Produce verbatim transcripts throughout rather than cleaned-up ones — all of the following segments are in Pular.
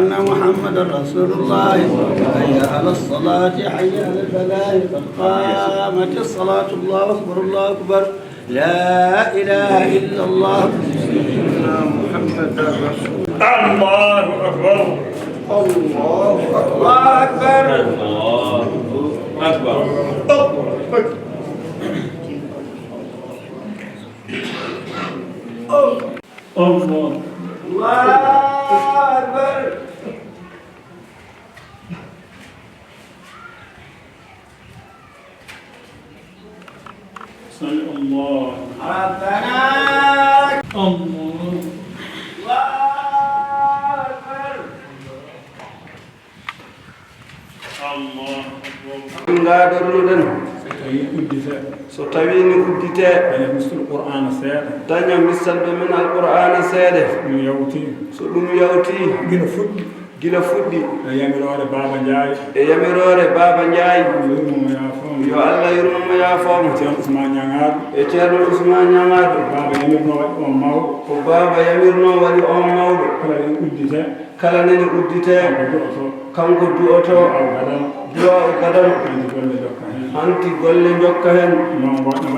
أن محمدا رسول الله. حي على الصلاة، حي على الفلاح، قد قامت الصلاة، الله أكبر، الله أكبر، لا إله إلا الله. سيدنا محمد رسول الله. الله أكبر. الله أكبر. الله أكبر. الله أكبر. الله. الله أكبر. سمع الله. ربنا. الله. الله أكبر. Allahu akbar. Ɗum ngaadorluɗen. So tawii udditee. So tawii ni udditee. Daña misal Qur'aana seeɗa. Daña misalɓe men Alqur'aana seeɗa. So ɗum yawtii. So ɗum yawtii. Gila fuɗɗi. Gila fuɗɗi. E yamiroore Baaba Njaay. E yamiroore Baaba Njaay. Yo Allah yurmo mo, yaafoo mo. Yo Allah yurmo mo, yaafoo mo. Ceerno Usmaan Ñaŋaaɗo. E Ceerno Usmaan Ñaŋaaɗo. Baaba yamirno waɗi on mawɗo. Ko Baaba yamirno waɗi on mawɗo. Kala nani udditee. Kala nani udditee. Kanko du'oto. Kanko du'oto. Du'aa'u gadano. Du'aa'u gadano. Hanti golle njokka hen. Hanti golle njokka hen. Non waɗno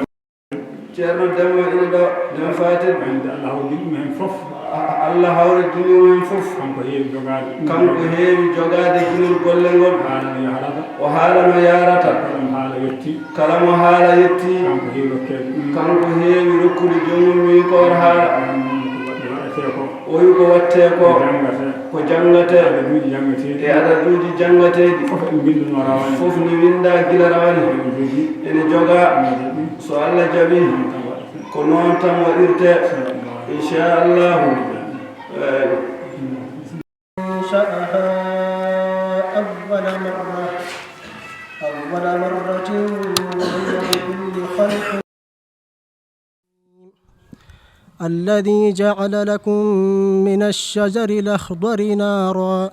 Ceerno Demba ina ɗo, Demba Faati. Wonde Allah hawridini ɗum heen fof. A-, a-, Allah hawridini ɗum heen fof. Kanko heewi jogaade ɗum. Kanko heewi jogaade ginol golle ngol. Haala no yahrata. O haala no yahrata. Kala mo haala yettii. Kala mo haala yettii. Kanko heewi rokkeede ɗum. Kanko heewi rokkude joomum miikoore haala. Ɗum ko waɗetee ko. O wi'i ko waɗetee ko. Ko janngatee. Ko janngatee. Adaduuji janngateeɗi. E adaduuji janngateeɗi. Fof en mbinnduno rawane. Fof ne winndaa gila rawane. Ene jogii. Ene jogaa. Ene jogii. So Allah jaɓii, ko noon tan waɗirtee. Inchallahu. أنشأها أول مرة، أول مرة وهي بكل خلق. الذي جعل لكم من الشجر الأخضر نارا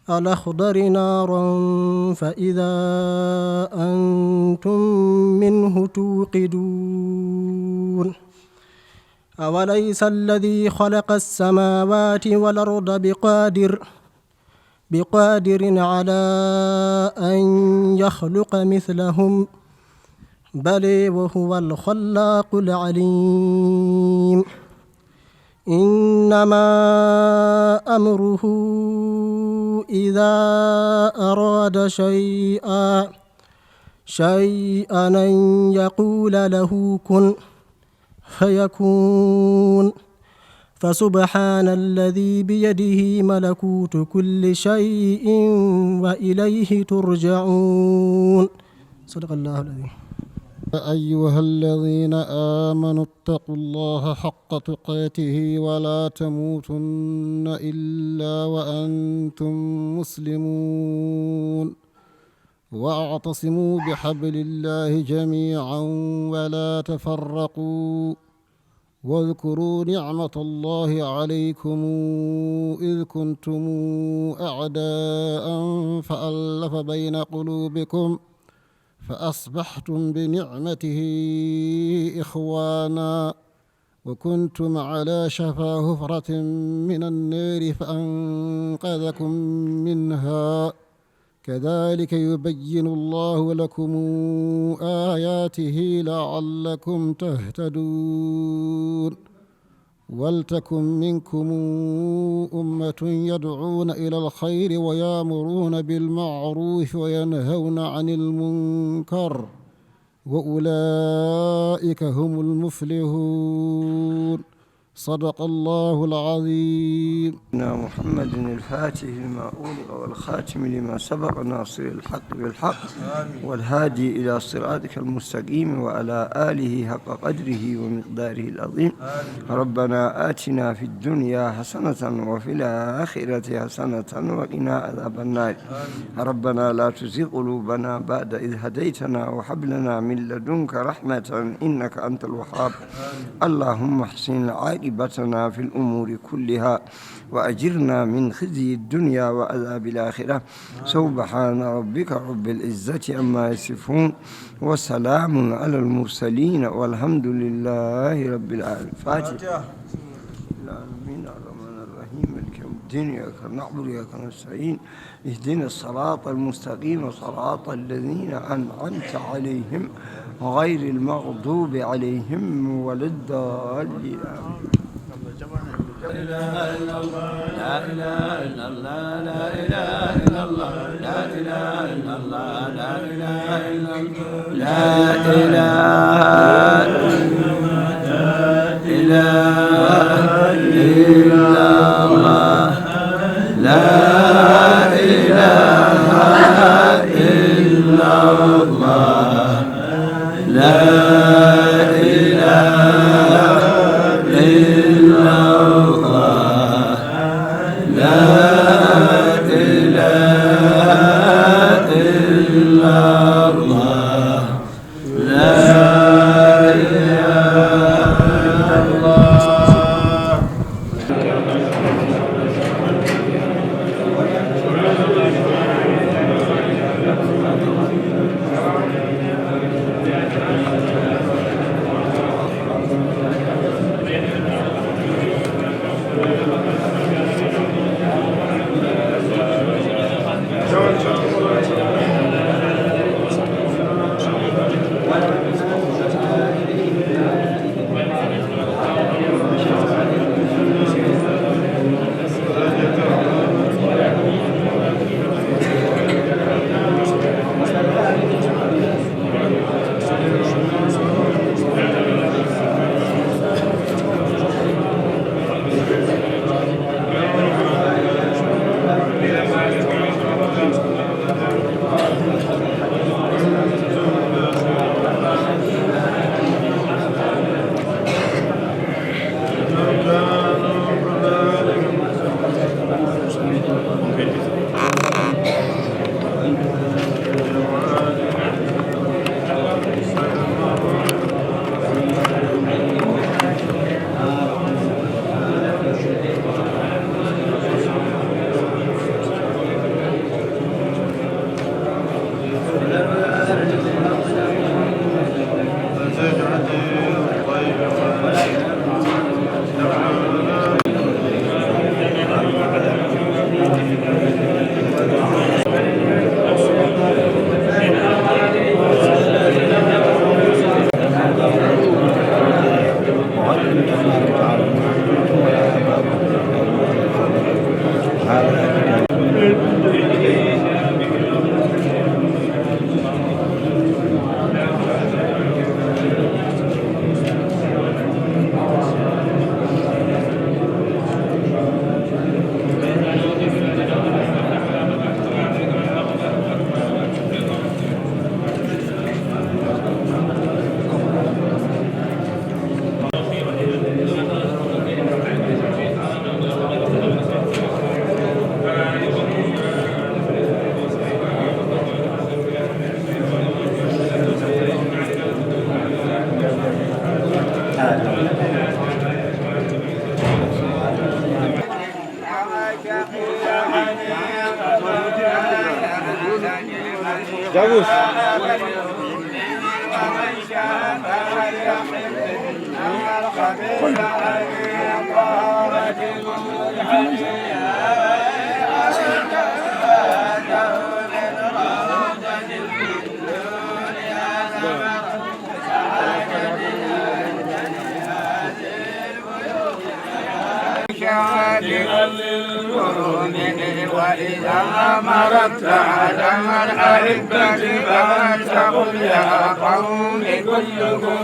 الأخضر نارا فإذا أنتم منه توقدون. أوليس الذي خلق السماوات والأرض بقادر، بقادر على أن يخلق مثلهم؟ بل وهو الخلاق العليم. إنما أمره إذا أراد شيئا، شيئا أن يقول له كن فيكون. فسبحان الذي بيده ملكوت كل شيء وإليه ترجعون. صدق الله العظيم. يا أيها الذين آمنوا اتقوا الله حق تقاته ولا تموتن إلا وأنتم مسلمون. واعتصموا بحبل الله جميعا ولا تفرقوا. واذكروا نعمة الله عليكم إذ كنتم أعداء فألف بين قلوبكم فأصبحتم بنعمته إخوانا وكنتم على شفا حفرة من النار فأنقذكم منها كذلك يبين الله لكم آياته لعلكم تهتدون. ولتكن منكم أمة يدعون إلى الخير ويأمرون بالمعروف وينهون عن المنكر وأولئك هم المفلحون. صدق الله العظيم. سيدنا محمد الفاتح لما أغلق والخاتم لما سبق ناصر الحق بالحق والهادي إلى صراطك المستقيم وعلى آله حق قدره ومقداره العظيم. ربنا آتنا في الدنيا حسنة وفي الآخرة حسنة وقنا عذاب النار. ربنا لا تزغ قلوبنا بعد إذ هديتنا وهب لنا من لدنك رحمة إنك أنت الوهاب. اللهم احسن عاقبتنا في الأمور كلها وأجرنا من خزي الدنيا وعذاب الآخرة. سبحان ربك رب العزة عما يصفون وسلام على المرسلين والحمد لله رب العالمين. فاتحة. العالمين. الرحمن الرحيم. مالك يوم الدين. إياك نعبد وإياك نستعين. اهدنا الصراط المستقيم، صراط الذين أنعمت عليهم، غير المغضوب عليهم ولا الضالين. آمين. لا إله إلا الله، لا إله إلا الله، لا إله إلا الله، لا إله إلا الله، لا إله إلا الله. لا إله إلا الله. لا إله إلا الله. لا إله إلا الله. لا إله إلا الله. لا إله إلا الله. Jagus. شهادة المؤمن وإذا مرت على الأحبة فأنتم يا قوم كلكم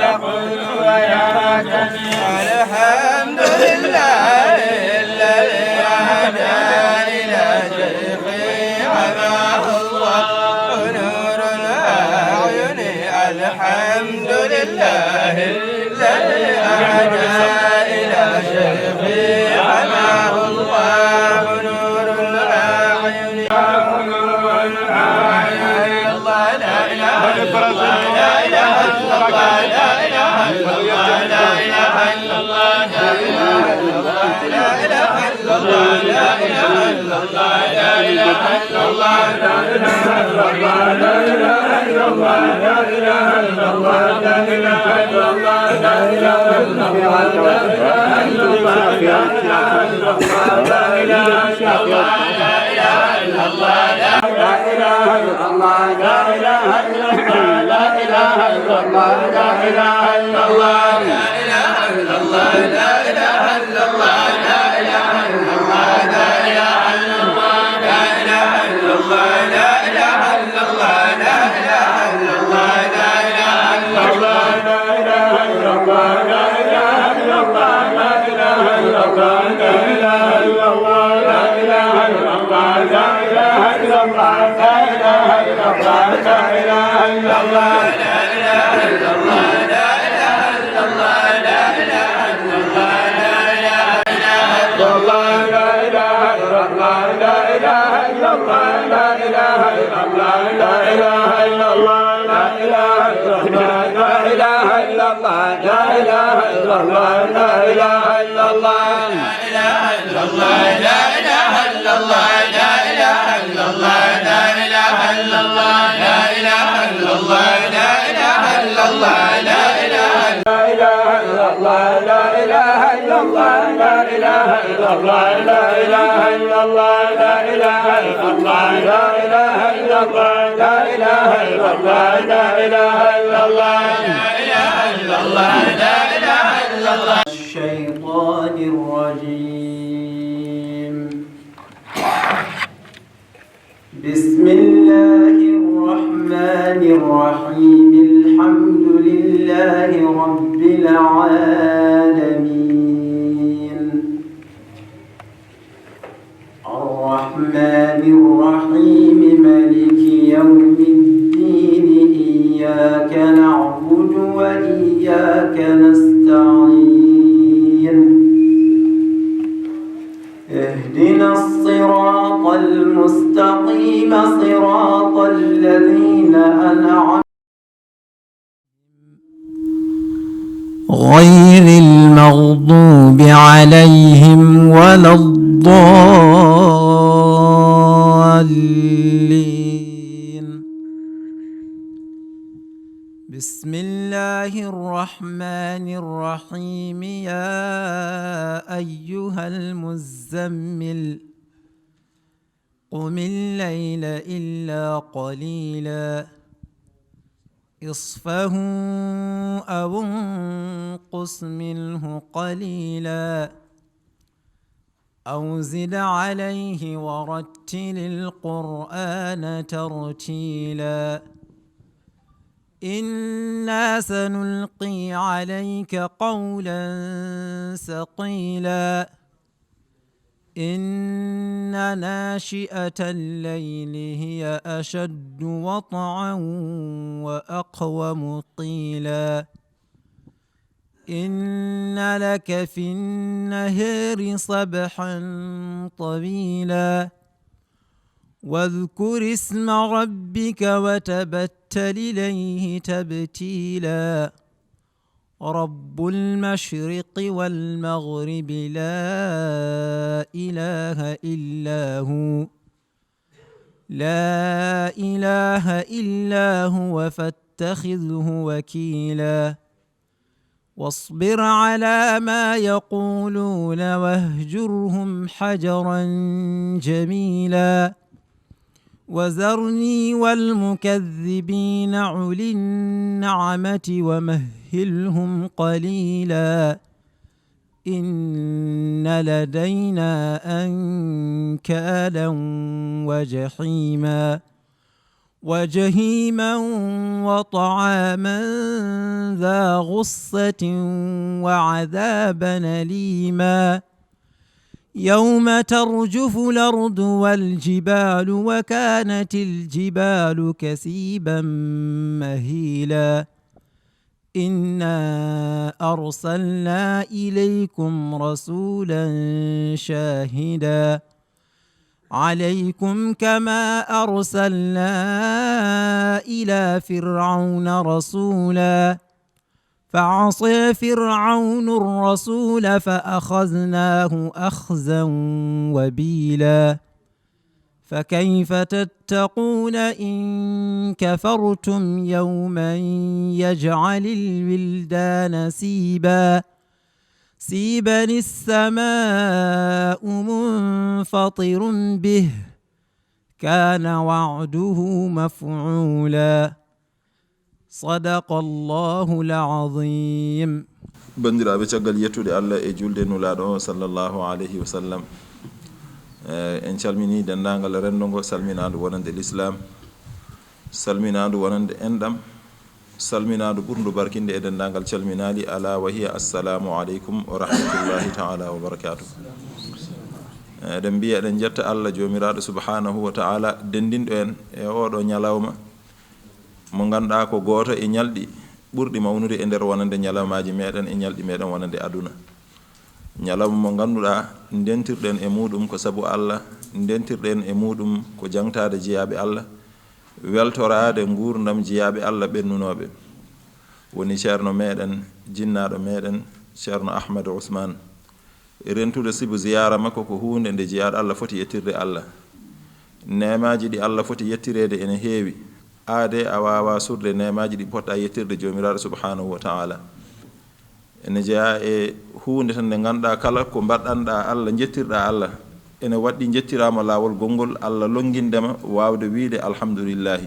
يقول ويا جميع. الحمد لله الذي هدى إلى شيخي حماه الله نور الأعين. الحمد لله الذي هدى إلى شيخي حماه الله نور الأعين. الشيطان الرجيم. بسم الله الرحمن الرحيم. الحمد لله رب العالمين. الرحمن الرحيم. ملك يوم الدين. إياك نعبد وإياك نستعين. اهدنا الصراط المستقيم، صراط الذين أنعمت غير المغضوب عليهم ولا الضالين. بسم الله الرحمن الرحيم. يا أيها المزمل، قم الليل إلا قليلا، نصفه أو انقص منه قليلا، أو زد عليه ورتل القرآن ترتيلا. إنا سنلقي عليك قولا ثقيلا. إن ناشئة الليل هي أشد وطئا وأقوم قيلا. إن لك في النهار سبحا طويلا. واذكر اسم ربك وتبتل إليه تبتيلا. رب المشرق والمغرب لا إله إلا هو. لا إله إلا هو فاتخذه وكيلا. واصبر على ما يقولون واهجرهم حجرا جميلا. وذرني والمكذبين أولي النعمة ومهلهم قليلا. إن لدينا أنكالا وجحيما. وجحيما وطعاما ذا غصة وعذابا أليما. يوم ترجف الأرض والجبال وكانت الجبال كثيبا مهيلا. إنا أرسلنا إليكم رسولا شاهدا عليكم كما أرسلنا إلى فرعون رسولا. فعصى فرعون الرسول فأخذناه أخذا وبيلا. فكيف تتقون إن كفرتم يوما يجعل الولدان سيبا. سيبا السماء منفطر به. كان وعده مفعولا. صدق الله العظيم. Banndiraaɓe, caggal yettude Allah e julde Nulaaɗo o, sallallahu alayhi wa sallam, eh, en calminii denndaangal renndo ngo, salminaandu wonande Lislaam, salminaandu wonande enɗam, salminaandu ɓurndu barkinde e denndaangal calminaali, alaa wa hiya, assalaamu aleykum wa rahmatullahi ta'ala wa barakaatuh. Eh, eɗen mbiya, eɗen njetta Allah Joomiraaɗo subhaanahu wa ta'ala, denndinɗo en e oo ɗoo ñalawma, mo ngannduɗaa ko gooto e ñalɗi ɓurɗi mawnude e nder wonande ñalawmaaji meɗen e ñalɗi meɗen wonande aduna. Ñalawma mo ngannduɗaa ndentirɗen e muuɗum ko sabu Allah, ndentirɗen e muuɗum ko jaŋtaade jiyaaɓe Allah, weltoraade nguurndam jiyaaɓe Allah ɓennunooɓe. Woni Ceerno meɗen, jinnaaɗo meɗen, Ceerno Ahmadu Usmaan. Rentude sibu ziyaara makko ko huunde nde jiyaaɗo Allah foti yettirde Allah. Neemaaji ɗi Allah foti yettireede ene heewi. Aadee a waawaa suurde neemaaji ɗi poɗɗaa yettirde Joomiraaɗo subhaanahu wa ta'ala. Ene jeyaa e huunde tan nde ngannduɗaa kala ko mbaɗanɗaa Allah, njettirɗaa Allah, ene waɗɗi njettiraama laawol gonngol Allah lonnginde ma waawde wiyde alhamdulillahi.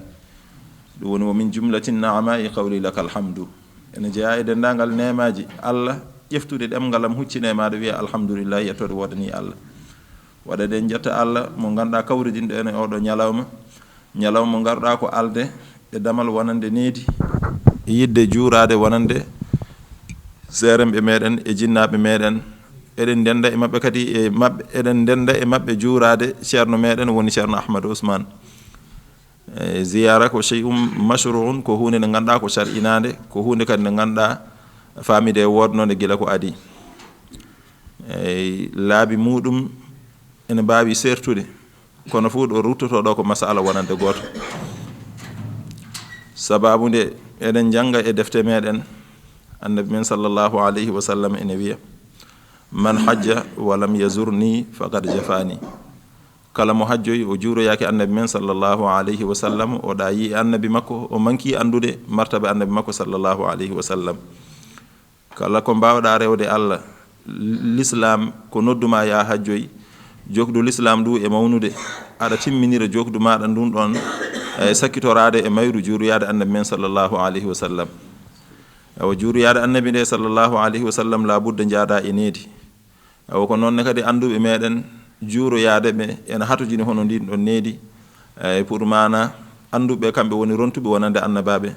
Ɗum woni, wa min jumlati na'amaa'i qawli laka alhamdu. Ene jeyaa e denndaangal neemaaji Allah, ƴeftude ɗemngal am, huccine e maaɗa, wiya alhamdulillahi, yettoode woodanii Allah. Waɗa eɗen njetta Allah mo ngannduɗaa kawridinɗo en e oo ɗoo ñalawma, ñalawma mo ngarɗaa ko alde e damal wonande needi, e yiɗde juuraade wonande seeremɓe meɗen e jinnaaɓe meɗen. Eɗen ndennda e maɓɓe kadi, e maɓɓe, eɗen ndennda e maɓɓe juuraade Ceerno meɗen woni Ceerno Ahmadu Usmaan. E, ziyaara ko shay'un mashru'un, ko huunde nde ngannduɗaa ko shar'inaande, ko huunde kadi nde ngannduɗaa faamide e woodnoonde gila ko adii. E, laabi muuɗum ene mbaawi seertude, kono fof ɗo ruttotoo ɗo ko masala wonande gooto. Sabaabu nde eɗen njannga e defte meɗen, Annabi men sallallahu alayhi wa sallam ene wiya, "Man hajja wa lam yazurni faqad jafani." Kala mo hajjoyi, o juuroyaaki Annabi men sallallahu alayhi wa sallam, o ɗaayii e Annabi makko, o mankii anndude martaba Annabi makko sallallahu alayhi wa sallam. Kala ko mbaawɗaa rewde Allah, Lislaam ko noddu maa yaa hajjoy, jokdu Lislaam ndu e mawnude, aɗa timminira jokdu maaɗa ndun ɗon, e sakkitoraade e mayru juuroyaade Annabi men sallallahu alayhi wa sallam. Awa juuroyaade Annabi nde sallallahu alayhi wa sallam, laa budda njaadaa e needi. Awa ko noon ne kadi annduɓe meɗen juuroyaade ɓe ena hatojini hono ndin ɗon needi. E pour maana annduɓe kamɓe woni rontuɓe wonande annabaaɓe,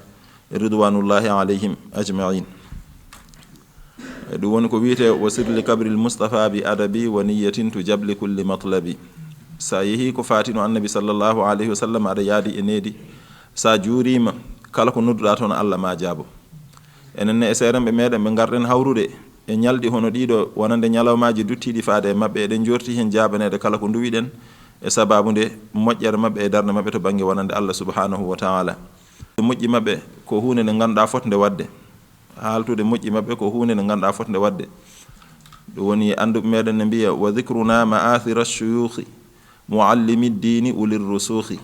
ridwanullahi alayhim ajma'in. E ɗum woni ko wiyetee, "Wa sirli kabril Mustafa bi adabi wa niyatin tu jabli kulli matlabi." Sa yehi ko faatino Annabi sallallahu alayhi wa sallam, aɗa yaadi e needi. Sa juuriima, kala ko nodduɗaa toon, Allah ma jaabo. Enen ne e seerenɓe meɗen ɓe ngarɗen hawrude e ñalɗi hono ɗiɗo, wonande ñalawmaaji duttiiɗi faade e maɓɓe, eɗen jorti heen jaabaneede kala ko nduwiɗen e sabaabu nde moƴƴere maɓɓe e darnde maɓɓe to bannge wonande Allah subhanahu wa ta'ala. Moƴƴi maɓɓe ko huunde nde ngannduɗaa fotnde waɗde. Haaltude moƴƴi maɓɓe ko huunde nde ngannduɗaa fotnde waɗde. Ɗum woni annduɓe meɗen ne mbiya, "Wa dhikruna ma'athira shuyukhi muallimi ddiini ulir rusukhi."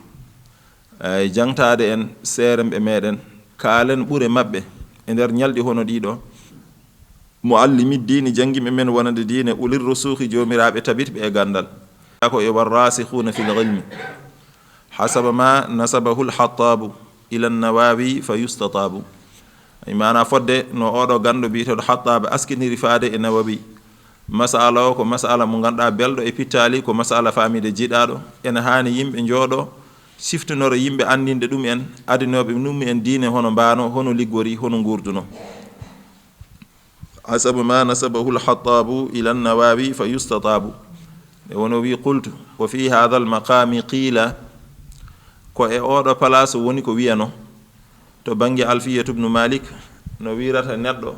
Ay, jangtaade en, seeremɓe meɗen, kaalen ɓure maɓɓe e nder ñalɗi hono ɗiɗo. Muallimi diini, janngiiɓe men wonande diine, ulir rusuuki, joomiraaɓe tabitɓe e ganndal. Ko e والراسخون في العلم حسب ما نسبه الحطاب إلى النووي فيستطاب. Ay, maanaa fodde no oɗo ganndo biyeteeɗo Hattaaba askiniri faade e Nawawi. Masala o ko masala mo ngannduɗaa belɗo e pittaali, ko masala faamiide jiɗaaɗo. Ene haani yimɓe njooɗo, siftinora yimɓe anndinde ɗum en, adinooɓe ɗum en diine hono mbaano, hono liggori, hono nguurduno. حسب ما نسبه الحطاب إلى النووي فيستطاب. E wono wi, قلت: وفي هذا المقام قيل. Ko e oɗo palaas woni ko wiyano to bannge Alfiyatu bnu Malik, no wirata neɗɗo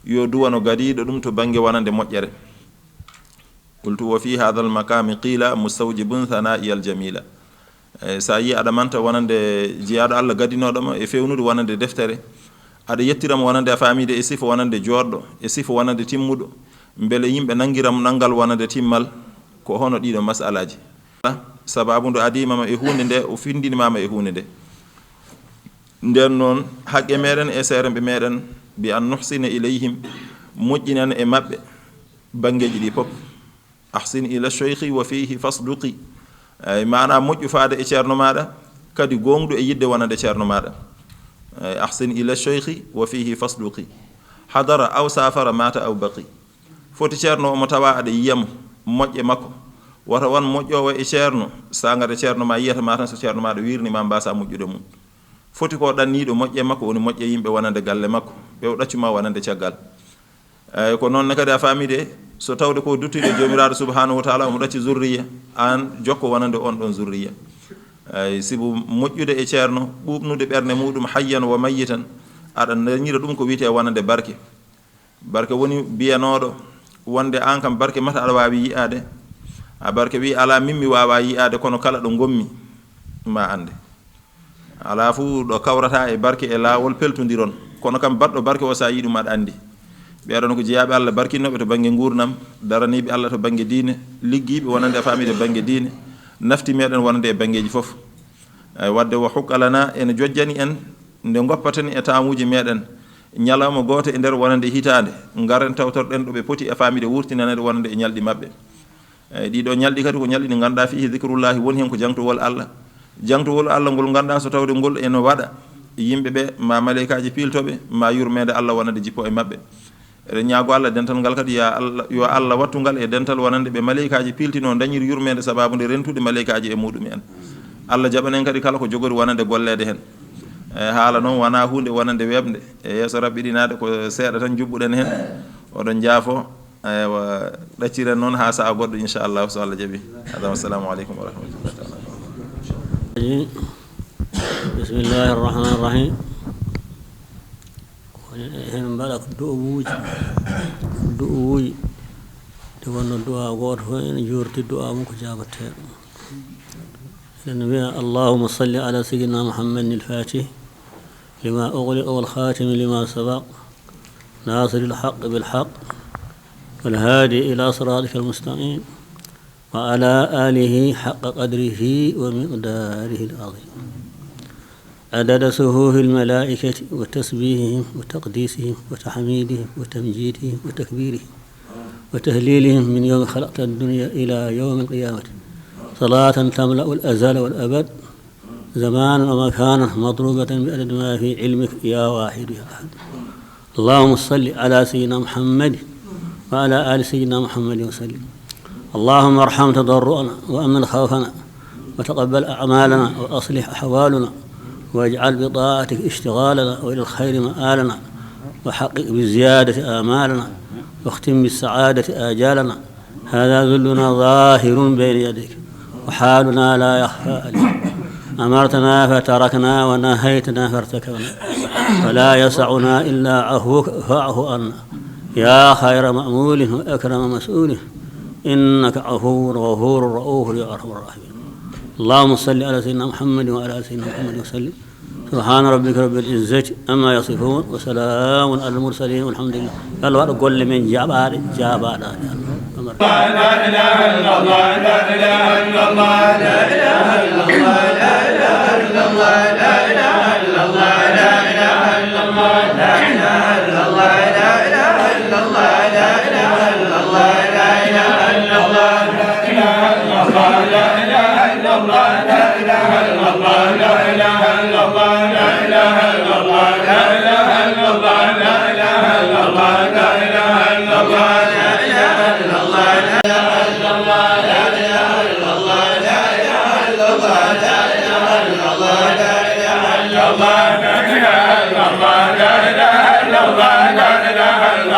yo duwano gadiiɗo ɗum to bannge wonande moƴƴere. قلت: وفي هذا المقام قيل مستوجب ثنائي الجميل. Eh, so a yii aɗa manta wonande jiyaaɗo Allah gadinooɗo mo e fewnude wonande deftere, aɗa yettira mo wonande a faamiide e sifa wonande jooɗɗo, e sifa wonande timmuɗo, mbele yimɓe nanngira mo nanngal wonande timmal, ko hono ɗiɗo masalaaji. Sababu ndu adiima ma e huunde nde, o findini ma e huunde nde. Nden noon, haqqe meɗen e seeremɓe meɗen, بأن نحسن إليهم, moƴƴinen e maɓɓe banngeeji ɗi fof. أحسن إلى الشيخ وفيه فاصدق. Ay, maanaa moƴƴu faade e ceerno maaɗa, kadi gooŋɗu e yiɗde wonande ceerno maaɗa. Ay, أحسن إلى الشيخ وفيه فاصدق. حضر أو سافر مات أو بقي. Foti ceerno omo tawa aɗa yiya mo, moƴƴe makko. Wota won moƴƴoowo e ceerno, saangata ceerno ma yiyata ma tan so ceerno maaɗa wirni ma mbasa moƴƴude mum. Foti ko ɗanniiɗo moƴƴe makko, woni moƴƴe yimɓe wonande galle makko, ɓe o ɗaccu ma wonande caggal. Eey, ko noon ne kadi a faami de, so tawde ko duttuɗo Joomiraaɗo Subhaanahu wa Taala, omo ɗacci zurriya, aan jokko wonande on ɗon zurriya. Eey, sibu moƴƴude e ceerno, ɓuuɓnude ɓernde muuɗum hayyan wa mayyitan, aɗa dañira ɗum ko wiyetee wonande barke. Barke woni biyanooɗo wonde aan kam barke mata aɗa waawi yi'aade. A barke wi'i alaa min mi waawaa yi'aade, kono kala ɗo ngonmi ma annde. Alaa fuu ɗo kawrataa e barke e laawol peltondiron. Kono kam baɗɗo barke o, so a yi'i ɗum aɗa anndi. Ɓee ɗon ko jeyaaɓe Allah barkinnooɓe to bannge nguurndam, daraniiɓe Allah to bannge diine, liggiiɓe wonande e faamiide bannge diine, nafti meɗen wonande e banngeeji fof. Ay, wadde wa huqqa lana, ene jojjani en nde ngoppaten e taamuuji meɗen ñalawma gooto e nder wonande hitaande, ngaren tawtorɗen ɗo ɓe poti e faamiide wurtinanede wonande e ñalɗi maɓɓe. Eey, ɗii ɗoo ñalɗi kadi ko ñalɗi ɗi ngannduɗaa fiihi dikrullaahi, woni heen ko jaŋtugol Allah. Jaŋtugol Allah ngol ngannduɗaa so tawde ngol ene waɗa yimɓe ɓe, ma maleykaaji piilto ɓe, ma yurmeende Allah wonande jippo e maɓɓe. Eɗen ñaago Allah dental ngal kadi, ya Allah, yo Allah wattu ngal e dental wonande ɓe maleykaaji piiltinoo, dañir yurmeende sabaabu nde rentude maleykaaji e muɗum en. Allah jaɓanen kadi kala ko jogori wonande golleede heen. E, haala noon wonaa huunde wonande weeɓnde. E yeeso Rabbi ɗinaade ko seeɗa tan njuɓɓuɗen heen. Oɗon njaafo. Aywa, ɗacciren noon haa sa'a goɗɗo, inchallahu, so Allah jaɓi. Hada, wassalamu aleykum wa rahmatullahi taala. بسم الله الرحمن الرحيم. Eɗen mbaɗa ko du'awuuji, du'awuuji. Nde wonno du'a gooto fof ene joorti du'a mum ko jaabateeɗo. Eɗen mbiya, اللهم صل على سيدنا محمد الفاتح لما أغلق والخاتم لما سبق ناصر الحق بالحق والهادي إلى صراطك المستقيم وعلى آله حق قدره ومقداره العظيم. عدد صفوف الملائكة وتسبيحهم وتقديسهم وتحميدهم وتمجيدهم وتكبيرهم وتهليلهم من يوم خلقت الدنيا إلى يوم القيامة، صلاة تملأ الأزل والأبد، زمانا ومكانا، مضروبة بعدد ما في علمك يا واحد يا أحد. اللهم صل على سيدنا محمد وعلى آل سيدنا محمد وسلم. اللهم ارحم تضرعنا وأمن خوفنا وتقبل أعمالنا وأصلح أحوالنا واجعل بطاعتك اشتغالنا وإلى الخير مآلنا وحقق بالزيادة آمالنا واختم بالسعادة آجالنا. هذا ذلنا ظاهر بين يديك وحالنا لا يخفى عليك. أمرتنا فتركنا ونهيتنا فارتكبنا. فلا يسعنا إلا عفوك فاعف عنا. يا خير مأمول وأكرم مسؤول. إنك عفو غفور رؤوف يا أرحم الراحمين. اللهم صل على سيدنا محمد وعلى آل سيدنا محمد وسلم. سبحان ربك رب العزة عما يصفون وسلام على المرسلين والحمد لله. Yo Allah waɗu golle men jaɓaaɗe, jaabaaɗe. لا إله إلا الله، لا إله إلا الله، لا إله إلا الله، لا إله إلا الله.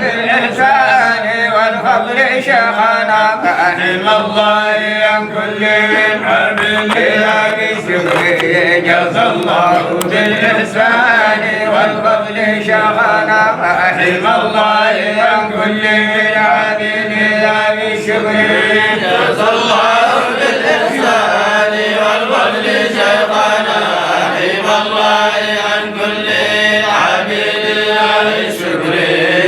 بالإحسان والفضل شيخنا فأحم الله عن كل عبد بالشكر. جزى الله بالإحسان والفضل شيخنا فأحم الله عن كل عبد بالشكر. جزى الله بالإحسان والفضل شيخنا أحم الله عن كل عبد بالشكر.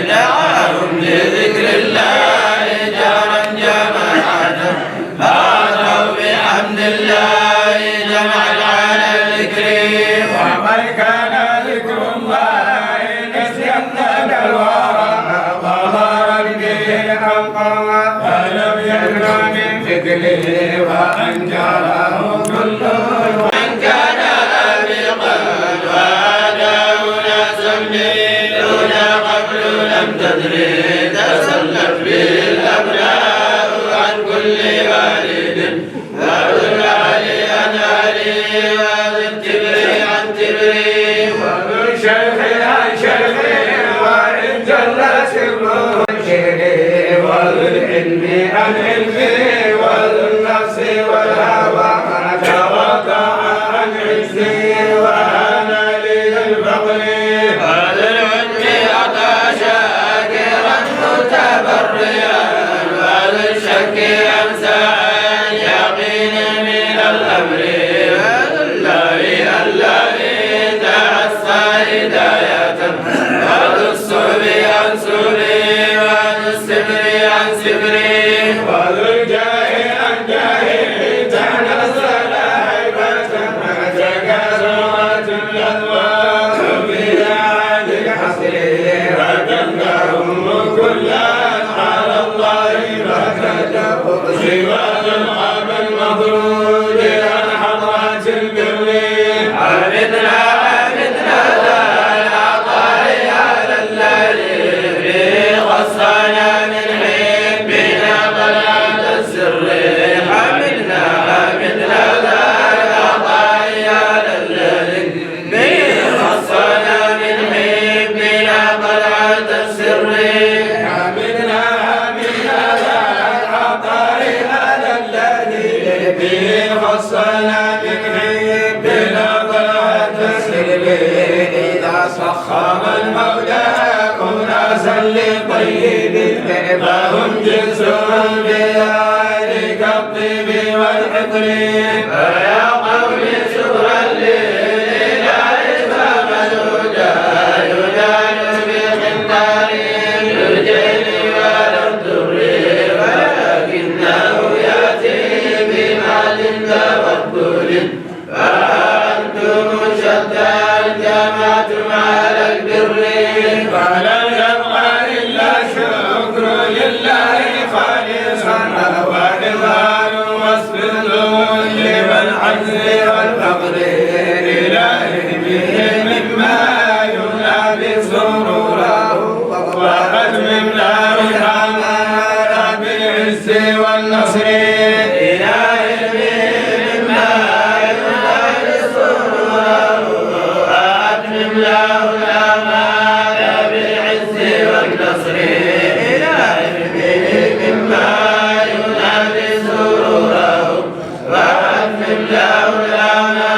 دعاهم لذكر الله جهرا جماعة، فأتوا بحمد الله جمعا على الذكر. وقد كان ذكر الله نسيا لدى الورى، وظهرت به الحق ولم يبق من ذكره، وأنكره كل من كان آبقا وأتاه ناسا من دون قبل لم تدر، تسلت به الأبناء عن كل والد، وذل علي عن علي، وذل تبري عن تبري، وذل شيخي عن شيخي، وإن جل سره شعري، وذو العلم عن علمي، وذو النفس والهوى ترقع عن عزي، وهان لي الفقر. وذو العلم أتى شاكرا متبرعا، وذو الشك أنسى يقيني من الأمر. وذو الله الذي تحصى هداية، وذو الصلب عن صلبي، وذو السبر عن سبري، وذو الجاه عن جاهي تنزل هيبة، تكاثرت الأذواق في عالي الحصر، وجمعهم كلا على الله فكتبوا سوى الألقاب المطرود عن حضرات البر. حمدنا، حمدنا ذا العطاء على الذي به خصنا من حبنا طلعة السر. حمدنا، حمدنا ذا العطاء على الذي به خصنا من حبنا طلعة السر. حمدنا، حمدنا ذا العطاء على الذي به خصنا من حبنا طلعة السر. إذا سخر المولى أناسا لطيب، فهم جنسهم بذلك الطيب والعطر. فيا قوم شكرا للإله فما الهدى ينال بقنطار الجيل ولا الدر، ولكنه يأتي بمال تفضل. فأنتم شتى جمعتم على البر. فلم يبق إلا الشكر لله خالصا، وإظهار وصف الذل والعجز والفقر. إلهي به مما ينافي سروره، وأتمم له الأعمال بالعز والنصر. إلهي به مما ينافي سروره، وأتمم له الأعمال بالعز والنصر. إلهي به مما ينافي سروره، وأتمم له الأعمال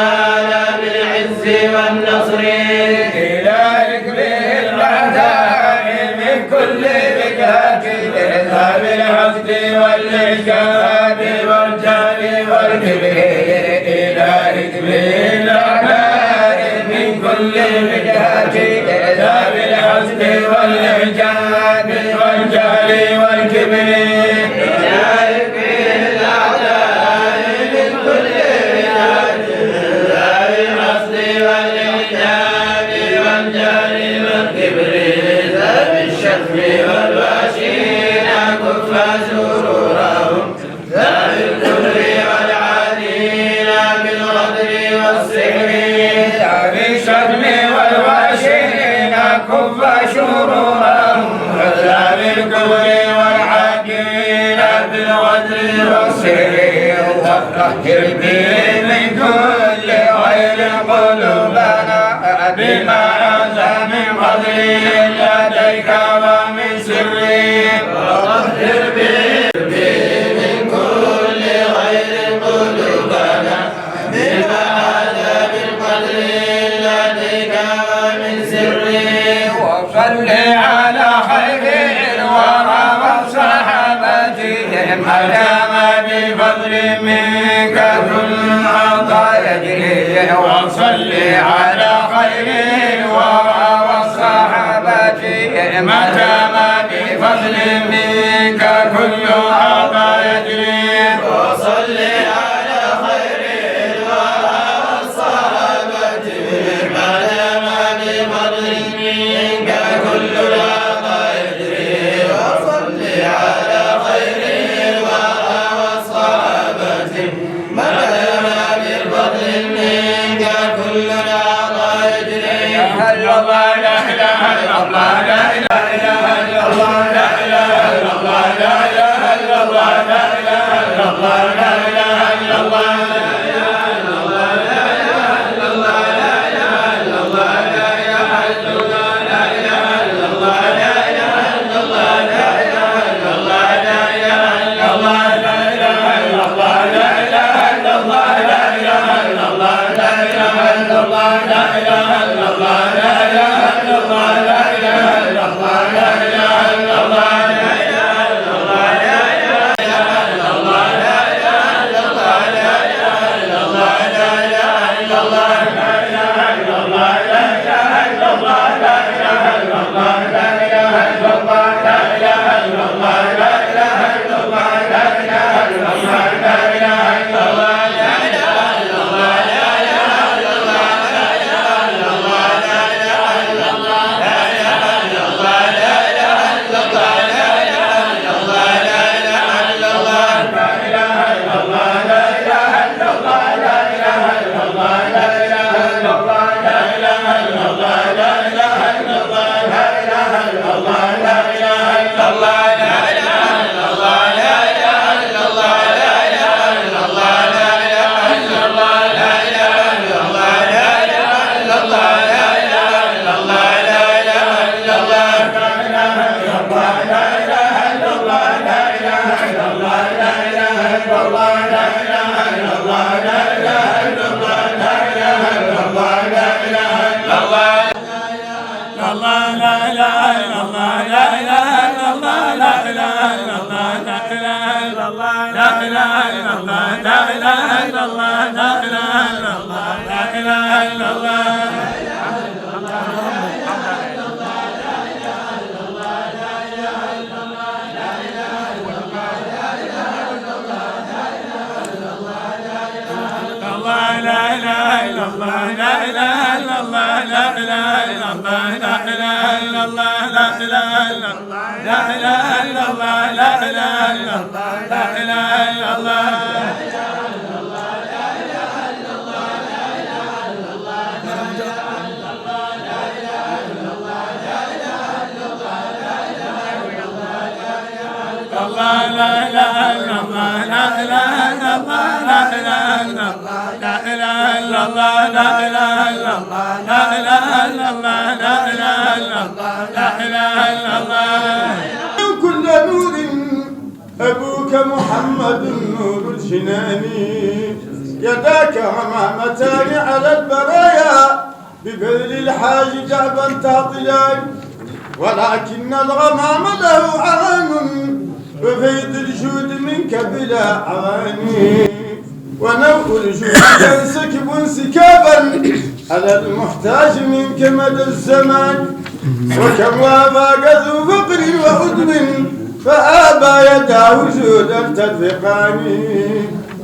إلهك بالأعداء من كل وجهة، ذوي الحسد والإعجاب والجهل والكبر. إلهك بالأعداء من كل وجهة، ذوي الحسد والإعجاب والجهل والكبر. ذوي الشتم والواشين كف شرورهم، ذوي الكفر والعادين بالغدر والسحر. ذوي الشتم والواشين كف شرورهم، ذوي الكفر والعادين بالغدر والسحر. وطهر به من كل غير قلوبنا، بما هذا من فضل لديك ومن سري. وطهر به من كل غير قلوبنا، بما هذا من فضل لديك ومن سري. وصل على خير الورى والصحابة، ما دام بفضل منك كل عطا يجري. وصل على خير الورى والصحابة، ما دام بفضل منك كل عطا يجري. وصل على خير الورى والصحابة، ما دام بفضل منك كل العطا يجري. وصل على خير الورى والصحابة، ما دام بفضل منك كل العطا يجري. لا إله إلا الله، لا إله إلا الله، لا إله إلا الله، لا إله إلا الله، لا إله إلا الله، لا إله إلا الله، لا إله إلا الله. الله، لا إله إلا الله، لا إله إلا الله، لا إله إلا الله، لا إله إلا الله، لا إله إلا الله، لا إله إلا الله، لا إله إلا الله، لا إله إلا الله، لا إله إلا الله. الله، لا إله إلا الله، لا إله إلا الله، لا إله إلا الله، لا إله إلا الله، لا إله إلا الله، لا إله إلا الله، لا إله إلا الله، لا إله إلا الله. من كل نور أبوك محمد نور الجنان، يداك غمامتان على البرايا، ببذل الحاج دأبا تاطلان، ولكن الغمام له عوان، وفيض الجود منك بلا عوان. ونوء الجود ينسكب انسكابا على المحتاج منك مدى الزمان. وكم وافاك ذو فقر وعدو فآبى يداه جودا ترفقان.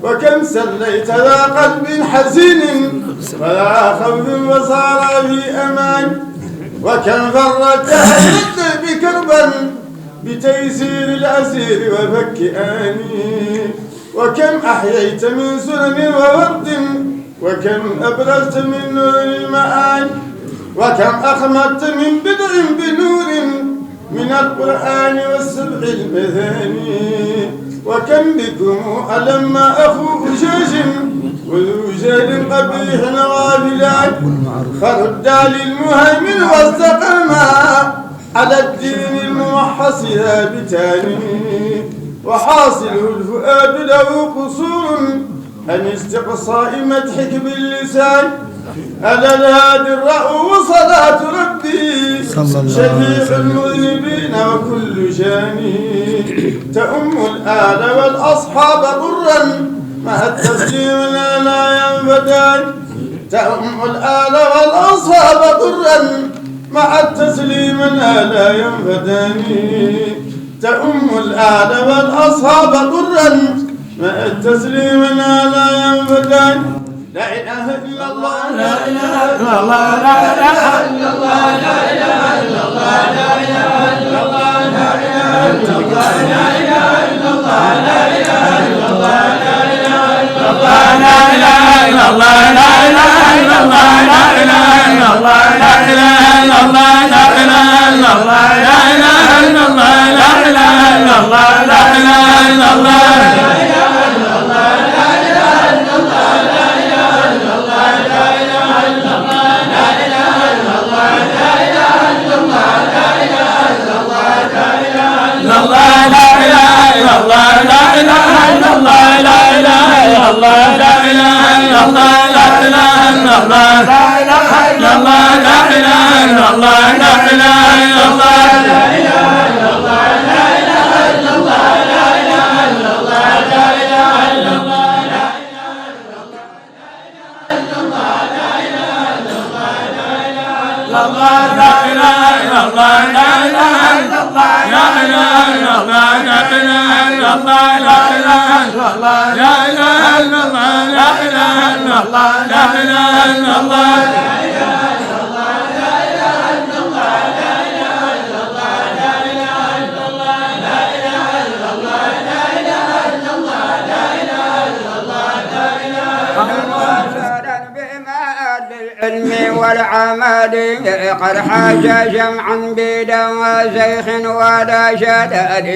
وكم سليت ذا قلب حزين وذا خوف وصار في أمان. وكم فرجت عن الضيق كربا بتيسير الأسير وفك آني. وكم أحييت من سنن وورد، وكم أبرزت من نور المعاني، وكم أخمدت من بدع بنور من القرآن والسبع المثاني، وكم بكم ألم أخو أجاج وذو جهل قبيح غافلان، فردا للمهيمن واستقاما على الدين الموحص يابتان، وحاصله الفؤاد له قصور عن استقصاء مدحك باللسان. على الهادي الرؤوف صلاة ربي صلى الله عليه شفيع وسلم. المذنبين وكل جاني. تؤم الآل والأصحاب غرا مع التسليم لا لا ينفتان. تؤم الآل والأصحاب غرا مع التسليم لا لا ينفتان. تؤم الآل والأصحاب غرا مع التسليم لا لا ينفتان. لا إله إلا الله، لا إله إلا الله، لا إله إلا الله، لا إله إلا الله، لا إله إلا الله، لا إله إلا الله، لا إله إلا الله، لا إله إلا الله، لا إله إلا الله. العلم والعمل قد حاز جمعا بدا وزيخ ولا شداد.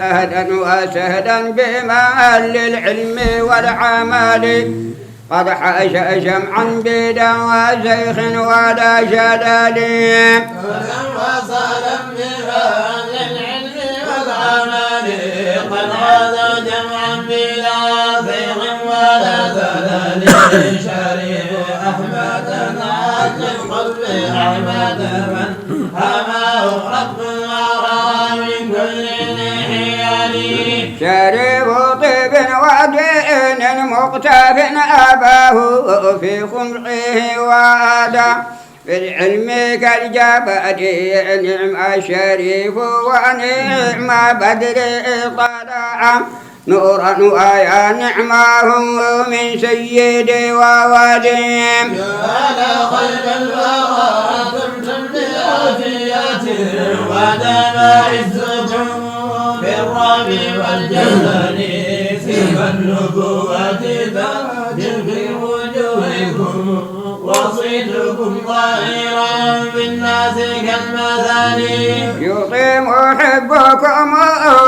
أهلا وسهلا بمن للعلم والعمل قد حاز جمعا بدا وزيخ ولا شداد. أهلا وسهلا بمن للعلم والعمل قد حاز جمعا بلا زيغ ولا زلل. شريف أحمد عدل القلب أحمد من حماه رب الورى من كل انحيال. شريف طيب ودين مقتف أباه في خلقه وأداه. في العلم كالجبل نعم الشريف ونعم بدر طلع نورا ويا نعمه من سيد وولي. يا آل خير الورى طبتم بألفية ودام عزكم بالرعب والجهل سيف النبوة تاج في وجوهكم. وصيتكم ظاهرا في الناس كالمثل. يقيم حبكم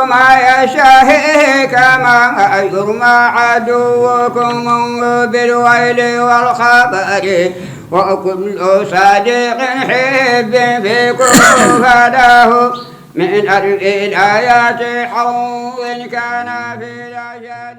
ما يشتهي كما يرمى عدوكم بالويل والخبر. وكل صادق حب فيكم فداه من الولايات حظ كان في الأجل.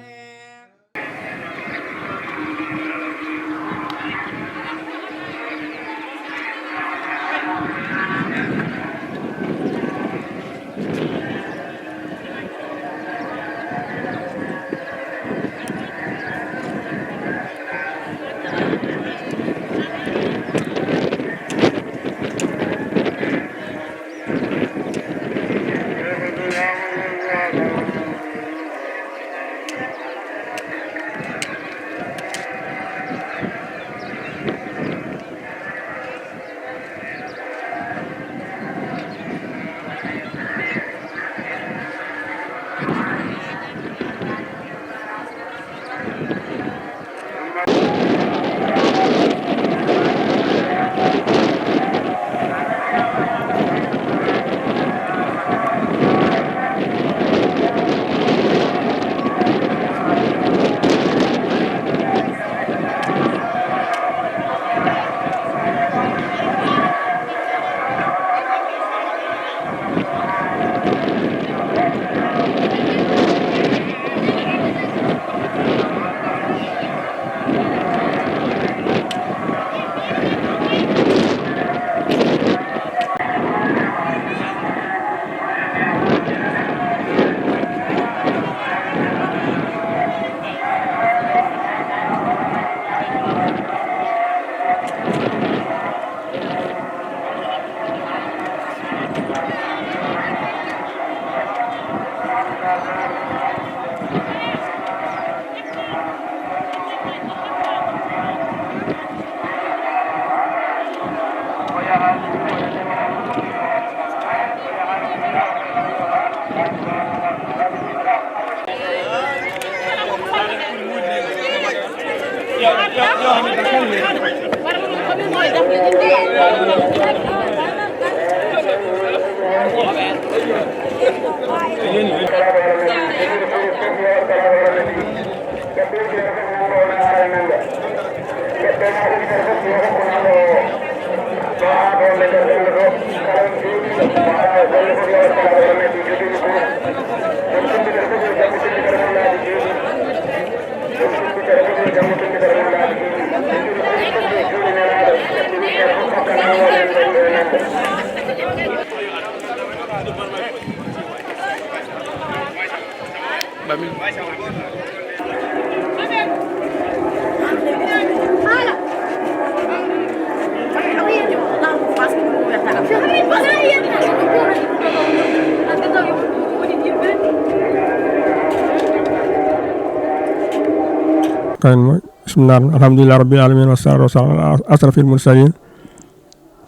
Kan mo, bismillah, alhamdulillah, rabbil alamin, wassalatu wassalamu ala asrafil mursalin.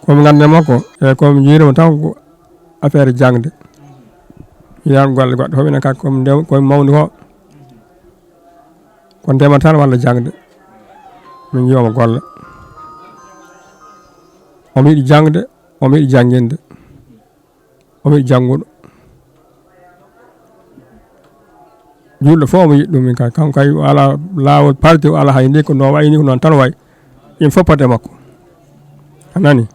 Ko mi ngannde makko, e ko mi jiirimo taw ko affaire jaŋde. Yiɗaan golle goɗɗe fof, minen kadi ko mi ndew-, ko mi mawni ko. Ko ndema tan walla jaŋde. Min njiyooma golla. Omo yiɗi jaŋde, omo yiɗi jannginde. Omo yiɗi jannguɗo. Juulɗo fof omo yiɗi ɗum, min kay. Kanko kay o alaa laawol parti, o alaa hay ni ko no wayi ni, ko noon tan wayi. Yimɓe fof pati e makko. A nani?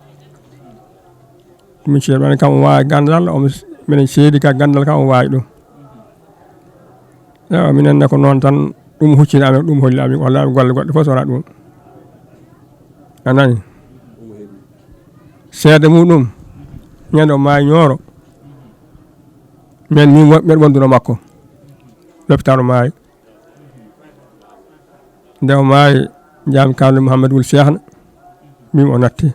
Min ceerno men kam o waawi ganndal, omo s-, minen seedi ka ganndal kam o waawi ɗum. Ewa, minen ne ko noon tan ɗum huccini amen, ɗum holli amen, wallaahi golle goɗɗe fof so wonaa ɗum. A nani? Seede muɗum, ñande o maayi Ñooro, men min wo-, mbeɗa wonduno makko. Lopitaano maayi. Nde o maayi, njaami kaalmi Mouhamed Wul Cheikhna, mbimi o natti.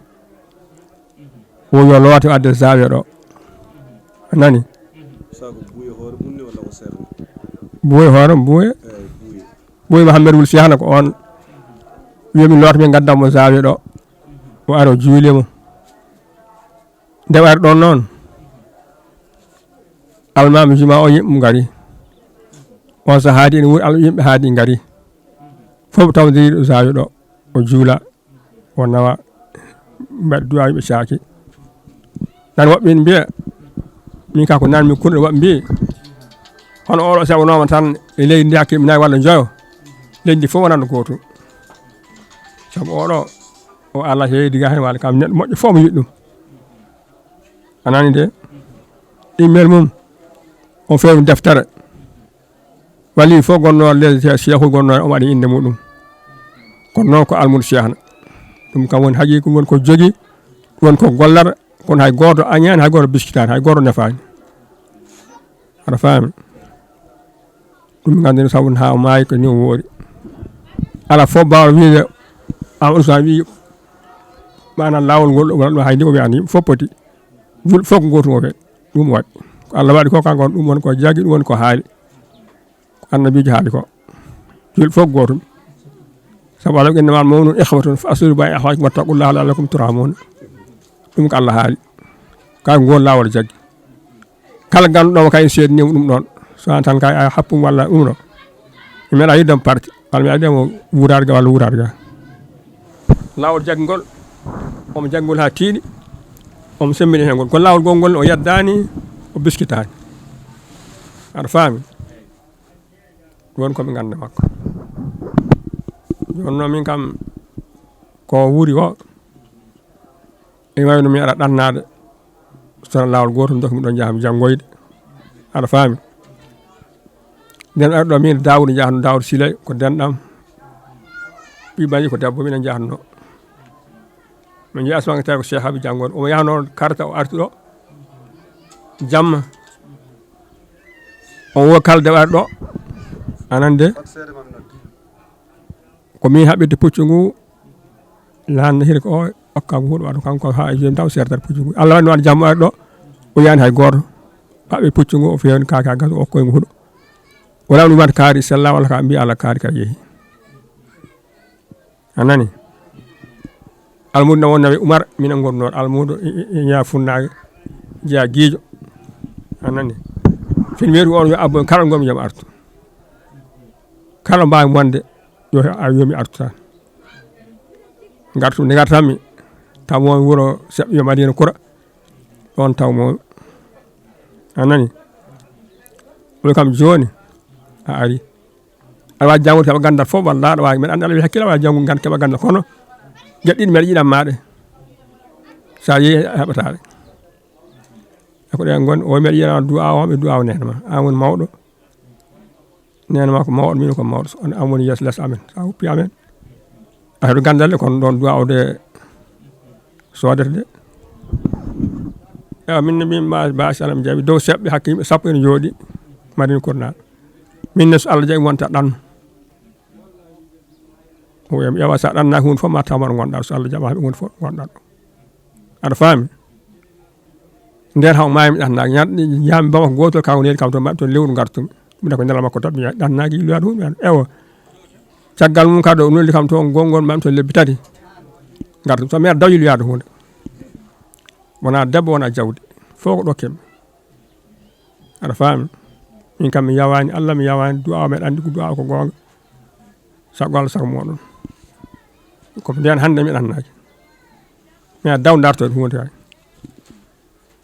O yo loote o adde Zawiya ɗo. A nani? Sa ko buuye hoore mum ni walla ko serde? Buuye hoore mum, buuye. Eyi, buuye. Buuye Mouhamed Wul Cheikhna ko on. Wi'imi looto min ngaddan mo Zawiya ɗo. O ari o juuli mo. Nde o ari ɗon noon, almaami juma o yimɓe ngari. On so haadi ene wuuri, al-, yimɓe haadi ngari. Fof tawdiri ɗo Zawiya ɗo. O juula, o nawa, mbaɗi du'a, yimɓe caaki. Nan woɓɓe ene mbiya, min ka ko nan mi kunɗo, woɓɓe mbiyi, hono oɗo saɓanooma tan e leydi ndi hakke mi nayi walla njoyo. Leydi ndi fof wonano gootum. Sabu oɗo, o ala heedi ga hen walla kam neɗɗo moƴƴo fof mo yiɗi ɗum. A nani de? Immel mum, o feewi deftere. Wali fof gonnoo leydi, Seeku gonnoo, o waɗi innde muɗum. Kono noon ko almuudo Seehna. Ɗum kam woni haqiiqa, ɗum woni ko jogii, ɗum woni ko gollata, kono hay gooto añaani, hay gooto biskitaani, hay gooto nefaani. Aɗa faami? Ɗum min nganndi sabu haa o maayi ko ni o woori. Alaa fof baawɗo wiide, Amadou Ousmane wiyi, maanaam laawol ngol, walla ɗum hay ni o wiyaani, yimɓe fof poti. Julɓe fof ko gootum o wiya. Ɗum waɗi. Ko Allah waɗi ko, kanko on, ɗum woni ko jagi, ɗum woni ko haali. Ko annabiijo haali ko. Julɓe fof ko gootum. Sabu Allah innama al-mu'minuna ikhwatun fa aslihu bayna akhawaykum wattaqullaha la'allakum turhamun. Ɗum ko Allah haali. Kay ngol laawol jaggi. Kala ganduɗo mo kay seedini mo ɗum ɗon. So an tan kay a happum walla ɗum ɗo. Mi meeɗa yiɗde mo parti. Walla mi yiɗde mo wuraade ga walla wuraade ga. Laawol jaggingol. Omo jaggingol haa tiiɗi. Omo semmini heen ngol. Kono laawol gongol o yaddaani, o biskitaani. Aɗa faami? Ɗum woni ko mi gannda makko. Jooni noon min kam ko wuri ko, e wayno mi ara ɗannaade, so laawol gootol jokki mi ɗon njaha mi janngoyde. Aɗa faami? Nden ari ɗo min Daawuda njahatno, Daawuda Siley ko denɗam. Ɓii Bañi ko debbo, minen njahatno. Min njehi Asmanga tawi ko Cheikh Habib janngoon. Omo yahanoo karta o arti ɗo. Jamma. O wo kala deɓaɗo ɗo. Anan de. Ko min haɓɓirde puccu ngu. Lan hiri ko o okka ngu huɗo waɗo kanko haa e jooni taw sertat puccu ngu. Allah waɗi no waɗa jamma ari ɗo. O yaani hay gooto. Haɓɓi puccu ngu o feewni kaake haa gasa o okkoy ngu huɗo. Wala ɗum waɗa kaari sella walla ka mbiya Allah kaari ka yehi. A nani? Almuudo na won nawi Umar, minen ngonno ɗon. Almuudo e, e, e ñaa funnaage, jeyaa giijo. A nani? Fin weeru on yo abbo, kala ngol mi jam artu. Kala mbaawi wonde, yo a, yo mi artu tan. Ngartu, nde ngartanmi, taw mo wuro seɓ yo Madina Kura. Ɗon taw mo. A nani? Ɗum kam jooni, a ari. Aɗa waawi janngude keɓa ganndal fof, walla aɗa waawi, mbeɗa anndi aɗa waawi hakkille, aɗa waawi janngude ganndal, keɓa ganndal, kono geɗe ɗiɗi mbeɗa yiɗan maaɗe. So a yehi a heɓataa ɗe. E Ko ɗen ngon, o meɗa yiɗa du'a o, ɓe du'a o neene ma. An woni mawɗo. Neene ma ko mawɗo, min ko mawɗo. So an, an woni yeeso les amen. Sa huppi amen. A heɗo gandal de, kono ɗon du'a o de soodete de. Ewa, min ne min ma, ba salam jaɓi. Dow seɓɓe hakke yimɓe sappo ene jooɗi. Madina Kurna. Min ne so Allah jaɓi wonta ɗan. O wiya, mi ƴeewa, so a ɗannaaki huunde fof, ma taw ma ɗo ngonɗaa, so Allah jaɓaama huunde fof, ngonɗaa ɗo. Aɗa faami? Nder haw maayi mi ɗannaaki. Ñaat-, ñaami bamako gootol, kanko neeli kam to maɓɓe toon lewru ngartumi. Mi ko nelal makko toɓɓi, mi ɗannaaki, yiloyaade huunde. Ewa. Caggal mum kadi, o noddi kam toon, gongol maɓɓe toon lebbi tati. Ngartumi, so mi daw yiloyaade huunde. Wonaa debbo, wonaa jawdi. Fof ko ɗo keɓmi. Aɗa faami? Min kam mi yawaani Allah, mi yawaani du'a, meɗa anndi ko du'a ko goonga. Sago Allah, sago mooɗon. Ko nden hannde mi ɗannaaki. Mi a daw dartoyde huunde kay.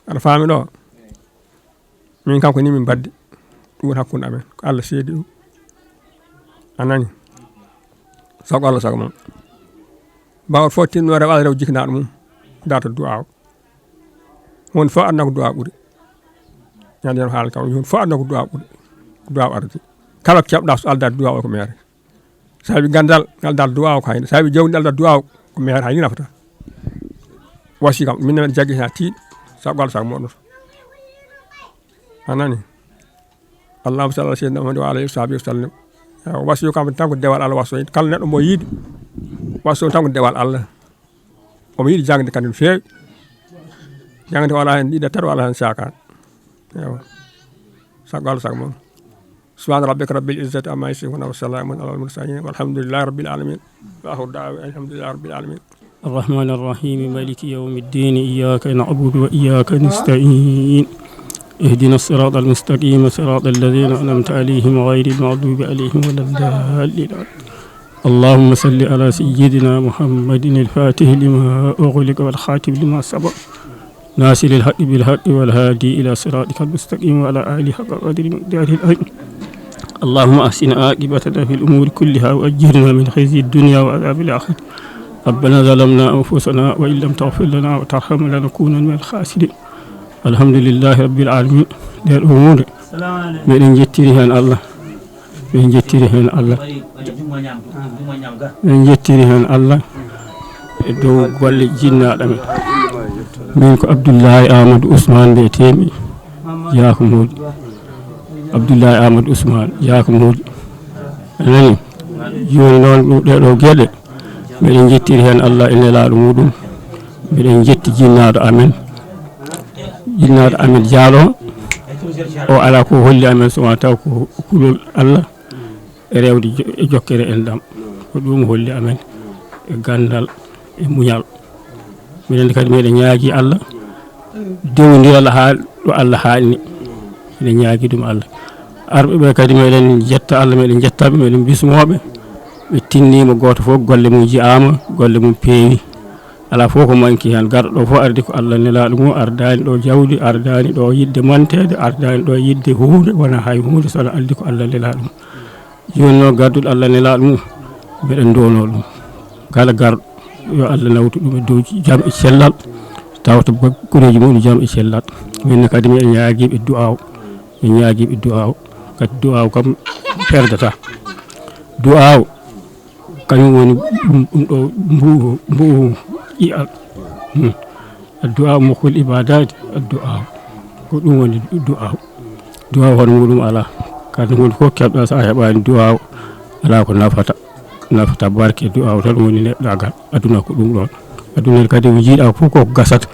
Aɗa faami ɗo? Min kam ko ni min mbaddi. Ɗum woni hakkunde amen. Ko Allah seedi ɗum. A nani? Sago Allah, sago mon. Baawɗo fof tinno rew Allah, rew jikkinaaɗo mum. Darto du'a o. Huunde fof aduna ko du'a ɓuri. Ñande yam haala kam, huunde fof aduna ko du'a ɓuri. Ko du'a ardi. Kala ko keɓɗa so aldaade du'a o ko meere. Sabi gandal aldaade du'a o ko hayna. Sabi jawdi aldaade du'a o ko meere, hayni nafata. Wasi kam, min men jaggi ha tiiɗi. Sago Allah, sago moɗon. A nani? Allahumma salli ala sayyidina Muhammad wa ala alihi wa sahbihi wa sallim. Ewa, wasiyo kam tan ko dewal Allah waso. Kala neɗɗo mo yiɗi, wasiyo tan ko dewal Allah. Omo yiɗi jaŋde kadi no feewi. Jaŋde wala hen ɗiɗatal, wala hen saakan. Ewa. Sago Allah, sago mon. Subhana rabbika rabbil izzati amma yasifun wa salamun alal mursalin walhamdulillahi rabbil alamin. Wa akhiru da'wana alhamdulillahi rabbil alamin. الرحمن الرحيم. مالك يوم الدين. إياك نعبد وإياك نستعين. اهدنا الصراط المستقيم، صراط الذين أنعمت عليهم غير المغضوب عليهم ولا الضالين. اللهم صل على سيدنا محمد الفاتح لما أغلق والخاتم لما سبق ناصر الحق بالحق والهادي إلى صراطك المستقيم وعلى آله حق قدره ومقداره العظيم. اللهم أحسن عاقبتنا في الأمور كلها وأجرنا من خزي الدنيا وعذاب الآخرة. ربنا ظلمنا أنفسنا وإن لم تغفر لنا وترحمنا لنكونن من الخاسرين. Alhamdulillahi rabbil alamin. Nder ɗo huunde, meɗen jettiri heen Allah. Min jettiri heen Allah. Min jettiri heen Allah e dow golle jinnaaɗo men. Min ko Abdullahi Amadou Ousmane mbiyetee-mi, Yaaka Moodi. Abdullahi Amadou Ousmane, Yaaka Moodi. A nani? Jooni noon, ɗum, ɗee ɗoo geɗe, meɗen jettiri heen Allah e Nelaaɗo muuɗum. Meɗen jetti jinnaaɗo amen. Jinnaaɗo amen jaalo, o alaa ko holli amen so wonaa taw ko kulol Allah e rewde jo-, e jokkere enɗam. Ko ɗum holli amen e ganndal, e muñal. Minen kadi meɗen ñaagii Allah, dewondiral haa ɗo Allah haalni. Meɗen ñaagii ɗum Allah. Arɓe ɓe kadi meɗen jetta Allah, meɗen jetta ɓe, meɗen bismoo ɓe. Ɓe tinniima, gooto fof golle mum ji'aama, golle mum peewi. Alaa fof ko manki heen. Garɗo ɗo fof ardi ko Allah Nelaaɗo mum, ardaani ɗo jawdi, ardaani ɗo yiɗde manteede, ardaani ɗo yiɗde huunde, wonaa hay huunde, so alaa ardi ko Allah Nelaaɗo mum. Jooni noon, garduɗo Allah Nelaaɗo mum, mbeɗen nduwanoo ɗum. Kala garɗo, yo Allah nawtu ɗum e dow jam e cellal, tawta bakkureeji mum jam e cellal. Min ne kadi, miɗen ñaagii ɓe du'aaw, min ñaagii ɓe du'aaw. Kadi du'aaw kam perdataa. Du'aaw, kañum woni ɗum, ɗum ɗo mbuuhu, mbuuhu ƴi'al. Hmm. Addu'a mukhul ibadati, addu'a. Ko ɗum woni du'a. Du'a hono muɗum alaa. Kadi huunde fof keɓɗa, so a heɓaani du'a, alaa ko nafata. Nafata barke du'a tan woni neɗɗaagal. Aduna ko ɗum ɗon. Aduna kadi ko njiiɗaa fof ko gasata.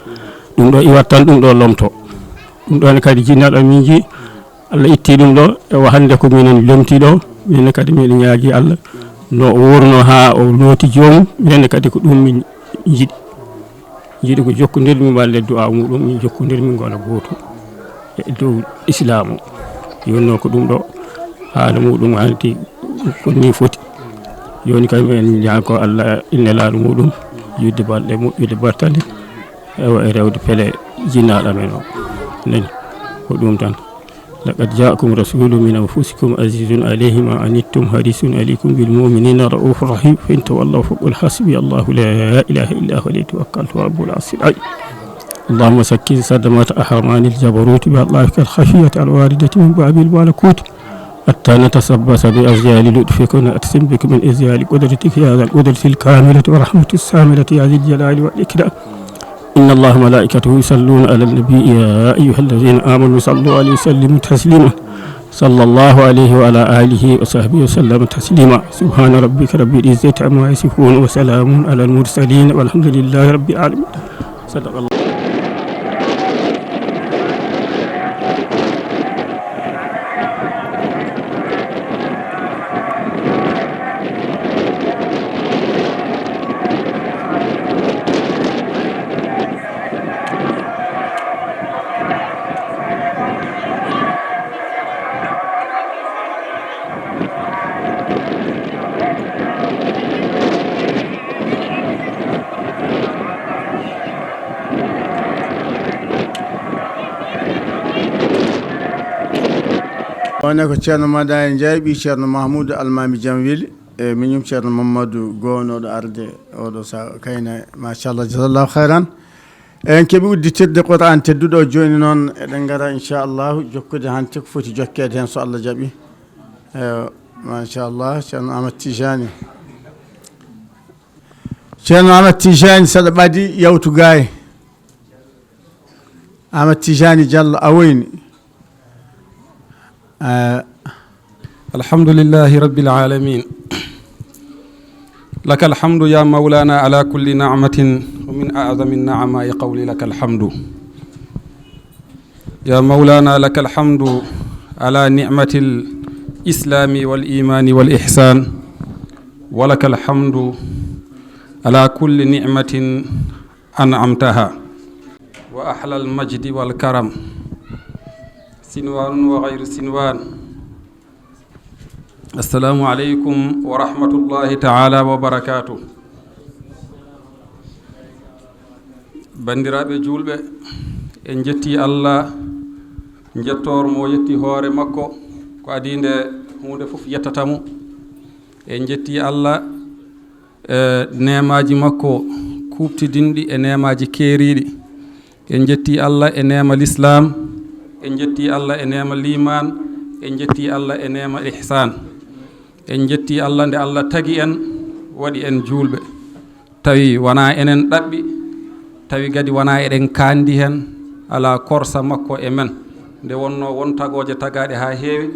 Ɗum ɗo iwat tan, ɗum ɗo lomto. Ɗum ɗon kadi jinnaaɗo min njii, Allah itti ɗum ɗo, ewa hannde ko minen lomti ɗo, minen kadi miɗen ñaagi Allah, no o wurno haa o looti joomum, minen kadi ko ɗum min njiɗi. Njiɗi ko jokkondirmi walla du'a muɗum, min jokkondirmi ngona gooto e dow Islaam o. Yonno ko ɗum ɗo, haala muɗum hanti ko ni foti. Yoni kadi miɗen ñaago Allah e Nelaaɗo muɗum, yidde balɗe moƴƴude battane, ewa e rewde pele jinnaaɗo men o. Nani, ko ɗum tan. لقد جاءكم رسول من أنفسكم عزيز عليه ما عنتم حريص عليكم بالمؤمنين رءوف رحيم فإن تولوا فقل حسبي الله لا إله إلا هو عليه توكلت وهو رب العرش العظيم. اللهم سكن صدمة أهرمان الجبروت بألطافك الخفية الواردة من باب الملكوت، حتى نتشبث بأزيال لطفك ونأتسم بك من إزيال قدرتك يا ذا القدرة الكاملة والرحمة الشاملة يا ذا الجلال والإكرام. إن الله وملائكته يصلون على النبي، يا أيها الذين آمنوا صلوا عليه وسلموا تسليما. صلى الله عليه وعلى آله وصحبه وسلم تسليما. سبحان ربك رب العزة عما يصفون وسلام على المرسلين والحمد لله رب العالمين. صدق الله. Wonde ko Ceerno Madani Njaay, ɓii Ceerno Mahmuudu Almaami Jamwil, e miñum Ceerno Mammadu goonooɗo arde oɗo sa kayna, machallah, jazakallahu khairan. En keɓi udditirde Qur'an tedduɗo o. Jooni noon, eɗen ngara, inchallahu, jokkude hannde ko foti jokkeede heen, so Allah jaɓi. Eyo, machallah, Ceerno Ahmad Tijani. Ceerno Ahmad Tijani, saɗa ɓadi, yawtu gaay. Ahmad Tijani Diallo, a woyni. Eh, الحمد لله رب العالمين. لك الحمد يا مولانا على كل نعمة، ومن أعظم النعماء قولي لك الحمد. يا مولانا لك الحمد على نعمة الإسلام والإيمان والإحسان، ولك الحمد على كل نعمة أنعمتها، وأحلى المجد والكرم، سنوان وغير سنوان. السلام عليكم ورحمة الله تعالى وبركاته. Banndiraaɓe juulɓe, en njettii Allah, njettoor mo yetti hoore makko, ko adii nde huunde fof yettata mo. En njettii Allah, e neemaaji makko kuuɓtidinɗi e neemaaji keeriiɗi. En njettii Allah e neema Lislaam, en njettii Allah e neema liimaan, en njettii Allah e neema ihsaan. En njettii Allah nde Allah tagi en, waɗi en juulɓe. Tawi wanaa enen ɗaɓɓi, tawi kadi wanaa eɗen kaandi hen, alaa korsa makko e men. Nde wonnoo won tagooje tagaaɗe haa heewi,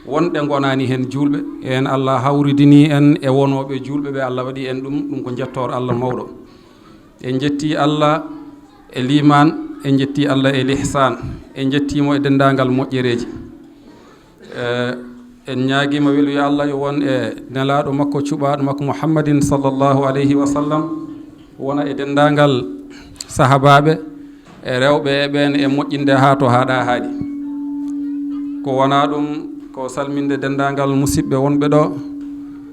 won ɗe ngonaani hen juulɓe. En Allah hawridinii en e wonooɓe juulɓe ɓe, Allah waɗi en ɗum, ɗum ko njettoor Allah mawɗo. En njettii Allah e liimaan, en njettii Allah e lihsaan, en njettii mo e denndaangal moƴƴereeji. Eh, en ñaagiima weluya Allah yo won e nelaaɗo makko, cuɓaaɗo makko Muhammadin sallallahu alayhi wa sallam, wona e denndaangal sahabaaɓe e rewɓe e ɓeen e moƴƴinde haa to haaɗa haaɗi. Ko wonaa ɗum, ko salminde denndaangal musidɓe wonɓe ɗo,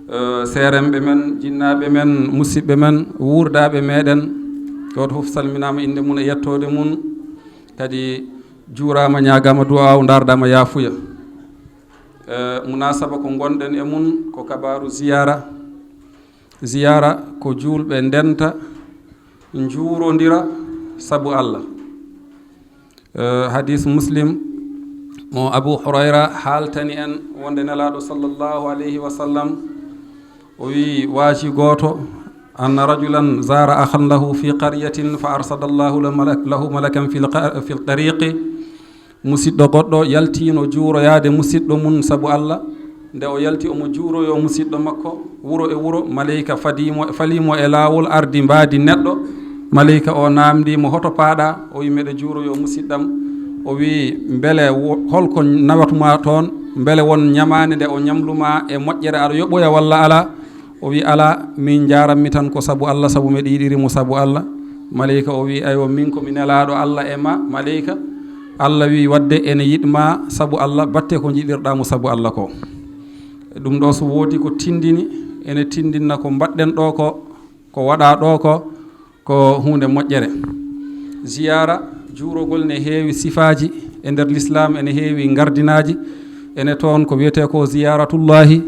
eh, seeremɓe men, jinnaaɓe men, musidɓe men, wuurdaaɓe meɗen, gooto fof salminaama innde mum e yettoode mum, kadi juuraama, ñaagaama du'aaw, ndaardaama yaafuya. Eh, munaasaba ko ngonɗen e mum ko kabaaru ziyaara. Ziyaara ko juulɓe ndenta, njuurondira sabu Allah. Eh, hadiis Muslim mo Abu Hurayra haaltani en wonde Nelaaɗo sallallahu alayhi wa sallam o wi'i, waaji gooto, أن رجلا زار أخا له في قرية فأرسل الله له ملك-، له ملكا في الق-، في الطريق. Musiɗɗo goɗɗo yaltiino juuroyaade musiɗɗo mum sabu Allah. Nde o yalti omo juuroyoo musiɗɗo makko, wuro e wuro, maleyka fadii mo, falii mo e laawol, ardi mbaadi neɗɗo. Maleyka o naamndii mo, "Hoto paaɗaa?" O wi'i, "Miɗo juuroyoo musiɗɗam." O wi'i, "Mbele wo-, holko nawatuma toon? Mbele won ñamaande nde o ñamlumaa e moƴƴere aɗa yoɓoya walla alaa?" O wi'i, "Alaa, min njaarammi tan ko sabu Allah, sabu miɗo yiɗiri mo sabu Allah." Maleyka o wi'i, "Aywa, min ko mi nelaaɗo Allah e ma, maleyka. Allah wi'i wadde ene yiɗ ma sabu Allah, batte ko njiɗirɗaa mo sabu Allah ko." Ɗum ɗo so woodi ko tindini, ene tindinna ko mbaɗɗen ɗo ko, ko waɗaa ɗo ko, ko huunde moƴƴere. Ziyaara, juurogol ne heewi sifaaji e nder Lislaam, ene heewi ngardinaaji. Ene toon ko wiyetee ko ziyaaratullaahi,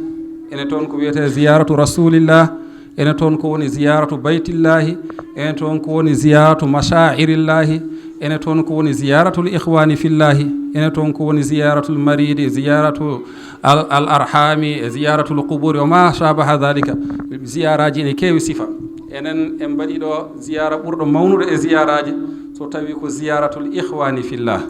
ene toon ko wiyetee ziyaaratu rasuulillah, ene toon ko woni ziyaaratu baytillaahi, ene toon ko woni ziyaaratu mashaa'irillaahi, Ene toon ko woni ziyaratul ikhwani fillahi, ene toon ko woni ziyaratul maridi, ziyaratu al, al arhami, e ziyaratul quburi, wa ma shabaha dhalika. Ziyaraji ene keewi sifa. Enen en mbaɗi ɗo ziyara ɓurɗo mawnude e ziyaraji, so tawi ko ziyaratul ikhwani fillah.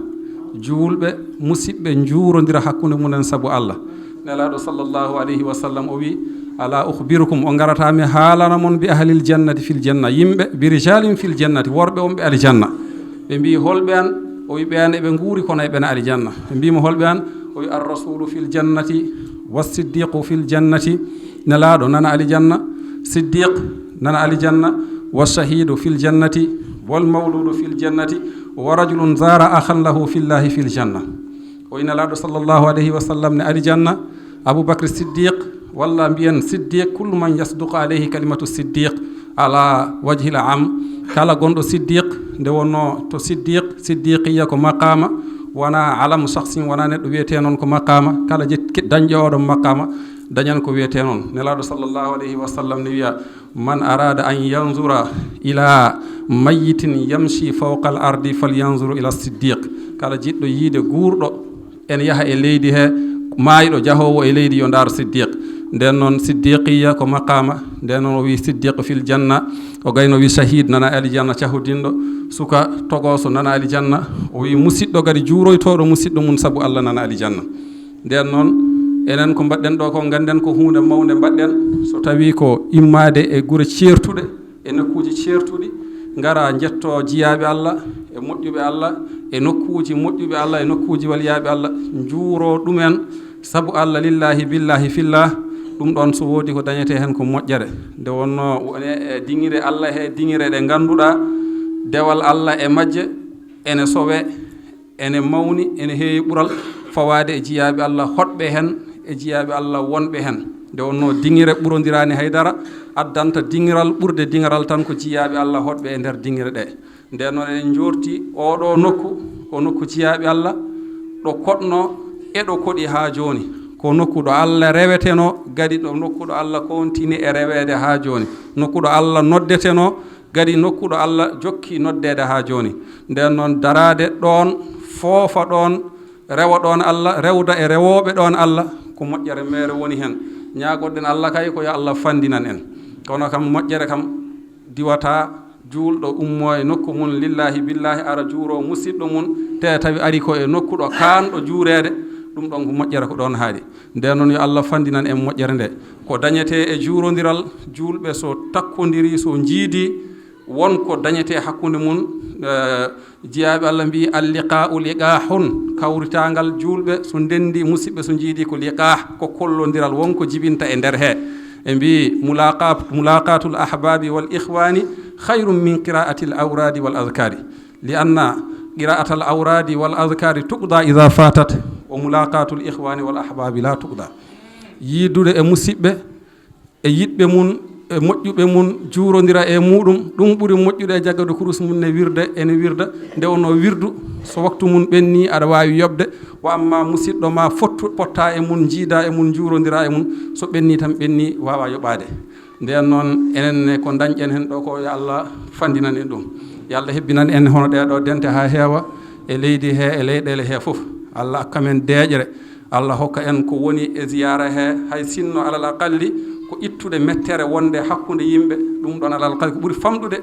Juulɓe, musiɓɓe, njuurondira hakkunde mumen sabu Allah. Nelaaɗo sallallahu alayhi wa sallam o wi, "Ala ukhbirukum, o ngarata mi haalana mon bi ahlil jannati fil janna, yimɓe bi rijalin fil jannati, worɓe on ɓe aljanna." Ɓe mbi, "Holɓe an?" O wi, "Ɓe an eɓe nguuri kono eɓe na aljanna." Ɓe mbi mo, "Holɓe an?" O wi, "Ar rasulu fil jannati, wa siddiqu fil jannati." Nelaaɗo nana aljanna, siddiq nana aljanna, wa shahidu fil jannati, wal mawludu fil jannati, wa rajulun zara akhan lahu fillahi fil janna. O wi Nelaaɗo sallallahu alayhi wa sallam ne aljanna, Abubakr Siddiq, walla mbiyen Siddiq, kullu man yasduqu alayhi kalimatu Siddiq ala wajhil am. Kala gonɗo Siddiq, nde wonno to Siddiq, Siddiqiyya ko maqama, wona alamu shakhsin, wona neɗɗo wiyete non ko maqama. Kala jet-, dañƴo oɗon maqama, dañan ko wiyete non. Nelaaɗo sallallahu alayhi wa sallam ne wiya, "Man arada an yanzura ila mayyitin yamshi fawqa al ardi falyanzur ila Siddiq." Kala jiɗɗo yiide guurɗo ene yaha e leydi he, maayɗo jahoowo e leydi yo ndaar Siddiq. Nden noon Siddiqiyya ko maqama, nden noon o wi Siddiq fil janna, o gayno wi shahid nana aljanna cahodinɗo, suka togooso nana aljanna, o wi musiɗɗo kadi juuroytooɗo musiɗɗo mum sabu Allah nana aljanna. Nden noon, enen ko mbaɗɗen ɗo ko, ngannden ko huunde mawnde mbaɗɗen, so tawii ko immaade e gure ceertuɗe, e nokkuuji ceertuɗi, ngara njettoo jiyaaɓe Allah, e moƴƴuɓe Allah, e nokkuuji moƴƴuɓe Allah, e nokkuuji waliyaaɓe Allah, njuuroo ɗumen, sabu Allah, lillaahi, billaahi, fillah, ɗum ɗon so woodi ko dañetee heen ko moƴƴere. Nde wonnoo wone e diŋire Allah he, diŋire ɗe ngannduɗaa dewal Allah e majje ene sowe, ene mawni, ene heewi ɓural fawaade e jiyaaɓe Allah hoɗɓe hen, e jiyaaɓe Allah wonɓe hen. Nde wonnoo diŋire ɓurondiraani haydara, addanta diŋiral ɓurde diŋiral tan ko jiyaaɓe Allah hoɗɓe e nder diŋire ɗe. Nden noon eɗen njoorti oo ɗoo nokku, ko nokku jiyaaɓe Allah, ɗo koɗnoo e ɗo koɗi haa jooni. Ko nokku ɗo Allah rewetenoo, kadi ɗo nokku ɗo Allah kontini e reweede haa jooni. Nokku ɗo Allah noddetenoo, kadi nokku ɗo Allah jokki noddeede haa jooni. Nden noon, daraade ɗoon, foofa ɗoon, rewa ɗoon Allah, rewda e rewooɓe ɗoon Allah, ko moƴƴere meere woni heen. Ñaagoɗen Allah kay ko yo Allah fanndinan en. Kono kam, moƴƴere kam diwataa juulɗo ummoo e nokku mum, lillaahi billaahi, ara juuroo musiɗɗo mum, te tawi ari ko e nokku ɗo kaanɗo juureede, ɗum ɗoon ko moƴƴere ko ɗoon haaɗi. Nden noon, yo Allah fanndinan en moƴƴere nde. Ko dañetee e juurondiral juulɓe, so takkondirii, so njiidii, won ko dañetee hakkunde mum, eh, jiyaaɓe Allah mbii, "Al liqaa'u liqaahun", kawritaangal juulɓe, so ndenndi, musiɓɓe, so njiidii, ko liqaah, ko kollondiral, won ko jibinta e nder hee. Ɓe mbii, "Mulaqat-, mulaqatul ahbaabi wal ikhwaani khayrun min qiraatil awraadi wal azkaari." Li anna qiraatal awraadi wal azkaari tuqda iza fatat, wa mulaqatul ikhwani wal ahbabi la tuqda. Yiidude e musiɓɓe, e yiɗɓe mun, e moƴƴuɓe mun, juurondira e muɗum, ɗum ɓuri moƴƴude e jaggude kurus mun ne wirde, ene wirda, nde wonno wirdu, so waktu mun ɓenni, aɗa waawi yoɓde, wa amma musiɗɗo ma fottu, potta e mun, jiida e mun, juurondira e mun, so ɓenni tan ɓenni, waawa yoɓaade. Nden noon, enen ne ko dañɗen heen ɗo ko, yo Allah fanndinan en ɗum. Yo Allah hebbinan en hono ɗee ɗoo dente haa heewa e leydi hee, e leyɗeele hee fof. Allah hokka men deeƴre. Allah hokka en ko woni e ziyaara hee, hay sinno alal aqalli ko ittude mettere wonde hakkunde yimɓe. Ɗum ɗoon alal aqalli ko ɓuri famɗude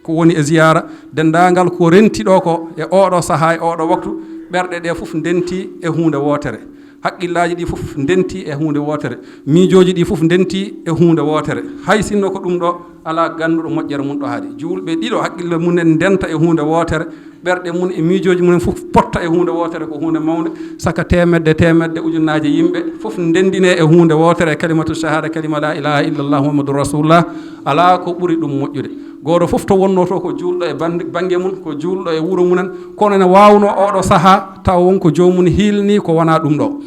ko woni e ziyaara. Denndaangal ko renti ɗo ko e oo ɗoo sahaa, e oo ɗoo waktu, ɓerɗe ɗee fof ndenti e huunde wootere. Haqqillaaji ɗi fof ndenti e huunde wootere, miijooji ɗi fof ndenti e huunde wootere. Hay sinno ko ɗum ɗo alaa gannduɗo moƴƴere mum ɗo haaɗi. Juulɓe ɗiɗo haqqille mum en ndenta e huunde wootere, ɓerɗe mum e miijooji mum en fof potta e huunde wootere, ko huunde mawnde. Saka teemedde, teemedde, ujunnaaje yimɓe fof ndenndinee e huunde wootere, e kalimatu shahaada, kalima laa ilaaha illallah Muhammadun Rasulullah. Alaa ko ɓuri ɗum moƴƴude. Gooto fof to wonnoo to ko juulɗo e bannde, bannge mum, ko juulɗo e wuro mum en, kono ene waawnoo oo ɗoo sahaa tawa won ko joomum hiilnii ko wonaa ɗum ɗoo.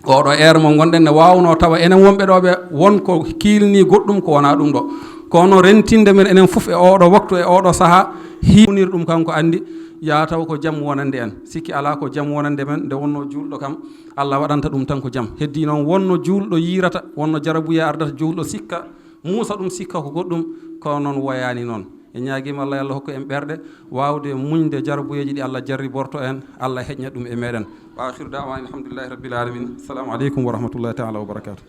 Oo ɗoo heure mo ngonɗen ne waawnoo tawa enen wonɓe ɗoo ɓe won ko kiilnii goɗɗum ko wonaa ɗum ɗoo. Kono rentinde men enen fof e oo ɗoo waktu, e oo ɗoo sahaa, hiiwnir ɗum kanko anndi, yaa taw ko jam wonande en. Sikki alaa ko jam wonande men, nde wonnoo juulɗo kam, Allah waɗanta ɗum tan ko jam. Heddii noon wonno juulɗo yiirata, wonno jarabuya ardata juulɗo sikka, muusa ɗum sikka ko goɗɗum, kono noon woyaani noon. En ñaagiima Allah, yo Allah hokku en ɓerɗe waawde muñde jarbuyeeji ɗi Allah jarriborto en, Allah heƴna ɗum e meɗen. Wa akhiru da'wana alhamdulillahi rabbil alamin. Assalamu aleykum wa rahmatullahi ta'ala wa barakatuh.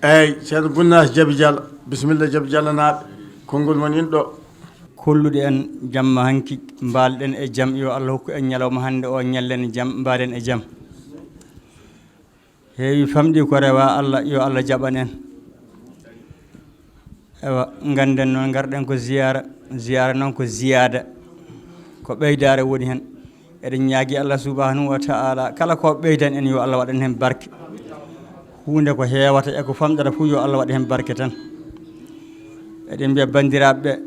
Eey, Ceerno Bunnaas Jabi Jal, bisimilla Jabi Jal naaɓe, konngol mon in ɗo. Kolluɗe en jamma hanki, mbaal-ɗen e jam, yo Allah hokku en ñalawma hannde o, ñallen jam, mbaalen e jam. Heewi famɗi ko rewa Allah, yo Allah jaɓan en. Ewa, ngannden noon, ngarɗen ko ziyaara, ziyaara noon ko ziyaada, ko ɓeydaare woni heen. Eɗen ñaagi Allah subhanahu wa ta'ala, kala ko ɓeydan en, yo Allah waɗan heen barke. Huunde ko heewata e ko famɗata fof, yo Allah waɗ heen barke tan. Eɗen mbiya banndiraaɓe ɓe,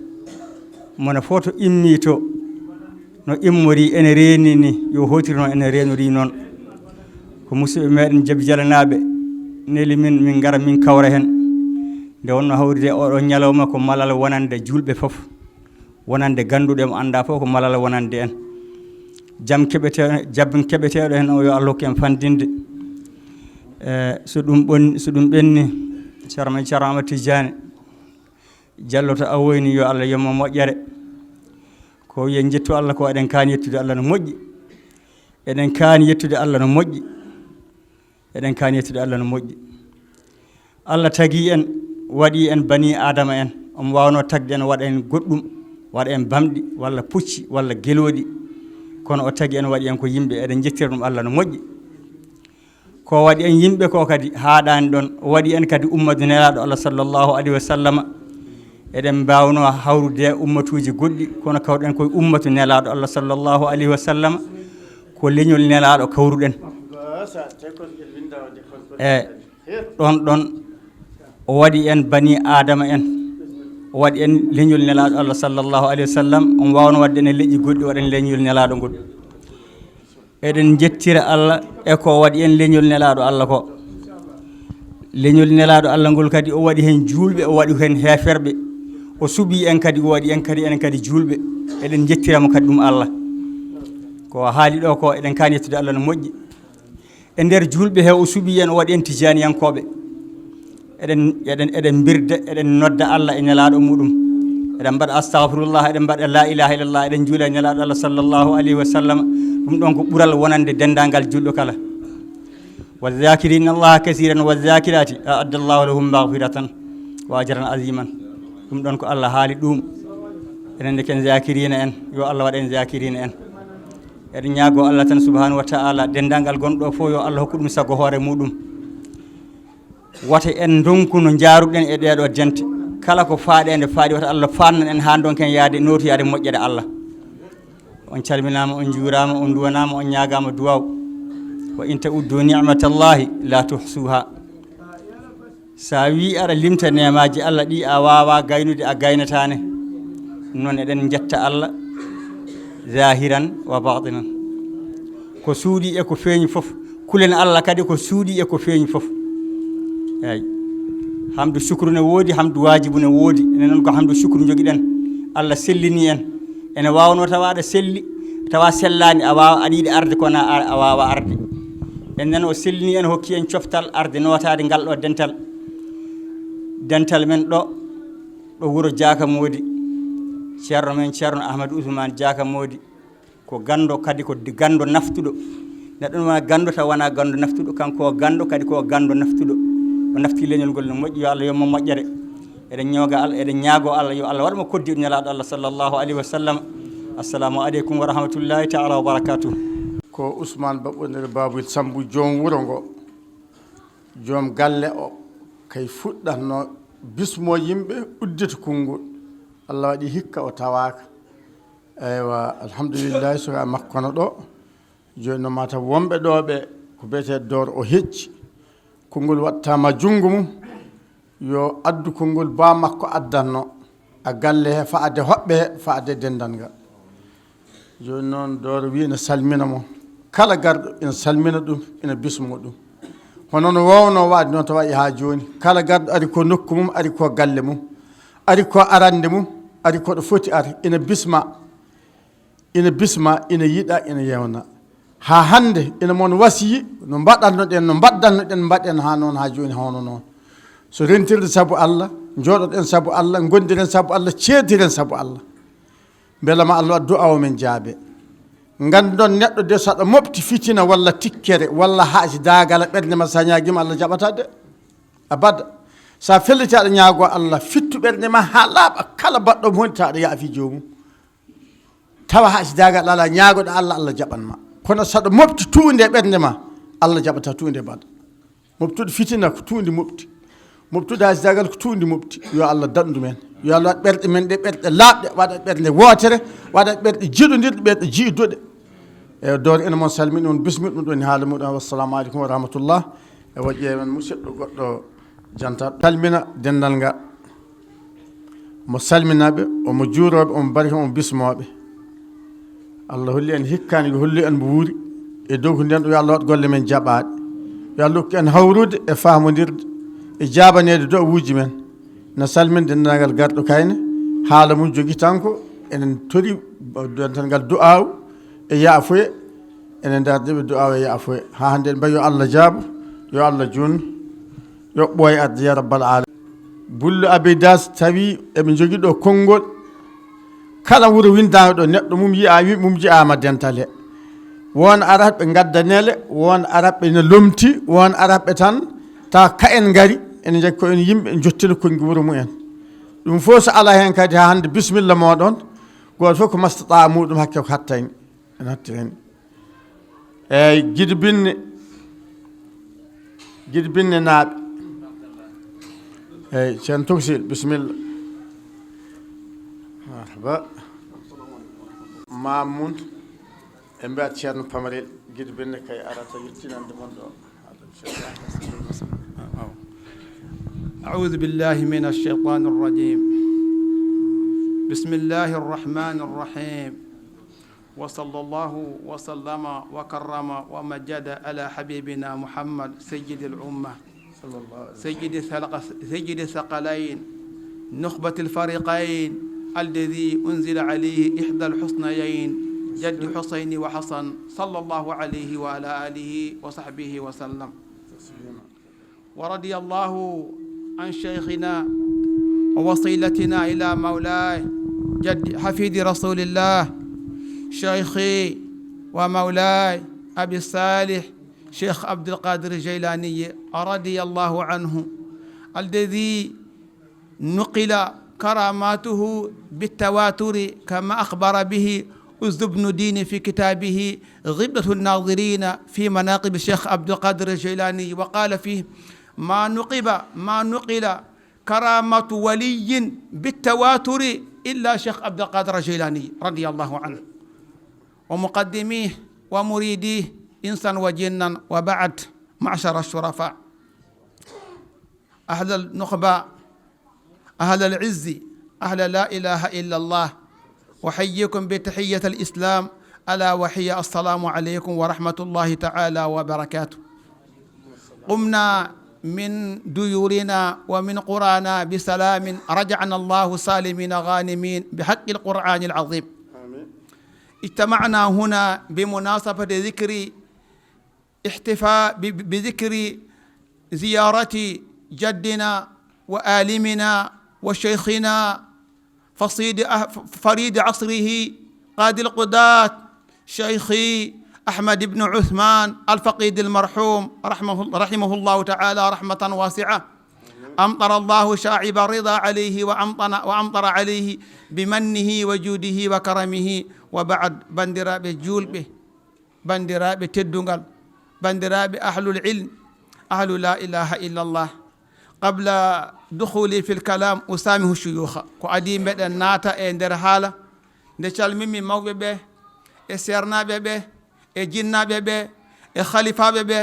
mona fof to immii to, no immori ene reeni ni, yo hoytir noon ene reenori noon. Ko musidɓe meɗen Jabi Jalanaaɓe neli min, min ngara, min kawra heen. Nde wonno hawrude oɗo ñalawma ko malal wonande juulɓe fof. Wonande gannduɗo e mo anndaa fof ko malal wonande en. Jam keɓete-, jam keɓeteeɗo heen o, yo Allah hokku en fanndinde. E, so ɗum ɓon-, so ɗum ɓenni, Ceerno men Ceerno Ahmad Tijaani Jallo to a woyni, yo Allah yomma moƴƴere. Ko wiye njettu Allah ko, eɗen kaani yettude Allah no moƴƴi. Eɗen kaani yettude Allah no moƴƴi. Eɗen kaani yettude Allah no moƴƴi. Allah tagi en, waɗi en banii Aadama en. Omo waawnoo tagde en, waɗa en goɗɗum, waɗa en bamɗi, walla pucci, walla gelooɗi. Kono o tagi en, waɗi en ko yimɓe. Eɗen njettira ɗum Allah no moƴƴi. Ko waɗi en yimɓe ko kadi haaɗaani ɗon. O waɗi en kadi ummatu Nelaaɗo Allah sallallahu alayhi wa sallama. Eɗen mbaawnoo hawrude e ummatuuji goɗɗi, kono kawruɗen koye ummatu Nelaaɗo Allah sallallahu alayhi wa sallama. Ko leñol Nelaaɗo kawruɗen. E ɗon ɗon, o waɗi en banii Aadama en, o waɗi en leñol Nelaaɗo Allah sallallahu alayhi wa sallam. On waawno waɗde en e leƴƴi goɗɗi, waɗen leñol Nelaaɗo ngol. Eɗen njettira Allah e ko o waɗi en leñol Nelaaɗo Allah ko. Leñol Nelaaɗo Allah ngol kadi, o waɗi heen juulɓe, o waɗi heen heeferɓe. O suɓii en kadi, o waɗi en kadi, enen kadi juulɓe. Eɗen njettira mo kadi ɗum Allah. Ko o haali ɗo ko, eɗen kaani yettude Allah no moƴƴi. E nder juulɓe he, o suɓii en, o waɗi en tijaaniyankooɓe. Eɗen, eɗen, eɗen mbirda, eɗen nodda Allah e Nelaaɗo muɗum. Eɗen mbaɗa astagfirullah, eɗen mbaɗa la ilaha illallah, eɗen juula e Nelaaɗo Allah sallallahu alayhi wa sallam. Ɗum ɗon ko ɓural wonande denndaangal juulɗo kala. Wa zakirina Allaha kasiran wa zakirati, a'adda Allahu lahum maghfiratan wa ajran aziman. Ɗum ɗon ko Allah haali ɗum. Enen ne ken zakirina en, yo Allah waɗ en zakirina en. Eɗen ñaagoo Allah tan subhanahu wa ta'ala, denndaangal gonɗo fof yo Allah hokku ɗum sago hoore muɗum. Wata en ndonku no njaaruɗen e ɗee ɗoo dente. Kala ko faaɗeende faaɗi, wata Allah faannan en haa ndonken yaade, nootoyaade moƴƴere Allah. On calminaama, on njuuraama, on nduwanaama, on ñaagaama duwaaw. Wa in ta'uddu ni'matallahi la tuhsuha. So a wii aɗa limta neemaaji Allah ɗi, a waawaa gaynude, a gaynataane. Non eɗen njetta Allah zahiran wa batinan. Ko suuɗii e ko feeñi fof. Kulen Allah kadi ko suuɗii e ko feeñi fof. Eey. Hamdu sukru ne woodi, hamdu waajibu ne woodi. Enen non ko hamdu sukru njogiɗen. Allah sellini en. Ene waawnoo tawa aɗa selli, tawa sellaani, a waawa, aɗa yiɗi arde, kono a, a waawaa arde. En nan o sellini en, hokki en coftal arde nootaade ngal ɗo dental. Dental men ɗo, ɗo wuro Jaaka Moodi. Ceerno men, Ceerno Ahmadu Usmaan Jaaka Moodi. Ko ganndo kadi, ko di-, ganndo naftuɗo. Neɗɗo no wona ganndo tawa wonaa ganndo naftuɗo, kanko o ganndo kadi ko ganndo naftuɗo. O nafti leñol ngol no moƴƴi, yo Allah yommo moƴƴere. Eɗen ñooga Allah, eɗen ñaagoo Allah, yo Allah waɗ mo koddiiɗo Nelaaɗo Allah sallallahu alayhi wa sallam. Assalamu aleykum wa rahmatullahi ta'ala wa barakatuh. Ko Usmaan Baɓɓo nder Baabuyel Sammbu, joom wuro ngo, joom galle o, kay fuɗɗatno bismo yimɓe, uddita konngol. Allah waɗi hikka o tawaaka. Eywa, alhamdulillahi, suka makko no ɗo. Jooni no mata wonɓe ɗo ɓe, ko biyetee Dooro o hecci. Konngol waɗtaama junngo mum, yo addu konngol ba makko addanno. A galle he, faade hoɓɓe he, faade denndaangal. Jooni noon, Dooro wi ina salmina mo. Kala garɗo ina salmina ɗum, ina bismo ɗum. Hono no waawno waɗde noon, tawa e haa jooni. Kala garɗo ari ko nokku mum, ari ko galle mum, ari ko arande mum, ari ko ɗo foti ar, ina bisma, ina bisma, ina yiɗa, ina yewna. Haa hannde, ina mon wasiyi, no mbaɗatno-ɗen, no mbaɗdatno-ɗen, mbaɗen haa noon, haa jooni, hono noon. So rentirde sabu Allah, Njooɗoɗen sabu Allah, ngondiren sabu Allah, ceediren sabu Allah. Mbela ma Allah waɗ du'aa o men jaabe. Nganndon neɗɗo de saɗa moɓti fitina walla tikkere walla haasi daagala ɓernde ma sañaagi ma Allah jaɓata de. Abada. Sa felliti aɗa ñaago Allah fittu ɓernde ma haa laaɓa kala baɗɗo mo honti aɗa yaafi joomum. Tawa haasi daagala alaa ñaagoɗa Allah, Allah jaɓan ma. Kono saɗa moɓti tuunde e ɓernde ma, Allah jaɓata tuunde baɗa. Moɓtude fitina ko tuundi moɓti. Moɓtude hasidaagal ko tuundi moɓti. Yo Allah daɗndu men. Yo Allah waɗ ɓerɗe men ɗe ɓerɗe laaɓɗe, waɗa ɓernde wootere, waɗa ɓerɗe jiɗondirɗe, ɓerɗe jiiduɗe. E door ene mon salmini on, bismil ɗum ɗon haala muɗum. Wassalamu aleykum wa rahmatullah. E waɗi e men musidɗo goɗɗo jantaɗo. Salmina denndaangal. Mo salminaaɓe, omo juurooɓe, omo barika, omo bismooɓe. Allah holli en hikkaani, o holli en mo wuuri e dow ko nden, yo Allah waɗ golle men jaɓaaɗe. Yo Allah hokku en hawrude e faamondirde e jaabaneede du'awuuji men. Na salmin denndaangal garɗo kayne, haala mum jogi tan ko enen tori dental ngal du'aawu e yaafoye, enen darde ɓe du'aawu e yaafoye. Haa hannde en mbayi yo Allah jaabu, yo Allah juun. Yoɓɓo e arde ya rabbal alamin. Bullo Abidas tawi eɓe njogii ɗo konngol. Kala wuro winndaango ɗo neɗɗo mum yi'a, wi mum ji'aama dental he. Won arat ɓe ngadda nele, won arat ɓe ne lomti, won arat ɓe tan tawa ka en ngari, ene njaggi ko en yimɓe, en jottina konngi wuro mumen. Ɗum fof so alaa heen kadi haa hannde bismilla mooɗon, gooto fof ko mastata muɗum hakke ko hattani. En hatti heen. Eey, Gidi Binne, Gidi Binne naaɓe. Eey, Ceerno Tokosel, bisimilla. Marhaba. Maam mun, en mbi'at Ceerno Pamarel, Gidi Binne kay arata yettinande mon ɗo. أعوذ بالله من الشيطان الرجيم. بسم الله الرحمن الرحيم. وصلى الله وسلم وكرم ومجد على حبيبنا محمد سيد الأمة، سيد الثلق-، سيد الثقلين، نخبة الفريقين، الذي أنزل عليه إحدى الحسنيين، جد حسين وحسن، صلى الله عليه وعلى آله وصحبه وسلم. ورضي الله عن شيخنا ووسيلتنا إلى مولاي جد حفيد رسول الله، شيخي ومولاي أبي الصالح شيخ عبد القادر الجيلاني رضي الله عنه، الذي نقل كراماته بالتواتر كما أخبر به عز بن دين في كتابه غبطة الناظرين في مناقب الشيخ عبد القادر الجيلاني، وقال فيه: ما نقب، ما نقل كرامة ولي بالتواتر إلا شيخ عبد القادر الجيلاني رضي الله عنه ومقدميه ومريديه إنسا وجنا، وبعد، معشر الشرفاء، أهل النخبة، أهل العز، أهل لا إله إلا الله، أحييكم بتحية الإسلام، ألا وهي السلام عليكم ورحمة الله تعالى وبركاته. قمنا من ديورنا ومن قرانا بسلام، رجعنا الله سالمين غانمين بحق القرآن العظيم. آمين. اجتمعنا هنا بمناسبة ذكر احتفاء ب-، بذكر زيارة جدنا وعالمنا وشيخنا فصيد أه-، فريد عصره قاضي القضاة شيخي أحمد بن عثمان الفقيد المرحوم رحمه، رحمه الله تعالى رحمة واسعة. أمطر الله شعائب الرضا عليه وأمطن-، وأمطر عليه بمنه وجوده وكرمه. وبعد، بندرابي جولبي. Banndiraaɓe teddungal, banndiraaɓe ahlul ilm, ahlu laa ilaaha illallah. Qabla dukhuli fil kalam, usamihu shuyukha. Ko adii meɗen naata e nder haala, nde calmimi mawɓe ɓe, e seernaaɓe ɓe, e jinnaaɓe ɓe, e khalifaaɓe ɓe,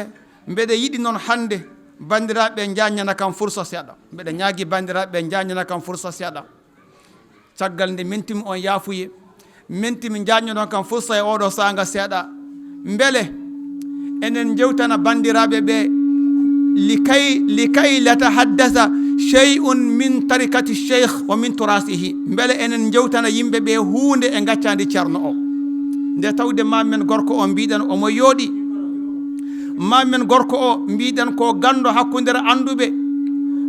mbeɗa yiɗi noon hannde banndiraaɓe njaññana kam fursa seeɗa. Mbeɗa ñaagi banndiraaɓe njaññana kam fursa seeɗa. Caggal nde mentimi on yaafuye, mentimi njaññoɗon kam fursa e oɗo saanga seeɗa. Mbele enen njewtana banndiraaɓe ɓe, likay, likay la tahaddasa shay'un min tarikati sheikh wa min turasihi. Mbele enen njewtana yimɓe ɓe huunde e ngaccaandi Ceerno o. Nde tawde maam men gorko o mbiɗen omo yooɗi. Maam men gorko o mbiɗen ko ganndo hakkunde annduɓe.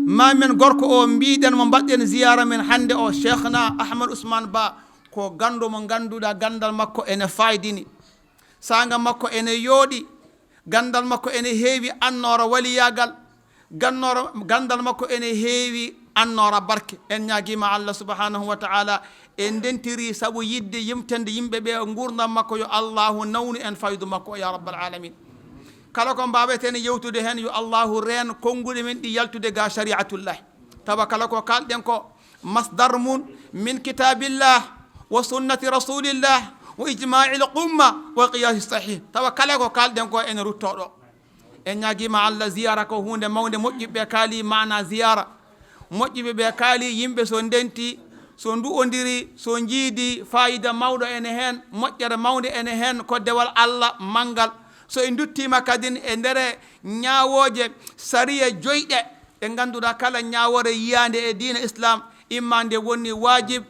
Ma men gorko o mbiɗen mo mbaɗɗen ziyaara men hannde o, Cheikhna Ahmad Ousmane Ba, ko ganndo mo ngannduɗaa ganndal makko ene faaydini, saanga makko ene yooɗi, ganndal makko ene heewi annoora waliyaagal, gannoora, ganndal makko ene heewi annoora barke. En ñaagiima Allah subhanahu wa ta'ala, en ndentiri sabu yiɗde yimtande yimɓe ɓe nguurndam makko, yo Allahu nawnu en faydu makko, ya rabbal alamin. Kala ko mbaaweten yewtude heen, yo Allahu reen konnguɗi men ɗi yaltude ga shari'atullah. Tawa kala ko kaalɗen ko masdar mun min kitabillah wa sunnati rasulillah wa ijma'il umma wa qiyasi sahih. Tawa kala ko kaalɗen ko ene ruttoo ɗo. En ñaagiima Allah, ziyaara ko huunde mawnde, moƴƴiɓe kaali maana ziyaara. Moƴƴiɓe ɓe kaali yimɓe so ndenti, so ndu'ondiri, so njiidi, faayida mawɗo ene heen, moƴƴere mawnde ene heen, ko dewal Allah manngal. So en nduttiima kadin e nder ñaawooje sariya joyɗe ɗe ngannduɗaa kala ñaawoore yiyaande e diina Islam, imma nde woni waajib,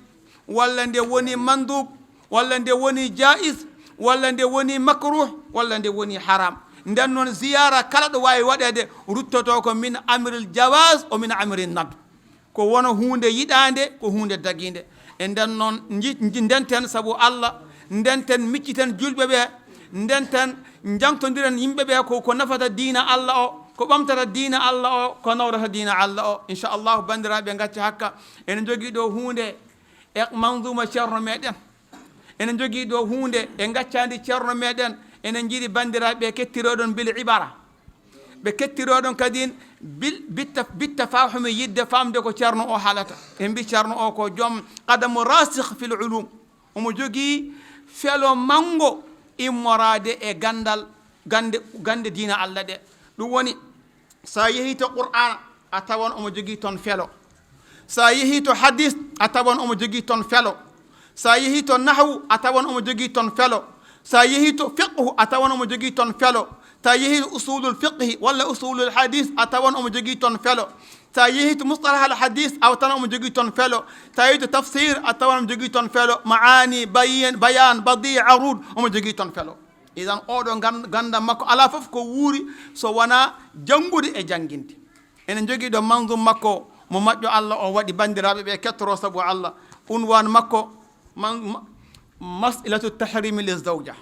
walla nde woni mandub, walla nde woni jaiz, walla nde woni makruh, walla nde woni haram. Nden non, ziyaara kala ɗo waawi waɗeede, ruttotoo ko min amril jawaz o min amrin nadb. Ko wona huunde yiɗaande, ko huunde dagiinde. E nden non, nji-, nji-, ndenten sabu Allah, ndenten micciten julɓe ɓe, ndenten njantondiren yimɓe ɓe ko, ko nafata diina Allah o, ko ɓamtata diina Allah o, ko nawrata diina Allah o. Inchallahu, banndiraaɓe, ngacca hakka. Ene jogii ɗo huunde e manzuma Ceerno meɗen. Ene jogii ɗo huunde e ngaccaandi Ceerno meɗen. Ene njiɗi banndiraaɓe kettiroɗon bil ibara. Ɓe kettiroɗon kadin bil, bitta, bitta fahumi yiɗde famde ko Ceerno o haalata. En mbi Ceerno o ko joom qadamu rasikh fil ulum. Omo jogii felo manngo immoraade e ganndal, gannde, gannde diina Allah ɗe. Ɗum woni, so a yehii to Qur'aana, a tawan omo jogii ton felo. So a yehii to hadis, a tawan omo jogii ton felo. So a yehii to nahwu, a tawan omo jogii ton felo. So a yehii to fiqhu, a tawan omo jogii ton felo. So a yehii to usulul fiqhi walla usulul hadis, a tawan omo jogii ton felo. So a yehii to mustalahal hadis, a tawan omo jogii ton felo. So a yehii to tafsir, a tawan omo jogii ton felo. Maani, bayin, bayan, badi, arud, omo jogii ton felo. Idan, oɗo gan-, ganndal makko alaa fof ko wuuri so wonaa janngude e jannginde. Ene jogii ɗo manzum makko mo moƴƴo Allah o waɗi, banndiraaɓe ɓe kettoroo sabu Allah. Unwaan makko, man-, ma-, mas'ilatu tahrimi li zawja.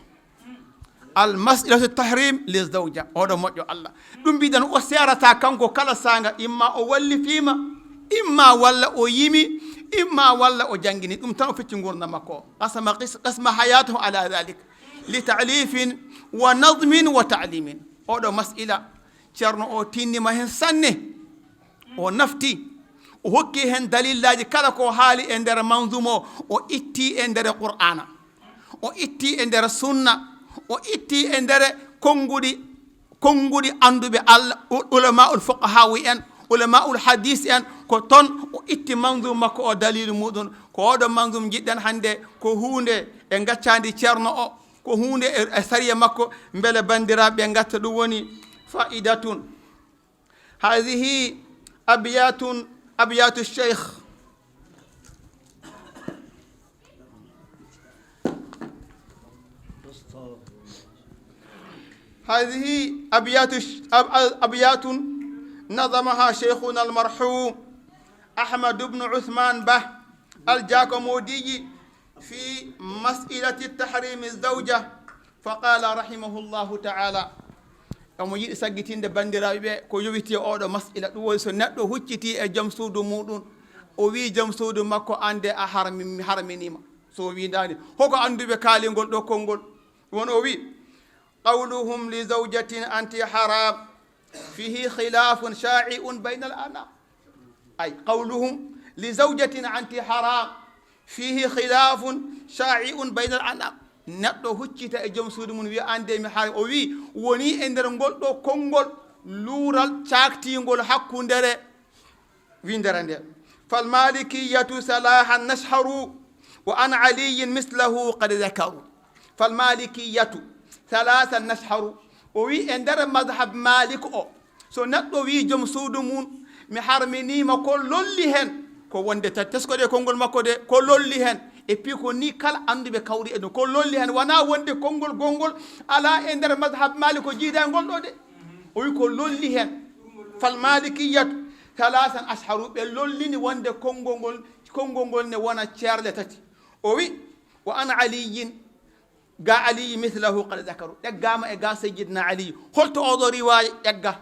Al mas'ilatu tahrim li zawja. Oɗo moƴƴo Allah. Ɗum mbiɗen o seerata kanko kala saanga, imma o wallifiima, imma walla o yimi, imma walla o janngini. Ɗum tan o fecci nguurndam makko o. Qasama qis-, qasma hayatahu ala dhalik. Li ta'lifin wa nadmin wa ta'limin. Oɗo mas'ila, Ceerno o tinnima hen sanne. O nafti, o hokki hen dalillaaji kala ko haali e nder manzuma o, o itti e nder Qur'aana, o itti e nder sunna, o itti e nder konnguɗi, konnguɗi annduɓe Allah, u-, ulama'ul fuqahaawi en, ulama'ul hadis en, ko ton o itti manzuma makko o dalilu muɗum. Ko oɗo manzum njiɗɗen hannde, ko huunde e ngaccaandi Ceerno o, ko huunde e, e sariya makko, mbele banndiraaɓe ɓe ngatta ɗum woni fa'idatun. هذه أبيات، أبيات الشيخ. هذه أبيات الش-، أب-، أب-، أبيات نظمها شيخنا المرحوم أحمد بن عثمان به الجاكمودي في مسألة تحريم الزوجة، فقال رحمه الله تعالى. Omo yiɗi saggitinde banndiraaɓe ɓe ko yowiti e oɗo mas'ila, ɗum woni so neɗɗo huccitii e joom suudu muɗum, o wi'i joom suudu makko, "An de a harmi-, mi harminiima." So o wi'i, "Ndaani, hoko annduɓe kaali ngol ɗo konngol?" Ɗum woni o wi'i, "قولهم لزوجة أنت حرام، فيه خلاف شائع بين الأنام." Ay, qawluhum li zawjatin anti haram, fihi khilafun sha'i'un baynal anam. Neɗɗo huccita e joom suudu mum, wi'a, "An de mi haray." O wi'i, woni e nder ngol ɗo konngol luural caaktingol hakkundere windere nde. "Fal malikiyatu salahan nashharu, wa an aliyin mislahu qad dhakaru." "Fal malikiyatu salasan nashharu." O wi'i, e nder mazhab Malik o, so neɗɗo wi'i joom suudu mum, "Mi harminiima," ko lolli hen, ko wonde ta-, teskoɗe konngol makko de, ko lolli hen. Et puis ko ni kala annduɓe kawri e ɗum, ko lolli hen, wonaa wonde konngol gonngol alaa e nder mazhab Malik ko jiida e ngol ɗo de. O wi'i ko lolli hen. "Fal malikiyatu Talatan asharu, ɓe lollini wonde konngol ngol, konngol ngol ne wona ceerle tati. O wi, wa an Aliyyin, ga Aliyi mislahu qad zakaru. Ɗeggaama e ga Sayyidina Aliyi. Holto oo ɗoo riwaaya ɗegga?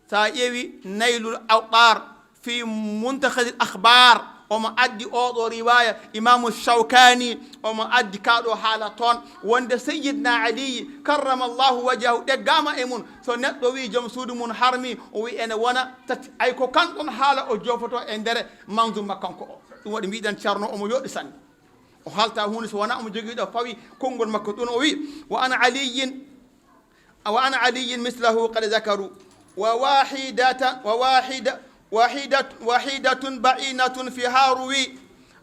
So a ƴeewi Naylul Awtaar fi Muntakhadil Akhbaar, omo addi oo ɗoo riwaaya, Imaamu Shawkaani, omo addi kaa ɗoo haala toon, wonde Sayyidina Aliyi, karramallahu wajhahu, ɗeggaama e mun, so neɗɗo wi'i jom suudu mun harmi, o wi'i ene wona tati. Ay ko kan ɗon haala o joofotoo e nder manzuma kanko o. Ɗum waɗi mbiɗen Ceerno omo yooɗi sanne. O halta huunde so wonaa omo jogii ɗo fawi konngol makko ɗum o wi'i, wa an Aliyyin, wa an Aliyyin mislahu qad zakaru, wa wahidatan, wa wahida, wahidat-, wahidatun ba'inatun fi haruwi,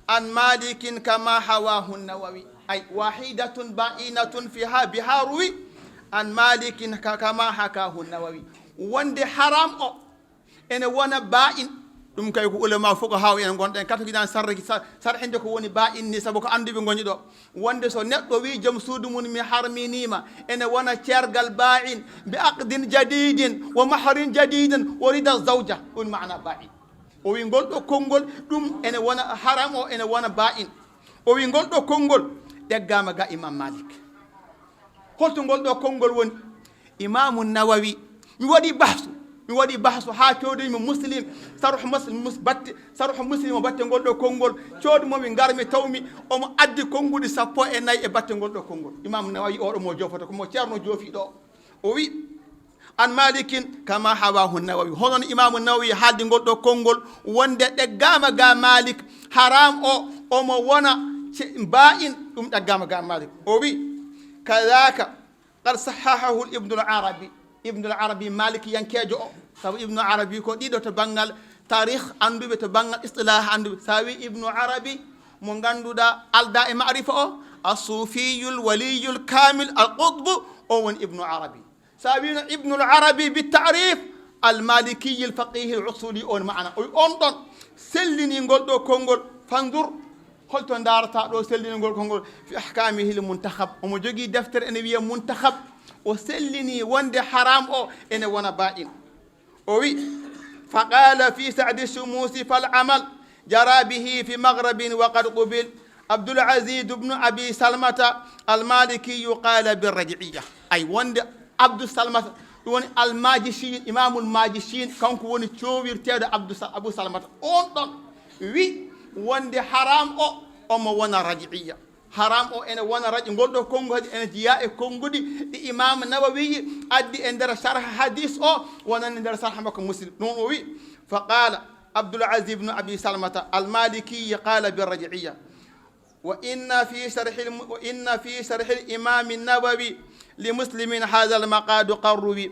an Malikin kama hawahu Nawawi. Ay, wahidatun ba'inatun fi ha-, bi haruwi, an Malikin ka-, kama hakahu Nawawi. Wonde haram o, ene wona ba'in. Ɗum kay ko ulama fuqahaa en ngonɗen katogiɗan sarraki sa-, sarhinde ko woni ba'in ni, sabu ko annduɓe ngoni ɗo. Wonde so neɗɗo wi'i jom suudu mun mi harminiima, ene wona ceergal ba'in, bi aqdin jadidin, wa mahrin jadidin, wa rida zawja. Ɗum maana ba'in. O wi'i ngol ɗo konngol, ɗum ene wona haram o, ene wona ba'in. O wi'i ngol ɗo konngol, ɗeggaama ga Imam Malik. Holto ngol ɗo konngol woni? Imaamu Nawawi, mi waɗi bahsu, mi waɗi bahsu haa coodimi Muslim, Sarhu Muslim, mus-, batte, Sarhu Muslim o batte ngol ɗo konngol, coodumi mo, mi ngarmi tawmi omo addi konnguɗi sappo e nayi e batte ngol ɗo konngol. Imaamu Nawawi oɗo mo joofoto, ko mo Ceerno joofi ɗo. O wi, an Malikin kama hawahu Nawawi. Hono no Imaamu Nawawi haaldi ngol ɗo konngol, wonde ɗeggaama ga Malik, haram o, omo wona ce-, ba'in, ɗum ɗeggaama ga Malik. O wi, kadaka, qad sahhahahu Ibnul Arabi. Ibnul Arabi Malikiyankeejo o. Sabu Ibnu Arabi ko ɗiɗo to banngal taarikh annduɓe, to banngal istilah annduɓe. Sa wi Ibnu Arabi, mo ngannduɗaa aldaa e ma'rifa o, as-suufiyul waliyul kaamil al qutbu, o woni Ibnu Arabi. Sa wino Ibnul Arabi bi ta'rif, al malikiyil faqihil usuli, on ma'ana. O, on ɗon sellini ngol ɗo konngol, fanzur. Holto ndaarata ɗo sellinol ngol konngol? Fi ahkamihil muntakhab. Omo jogii deftere ene wiya Muntakhab. O sellini wonde haram o ene wona ba'in. O wi, faqala fi sa'di shumusi fal amal jara bihi fi maghrabin wa qad qubil. Abdul Aziz ibn Abi Salmata al Maliki qala bi raj'iyya. Ay wonde Abdou Salmata, ɗum woni Almajishin, Imamul Majishin, kanko woni coowirteeɗo Abdou Sa-, Abou Salmata. On ɗon wi wonde haram o, omo wona raj'iyya. Haram o ene wona raj'i. Ngol ɗo konngol kadi ene jeyaa e konnguɗi ɗi Imam Nawawi addi e nder sharh hadis o, wonani nder sharh makko Muslim. Ɗum o wi, fa qala Abdul Aziz ibn Abi Salmata al-Maliki qala bi raj'iyya. وإن في شرح الم-، وإن في شرح الإمام النووي لمسلم هذا المقال قد روي.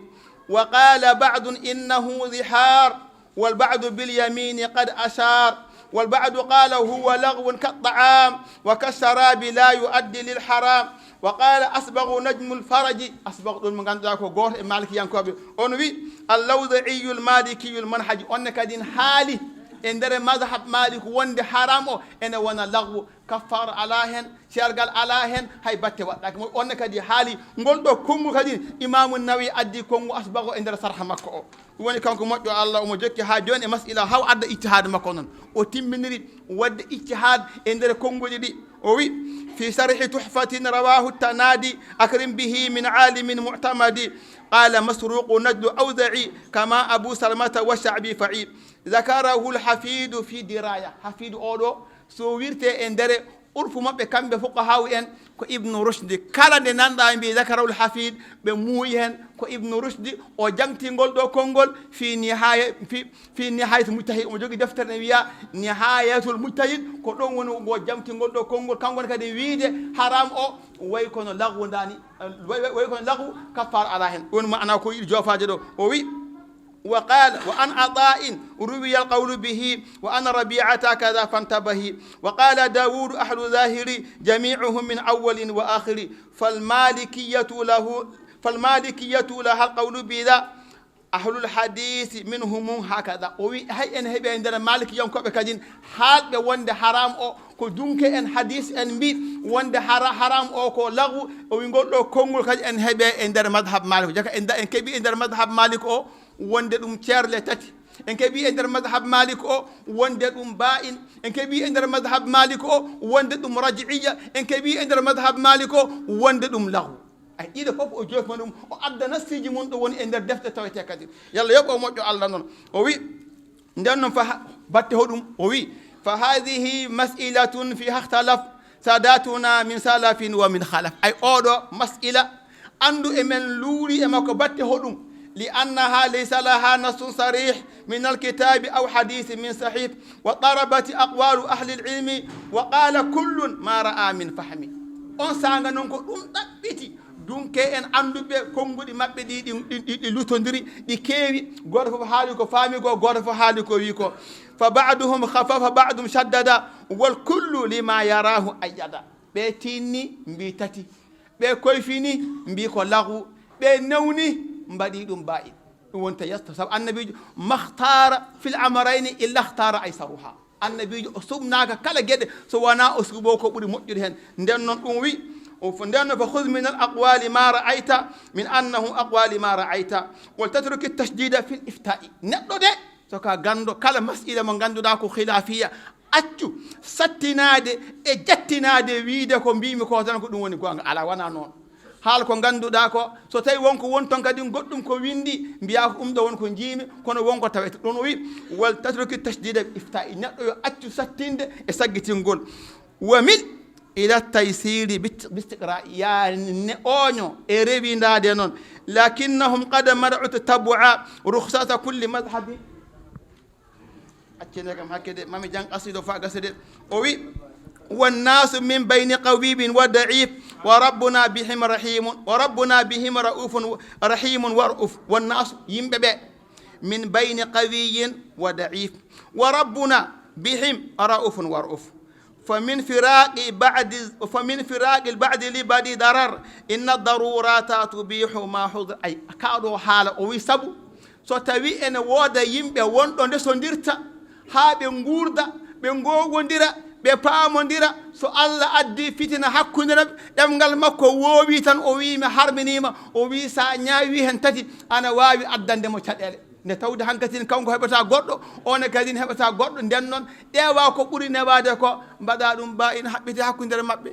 وقال بعض إنه ظهار، والبعض باليمين قد أشار، والبعض قال هو لغو كالطعام وكالشراب لا يؤدي للحرام. وقال أصبغ نجم الفرج، Asbagh ɗum mo ngannduɗaa ko gooto e Maalikiyankooɓe, on wi, اللوزعي المالكي المنهج، on ne kadi haali e nder mazhab Maalik wonde haram o ene wona lagwu. Kaffaara alaa hen, ceergal alaa hen, hay batte waɗɗaaki. Mo on ne kadi haali ngol ɗo konngol kadi, Imaamu Nawawi addi konngu Asbagh e nder sarha makko o. Ɗum woni kanko moƴƴo Allah, omo jokki haa jooni e mas'ila, haa o adda ijtihaad makko non. O timminiri waɗde ijtihaad e nder konnguɗi ɗi. O wi, في شرح تحفة رواه التنادي، أكرم به من عالم معتمد. قال مسروق نجد أوزعي، كما أبو سلمة والشعبي فعي. ذكره الحفيد في دراية. Hafiid oo ɗoo, so wirtee e nder urfu maɓɓe, kamɓe fuqahaawu en, ko Ibnu Rushdi. Kala nde nanɗaa ɓe mbii ذكره الحفيد, ɓe muuyi hen, ko Ibnu Rushdi, o jaŋti ngol ɗoo konngol fii nihaaya, fii, fii Nihaayatu Mujtahid. Omo jogii deftere ne wiyaa Nihaayatul Mujtahid, ko ɗon woni o jaŋti ngol ɗoo konngol. Kanko ne kadi wiide haram o, way kono lagwu ndaani, way, way, way kono lagwu, kaffaara alaa hen. Ɗum woni maanaa ko yiɗi joofaade ɗoo. O wi, وقال، وعن عطاء روي القول به، وعن ربيعة كذا فانتبه. وقال داود أهل الظاهر جميعهم من أول وآخر، فالمالكية له، فالمالكية لها القول بذا، أهل الحديث منهم هكذا. O wi, hay en heɓi e nder Maalikiyankooɓe kadin haalɓe wonde haram o, ko dunke en hadis en mbi wonde hara-, haram o ko lagwu. O wi ngol ɗoo konngol kadi en heɓi e nder madhab Maalik. Jaka en da-, en keɓi e nder madhab Maalik o wonde ɗum ceerle tati. En keɓii e nder mazhab Malik o wonde ɗum ba'in. En keɓii e nder mazhab Malik o wonde ɗum raj'iyya. En keɓii e nder mazhab Malik o wonde ɗum laghu. Ay, ɗiɗo fof o joofima ɗum, o adda nassiiji mum ɗo woni e nder defte tawetee kadi. Yalla yoɓ o moƴƴo Allah noon. O wi, nden noon fa ha-, batte hoɗum? O wi, "Fa hadhihi mas'ilatun fiha ikhtalaf sadatuna min salafin wa min khalaf." Ay, oɗo mas'ila, anndu e men luuri e makko batte hoɗum? "Li annaha laysa laha nassun sarih min alkitabi aw hadisi min sahih, wa darabati aqwalu ahli alilmi, wa qala kullun ma ra'a min fahmi." On saanga noon ko ɗum ɗaɓɓiti. Dunke en annduɓe konnguɗi maɓɓe ɗi, ɗi, ɗi, ɗi, ɗi lutondiri, ɗi keewi. Gooto fof haali ko faami ko, gooto fof haali ko wi ko. Fa ba'duhum khafafa, ba'dum shaddada, wal kullu lima yarahu ayyada. Ɓe tinni, mbi tati. Ɓe koyfini, mbi ko lagu. Ɓe newni, mbaɗi ɗum ba'in. Ɗum woni tayastur. Sabu Annabiijo, "Ma ikhtara fil amrayni illa ikhtara aysaruha." Annabiijo, o suɓnaaka kala geɗe, so wanaa o suɓoo ko ɓuri moƴƴude heen. Nden noon ɗum wi, o fo-, nden noon, "Fa khudh min al aqwali ma ra'ayta, min annahu aqwali ma ra'ayta, wal tatruki tashdida fil ifta'i." Neɗɗo de, so ka ganndo, kala mas'ila mo ngannduɗaa ko khilaafiya, accu sattinaade e jattinaade wiide ko mbiimi ko tan ko ɗum woni goonga. Alaa, wanaa noon. Haal ko ngannduɗaa ko, so tawi won ko won ton kadi goɗɗum ko winndi, mbiyaa ko ɗum ɗo won ko njiimi, kono won ko tawete ɗon. O wi, "Wal tatruki tashdida bil ifta'i." Neɗɗo yo accu sattinde e saggitingol. "Wa mil ila taysiri bit-, bistiqra." Yaa ne ooño e rewindaade noon. "Lakinnahum qad mana'u tatabbu'a rukhsata kulli madhhabi." Accene kam hakke de, mami jang qasida fa gasa de. O wi, "Wan nasu min bayni qawiyyin wa da'if, wa rabbuna bihim rahimun, wa rabbuna bihim ra'ufun rahimun wa ra'uf." Wan nasu, yimɓe ɓe, "min bayni qawiyyin wa da'if, wa rabbuna bihim ra'ufun wa ra'uf. Fa min firaqi ba'di, fa min firaqil ba'di li ba'di darar, inna darurata tubihu ma hudhir." Ay, kaa ɗoo haala, o wi sabu so tawi ene wooda yimɓe wonɗo ndesondirta, haa ɓe nguurda, ɓe ngoowondira, ɓe paamondira, so Allah addi fitina hakkunde maɓɓe, ɗemngal makko woowi tan, o wii, "Mi harminiima." O wii, sa ñaawi hen tati, ana waawi addande mo caɗeele. Nde tawde hankatin kanko heɓata goɗɗo, on e kadi heɓata goɗɗo, nden noon, ƴeewa ko ɓuri newaade ko, mbaɗa ɗum ba'in, haɓɓite hakkunde maɓɓe.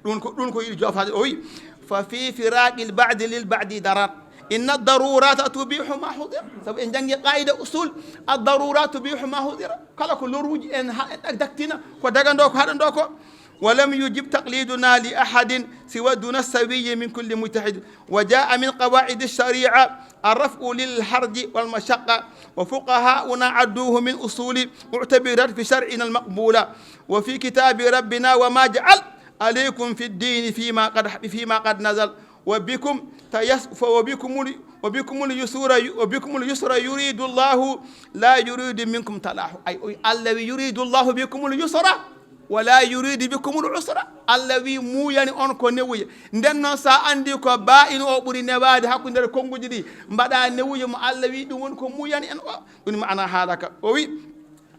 Ɗun ko, ɗun ko yiɗi joofaade. O wi, "Fa fi firaqil ba'di lil ba'di darar. Inna darurata tubihu ma hudhir." Sabu en janngi qaida usul, ad-darurat tubihu ma hudhir. Kala ko loruuji en ha-, en daktina, ko dagandoo ko, haɗandoo ko. "Wa lam yujib taqliduna li ahadin siwa duna sawiyyi min kulli mujtahid. Wa jaa min qawaidi shari'a arraf'u lil harji wal mashaqqa. Wa fuqaha'una adduhu min usuli mu'tabirat fi shar'ina al maqbula. Wa fi kitabi rabbina wa ma ja'al alaykum fi ddini fima qad, fima qad nazal, wa bikum tayas-, fa wa bikumul, wa bikumul yusra yu-, wa bikumul yusra yuridu Llahu la yuridu minkum talahu." Ay, o wi Allah wi, "Yuridu Llahu bikumul yusra wa la yuridu bikumul usra." Allah wi, "Muuyani on ko newuye." Nden noon, sa andi ko ba'in o ɓuri newaade hakkunde konnguuji ɗi, mbaɗa newuye mo Allah wi, ɗum woni ko muuyani en o. Ɗum maana haala ka. O wi,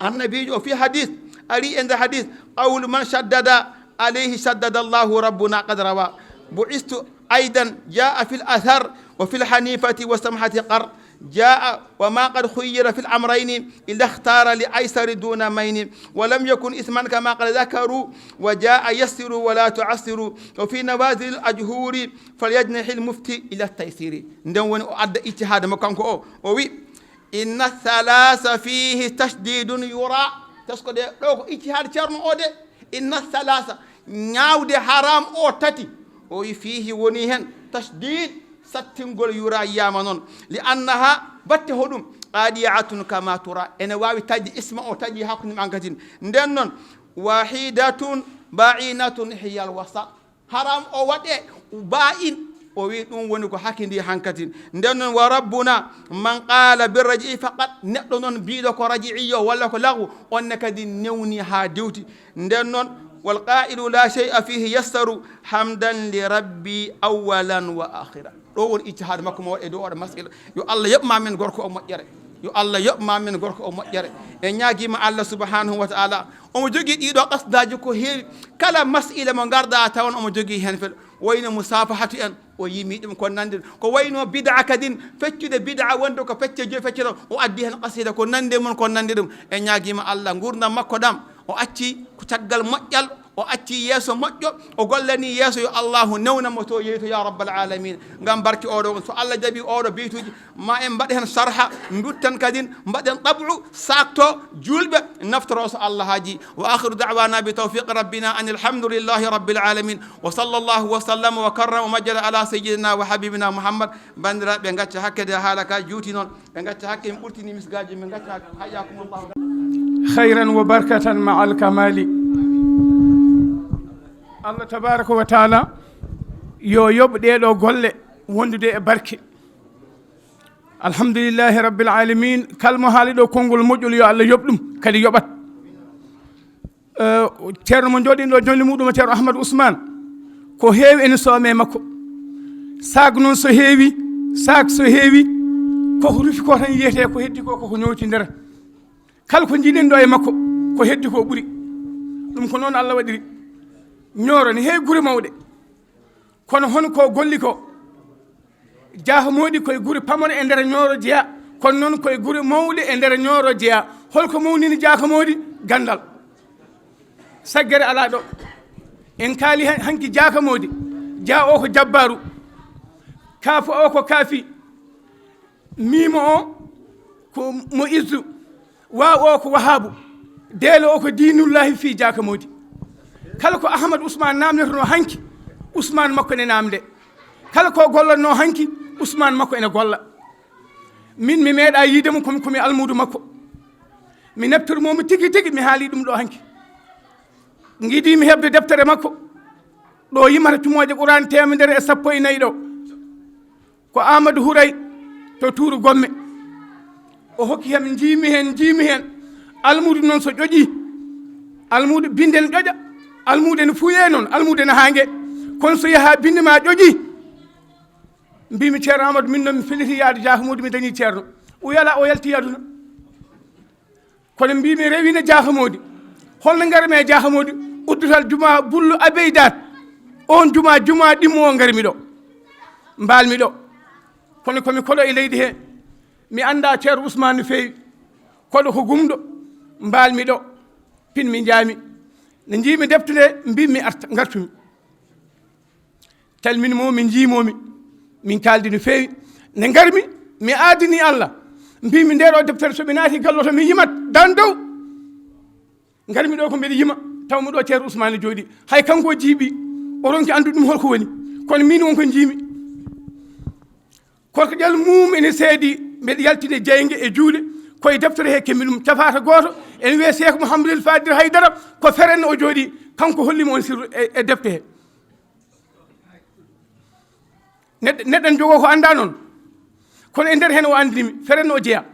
Annabiijo o fi hadis, ari e nder hadis, "Qawlu man shaddada alayhi shaddada Allahu rabbuna qad rawa. Bu'istu aidan jaa fil athar wa fil hanifati wa samhati qar. Jaa wa ma qad khuyyira fil amrayni illa ikhtara li aysari duna mayni. Wa lam yakun ithman kama qad dhakaru wa jaa yassiru wa la tu'assiru. Wa fi nawazil ajhuri falyajnahil mufti ila taysiri." Nden woni o adda ijtihaad mo kanko o. O wi, "Inna thalasa fihi tashdidun yura." Tasko de, ɗo ko ijtihaad Ceerno o de. "Inna thalasa", ñaawde haram o tati. O wi, "fihi", woni hen, "tashdid", sattingol, "yura", yiyama non. "Li annaha", batte hoɗum? "Qadi'atun kama tura", ene waawi taƴde isma o taƴi hakkunde men an katin. Nden non, "wahidatun ba'inatun hiyal wasat." Haram o waɗe ba'in. O wi, "Ɗum woni ko hakindi hankatin." Nden non, "Wa rabbuna man qala bi raj'i faqat." Neɗɗo non biiɗo ko raj'iyyo walla ko lagu, on ne kadi newni haa diwti. Nden non, "Wal qa'ilu la shay'a fihi yassaru hamdan li rabbi awwalan wa akhira." Ɗo woni ijtihaad makko mo waɗi e dow oɗo mas'ila. Yo Allah yoɓ ma men gorko o moƴƴere. Yo Allah yoɓ ma men gorko o moƴƴere. En ñaagiima Allah subhanahu wa ta'ala. Omo jogii ɗiɗo qasdaaji ko heewi. Kala mas'ila mo ngarɗaa tawan omo jogii heen fel. Wayno musafahatu en, O yimi ɗum ko nanndi ɗum. Ko wayno bid'a kadin, feccude bid'a wonde ko fecce joyi fecce ɗo. O addi hen qasida ko nanndi mun, ko nanndi ɗum. En ñaagiima Allah ngurdam makko ɗam. O acci ko caggal moƴƴal, o acci yeeso moƴƴo, o gollani yeeso yo Allahu newna mo to yeeto ya rabbal alamin. Ngam barke oɗo, so Allah jaɓi oɗo beytuuji, ma en mbaɗ hen sarha, nduttan kadin, mbaɗen tab'u, sakto, julɓe, naftoro so Allah haaji. Wa akhiru da'wana bi tawfiqi rabbina anil hamdulillahi rabbil alamin. Wa sallallahu wa sallama wa karrama wa majjada ala sayyidina wa habibina Muhammad. Banndiraaɓe, ɓe ngacca hakke de haala ka juuti non. Ɓe ngacca hakke, en ɓurtini misgaaji, ɓe ngacca hakke. Hayyakumullahu. Khayran wa barakatan ma'al kamali. Allah tabaraka wa taala yo yoɓ ɗee ɗoo golle wondude e barke. Alhamdulillahi rabbil alamin. Kala mo haali ɗoo konngol moƴƴol, yo Allah yoɓ ɗum, kadi yoɓat. Eh, ceerno mo jooɗiino ɗoo, jonle muɗum, ceerno Ahmadu Usmaan, ko heewi ene soomee makko. Saak noon so heewi, saak so heewi, koko rufi ko tan yiyetee, ko heddi ko, koko ñowti nder. Kala ko njiɗen ɗoo e makko, ko heddi ko ɓuri. Ɗum ko noon Allah waɗiri. Ñooro ne heewi gure mawɗe. Kono hono ko golli ko, Jaaha Moodi koye gure pamare e nder Ñooro jeyaa, kono noon koye gure mawɗe e nder Ñooro jeyaa. Holko mawnini Jaaha Moodi? Ganndal. Saggere alaa ɗo. En kaali han-, hanki Jaaha Moodi. Jaa o ko jabbaaru. Kaafo o ko kaafi. Miimo o ko mo izzu. Waaw o ko Wahaabu. Deelo o ko diinullaahi fii Jaaha Moodi. Kala ko Ahmad Usmaan naamneteno hanki, Usmaan makko ene naamnde. Kala ko gollannoo hanki, Usmaan makko ene golla. Min mi meeɗaa yiide mo, komi, komi almuudu makko. Mi naftormoo mo tigi tigi, mi haalii ɗum ɗoo hanki. Ngiɗii mi heɓde deftere makko. Ɗo yimata cumooje Qur'aan teemedere e sappo e nayi ɗo. Ko Aamadu Huray to Tuuru Gomme. O hokki hem, njiimi hen, njiimi hen. Almuudu noon so ƴoƴii, almuudu binnde ne ƴoƴa, almuudu ene fuuyee noon, almuudu ene haangee. Kono so yahaa binnde maa ƴoƴii, mbiimi, "Ceerno Aamadu, min noon mi felliti yaade Jaaha Moodi, mi dañii ceerno." O yalaa, o yaltii aduna. Kono mbiimi, "Rewii ne Jaaha Moodi. Holno ngarmi e Jaaha Moodi?" Uddital jumaa Bullo Abeydaat. Oon jumaa, jumaa ɗimmo o ngarmi ɗo. Mbaalmi ɗo. Kono ko mi koɗo e leydi he. Mi anndaa Ceerno Usmaan no feewi. Koɗo ko gumɗo. Mbaalmi ɗo. Pinmi njaami. Nde njiimi defte nde, mbiimi mi arta, ngartumi. Calmini mo, min njiimo mi. Min kaaldi no feewi. Nde ngarmi, mi aadini Allah. Mbiimi, "Nde ɗo deftere so mi naati gallo to mi yimat, dan dow." Ngarmi ɗo ko mbeɗa yima, taw mo ɗo Ceerno Usmaan jooɗi. Hay kanko o jiiɓi, o ronki anndude ɗum holko woni. Kono min won ko njiimi. Korkoƴal mum ene seedi, mbeɗa yaltini jeyge e juuɗe, koye deftere he kemmi ɗum. Cafaata gooto, ene wiyee Seek Muhammadul Fadil Haydara, ko Ferenno o jooɗi, kanko holli mi on sirru e, e defte he. Neɗɗo, neɗɗo ne jogoo ko anndaa noon, kono e nder heen o anndini mi, Ferenno o jeyaa.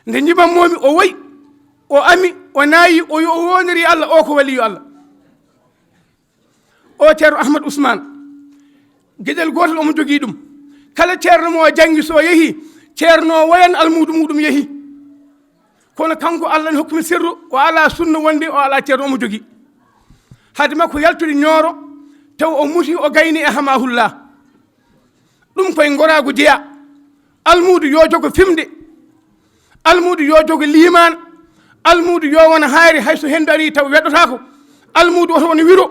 Nde njimammoo mi, o woyi, o ami, o naayi, o, o woondiri Allah, o ko waliyu Allah. O Ceerno Ahmad Usmaan, geɗel gootel omo jogii ɗum. Kala ceerno mo o janngi so o yehii, ceerno o woyan almuudu muuɗum yehii. Kono kanko Allah ne hokki mo sirru, o alaa sunna wonde, o alaa ceerno omo jogii. Hade makko yaltude Ñooro, taw o muti, o gayni e Hamahullah. Ɗum koye ngoraagu jeyaa. Almuudu yo jogo fimde. Almuudu yo jogo liimaan. Almuudu yo wona hayre, hay so henndu arii taw weɗotaako. Almuudu oto wona wiro.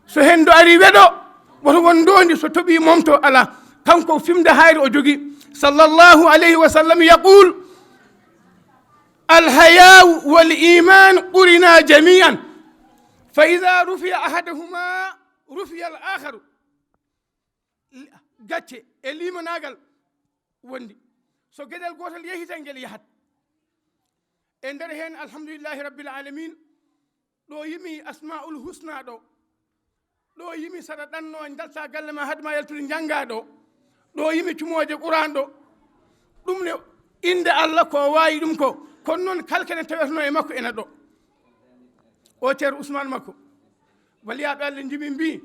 So henndu arii weɗo, woto won ndoondi, so toɓii momto alaa. Kanko fimde hayre o jogii. Sallallahu alayhi wa sallam yaqul, "Al haya'u wal iman qurina jami'an. Fa idha rufi'a ahaduhuma rufi'a al akharu." Gacce e liimanaagal wondi. So geɗel gootel yehi tan, ngel yahat. E nder heen, alhamdulillahi rabbil alamin, ɗo yimi Asma'ul Husna ɗo. Ɗo yimi saɗa ɗanno, njalta galle ma, hadma yaltude njannga ɗo. Ɗo yimi cumooje Qur'an ɗo. Ɗum ne innde Allah ko o waawi ɗum ko. Kono noon, kala kene tawetenoo e makko ena ɗo. O Ceerno Usmaan makko. Waliyaaɓe Allah njimi mbii,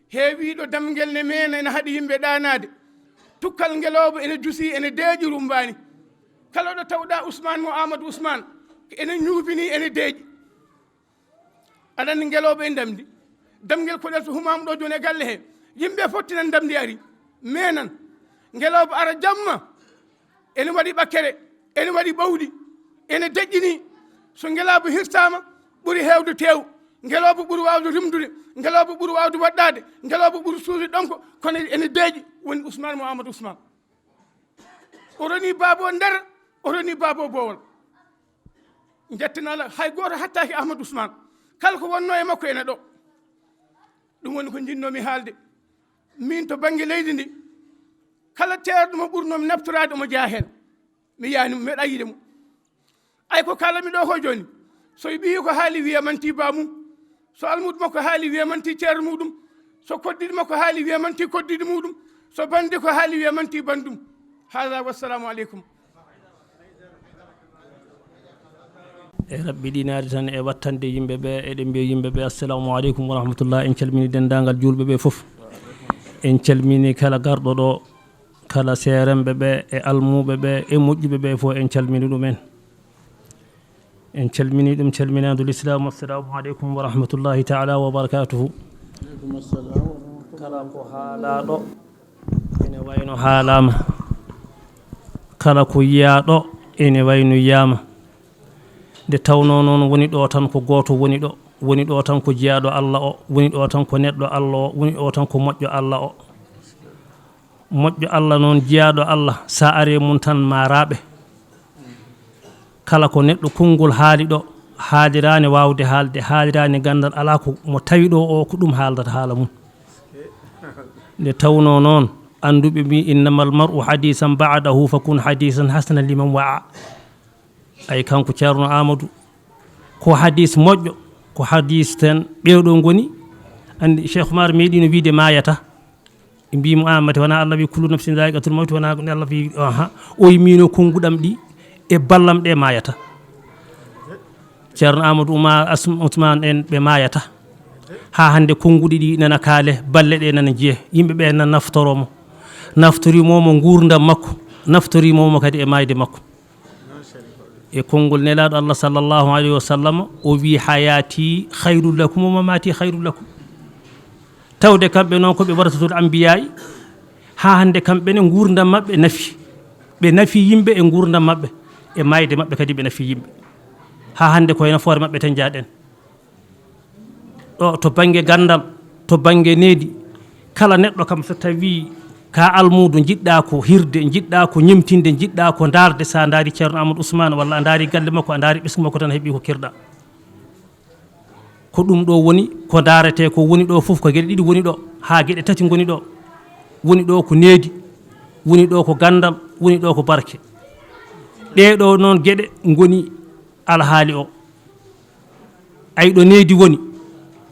heewiiɗo damngel ne meena ene haɗi yimɓe ɗaanaade. Tukkal ngelooba ene jusii, ene deeƴi rumbaani. Kala ɗo tawɗaa Usmaan mo Aamadu Usmaan, ene ñuubinii, ene deeƴi. Aɗa anndi ngelooba en damndi. Damngel koɗel to humaamu ɗoo jooni e galle he, yimɓe fof tinan ndamndi ari, meenan. Ngelooba ara jamma, ene waɗi ɓakkere, ene waɗi ɓawli, ene deƴƴini. So ngelooba hirsaama, ɓuri heewde teew. Ngelooba ɓuri waawde rimdude, ngelooba ɓuri waawde waɗɗaade, ngelooba ɓuri suude ɗonko, kono ene deeƴi, woni Usmaan mo Aamadu Usmaan. O roni baabo nder, o roni baabo boowal. Njettanaa Alla, hay gooto hattaaki Ahmadu Usmaan. Kala ko wonnoo e makko ene ɗo. Ɗum woni ko njinnoomi haalde. Min to bannge leydi ndi, kala ceerno mo ɓurnoomi naftoraade omo jeyaa heen. Mi yaani mo, meɗa yiɗe mo. Ay ko kaalanmi ɗoo ko jooni, so ɓiyi ko haali wiya manti baa mum, so almuudo makko haali wiya manti ceerno muɗum, so koddiiɗo makko haali wiya manti koddiiɗo muɗum, so bannde ko haali wiya manti banndum. Haaza, wassalaamu aleykum. E raɓɓiɗinaade tan e wattande yimɓe ɓe, eɗen mbiya yimɓe ɓe, "Assalamu aleykum wa rahmatullah." En calmini denndaangal juulɓe ɓe fof. En calmini kala garɗo ɗo, kala seeremɓe ɓe, e almuuɓe ɓe, e moƴƴuɓe ɓe fof, en calmini ɗum en. En calmini ɗum calminaandu lislaam. Assalamu aleykum wa rahmatullahi taala wa barakatuhu. Kala ko haalaaɗo ene wayno haalaama, kala ko yiyaaɗo ene wayno yiyaama. Nde tawnoo noon, woni ɗo tan ko gooto woni ɗo, woni ɗo tan ko jiyaaɗo Alla o, woni ɗo tan ko neɗɗo Alla o, woni ɗo tan ko moƴƴo Alla o. Moƴƴo Alla noon, jiyaaɗo Alla, sa ari e mum tan ma raaɓe. Kala ko neɗɗo konngol haali ɗo, haaliraani waawde haalde, haaliraani ganndal, alaa ko mo tawi ɗo o ko ɗum haaldata haala mum. Nde tawnoo noon, annduɓe mbi, "Innamal mar'u hadiisan ba'dahu, fa kun hadiisan hasanan liman wa'a." Ay, kanko Ceerno Aamadu, ko hadiis moƴƴo, ko hadiis tan ɓeeɗo ngoni. Anndi Cheikh Oumar meeɗino wiide maayata. Ɓe mbii mo, "Aan mate wonaa Allah wii kullu nafsin zaa'iqatul mawti, wonaa ko Allah wii?" Aha, o wii, "Miino konnguɗam ɗi e ballam ɗe maayata." Ceerno Aamadu Uma-, As-, Usmaan en ɓe maayata. Haa hannde konnguɗi ɗi nana kaale, balle ɗe nana jiye. Yimɓe ɓe nana naftoroo mo. Naftoriima mo nguurndam makko, naftoriima mo kadi e maayde makko. E konngol Nelaaɗo Allah sallallahu alayhi wa sallam, o wii, "Hayaati khayrun lakum wa mamaati khayrun lakum." Tawde kamɓe noon ko ɓe warasatul anbiyaa'i, haa hannde kamɓe ne nguurndam maɓɓe nafi. Ɓe nafi yimɓe e nguurndam maɓɓe, e maayde maɓɓe kadi ɓe nafi yimɓe. Haa hannde ko e nafoore maɓɓe tan njaaɗen. Ɗo to bannge ganndal, to bannge needi, kala neɗɗo kam so tawii ka almuudo njiɗɗaa ko hirde, njiɗɗaa ko ñemtinde, njiɗɗaa ko ndaarde, sa ndaari Ceerno Amadou Ousmane walla a ndaari galle makko, a ndaari ɓesngu makko tan a heɓii ko kirɗaa. Ko ɗum ɗo woni ko ndaaretee, ko woni ɗo fof ko geɗe ɗiɗi woni ɗo, haa geɗe tati ngoni ɗo. Woni ɗo ko needi, woni ɗo ko ganndal, woni ɗo ko barke. Ɗee ɗo noon geɗe ngoni alhaali o. Ay ɗo needi woni,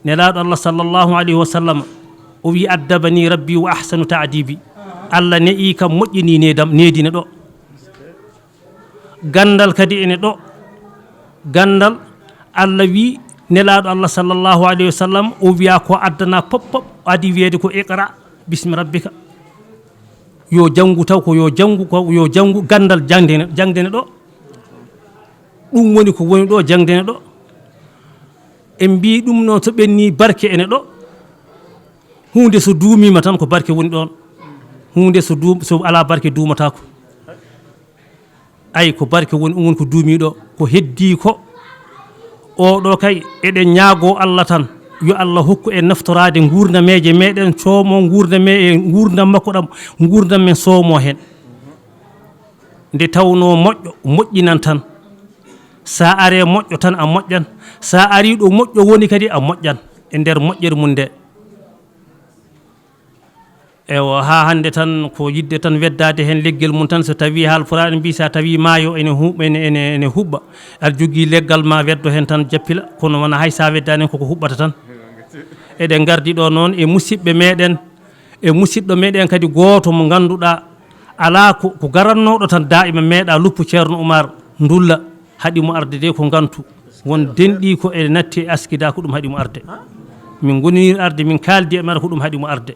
Nelaaɗo Allah sallallahu alayhi wa sallam, o wii, "Addabani Rabbi wa ahsanu ta'dibi." Allah ne'i kam, moƴƴini needam, needi ne ɗo. Ganndal kadi ene ɗo. Ganndal, Allah wii, Nelaaɗo Allah sallallahu alayhi wa sallam, o wiya ko addana pop pop, o adi wiyeede ko iqra bismi rabbika. Yo janngu taw ko yo janngu, ko yo janngu, ganndal jaŋde ne, jaŋde ne ɗo. Ɗum woni ko woni ɗo, jaŋde ne ɗo. En mbii ɗum noon, so ɓenni, barke ene ɗo. Huunde so duumiima tan, ko barke woni ɗoon. Huunde so duum-, so alaa barke, duumataako. Ay, ko barke woni, ɗum woni ko duumii ɗo. Ko heddii ko, oo ɗo kay, eɗen ñaagoo Allah tan, yo Allah hokku en naftoraade nguurnameeje meeɗen, soomoo nguurname-, e nguurndam makko ɗam, nguurndam men soomoo heen. Nde tawnoo moƴƴo moƴƴinan tan. Sa aree moƴƴo tan a moƴƴan. Sa arii ɗo moƴƴo woni kadi a moƴƴan e nder moƴƴere mum nde. Ewa, haa hannde tan ko yiɗde tan weddaade heen leggel mum tan, so tawii haalpulaaɓe mbii, so a tawii maayo ene hu-, ene, ene, ene huɓɓa, aɗa jogii leggal ma weddo heen tan jappila, kono wonaa hay so a weddaani heen koko huɓɓata tan. Eɗen ngardi ɗo noon e musidɓe meeɗen, e musidɗo meeɗen kadi gooto mo ngannduɗaa alaa ko, ko garannooɗo tan daa'ima meeɗaa luppu Ceerno Umar Ndulla, haɗi mo arde de ko ngantu. Won denɗi ko e natti e askida ko ɗum haɗi mo arde. Min ngoniri arde, min kaaldi e maɗa ko ɗum haɗi mo arde.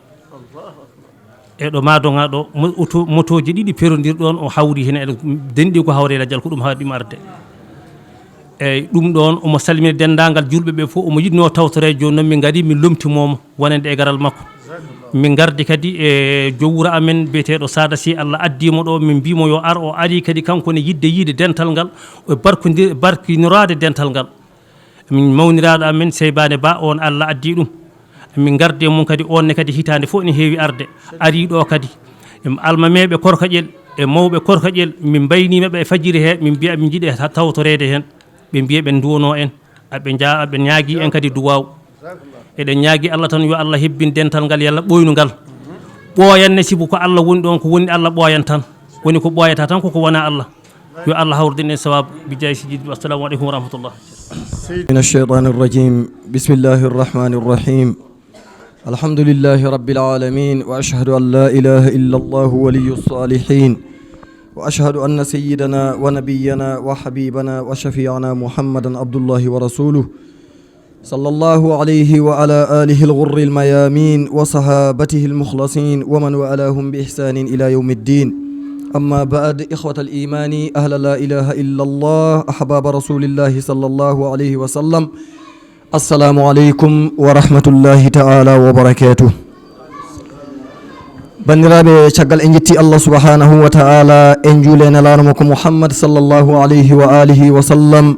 E ɗo maa doŋa ɗo, mo-, oto-, motooji ɗiɗi perondir ɗoon, o hawri heen e denɗi ko hawre lajal ko ɗum haɗi mo arde. Eyi, ɗum ɗoon, omo salmina denndaangal juulɓe ɓe fof, omo yiɗnoo tawtoreede. Jooni noon, min ngarii, min lomtimoo mo wonande e garal makko. Min ngardi kadi e joom wuro amen biyeteeɗo Saada Sy, Allah addii mo ɗo, min mbii mo yo ar, o arii kadi kanko ne yiɗde yiide dental ngal, o barkondir-, barkinoraade dental ngal. Min mawniraaɗo amen Seybaane Ba, on Allah addii ɗum. Min ngardi e mum kadi, on ne kadi hitaande fof ene heewi arde, arii ɗo kadi. Em, almameeɓe Korkaƴel e mawɓe Korkaƴel, min mbayniima ɓe e fajiri he, min mbiya min njiɗi ta-, tawtoreede heen. Ɓe mbiya ɓe nduwonoo en, aɓe nja-, aɓe ñaagii en kadi duwaaw. Eɗen ñaagii Allah tan yo Allah hebbin dental ngal, yalla ɓooynu ngal. Ɓooyan ne, sibu ko Allah woni ɗoon, ko woni Allah ɓooyan tan. Woni ko ɓooyata tan ko ko wonaa Allah. Yo Allah hawrudin en sawaabu, bi jaahi Sayyidina. Assalamu aleykum wa rahmatullah. من الشيطان الرجيم. بسم الله الرحمن الرحيم. الحمد لله رب العالمين، وأشهد أن لا إله إلا الله ولي الصالحين، وأشهد أن سيدنا ونبينا وحبيبنا وشفيعنا محمدا عبد الله ورسوله، صلى الله عليه وعلى آله الغر الميامين وصحابته المخلصين ومن والاهم بإحسان إلى يوم الدين. أما بعد، إخوة الإيمان، أهل لا إله إلا الله، أحباب رسول الله صلى الله عليه وسلم، السلام عليكم ورحمة الله تعالى وبركاته. Banndiraaɓe, caggal en njetti Allah subhanahu wa ta'ala, en juuli e Nelaaɗo makko Muhammad sallallahu alayhi wa alihi wa sallam.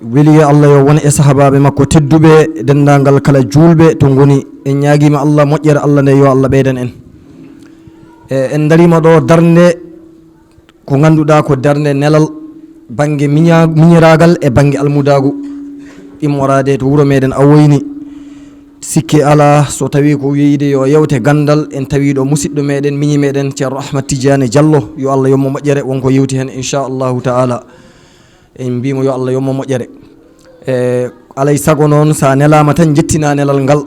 Weli yo Allah yo won e sahabaaɓe makko tedduɓe, denndaangal kala juulɓe to ngoni. En ñaagiima Allah moƴƴere Allah nde, yo Allah ɓeydan en. E, en ndariima ɗo darnde ko ngannduɗaa ko darnde nelal, bannge miña-, miñiraagal e bannge almudaagu, immoraade to wuro meɗen Awoyni. Sikke alaa, so tawii ko wiyde yo yewte ganndal, en tawii ɗo musiɗɗo meɗen, miñi meɗen Ceerno Ahmad Tidiane Diallo, yo Allah yommo moƴƴere, won ko yewti heen, inchallahu ta'ala. En mbii mo yo Allah yommo moƴƴere. E, alay sago noon, so a nelaama tan, njettinaa nelal ngal.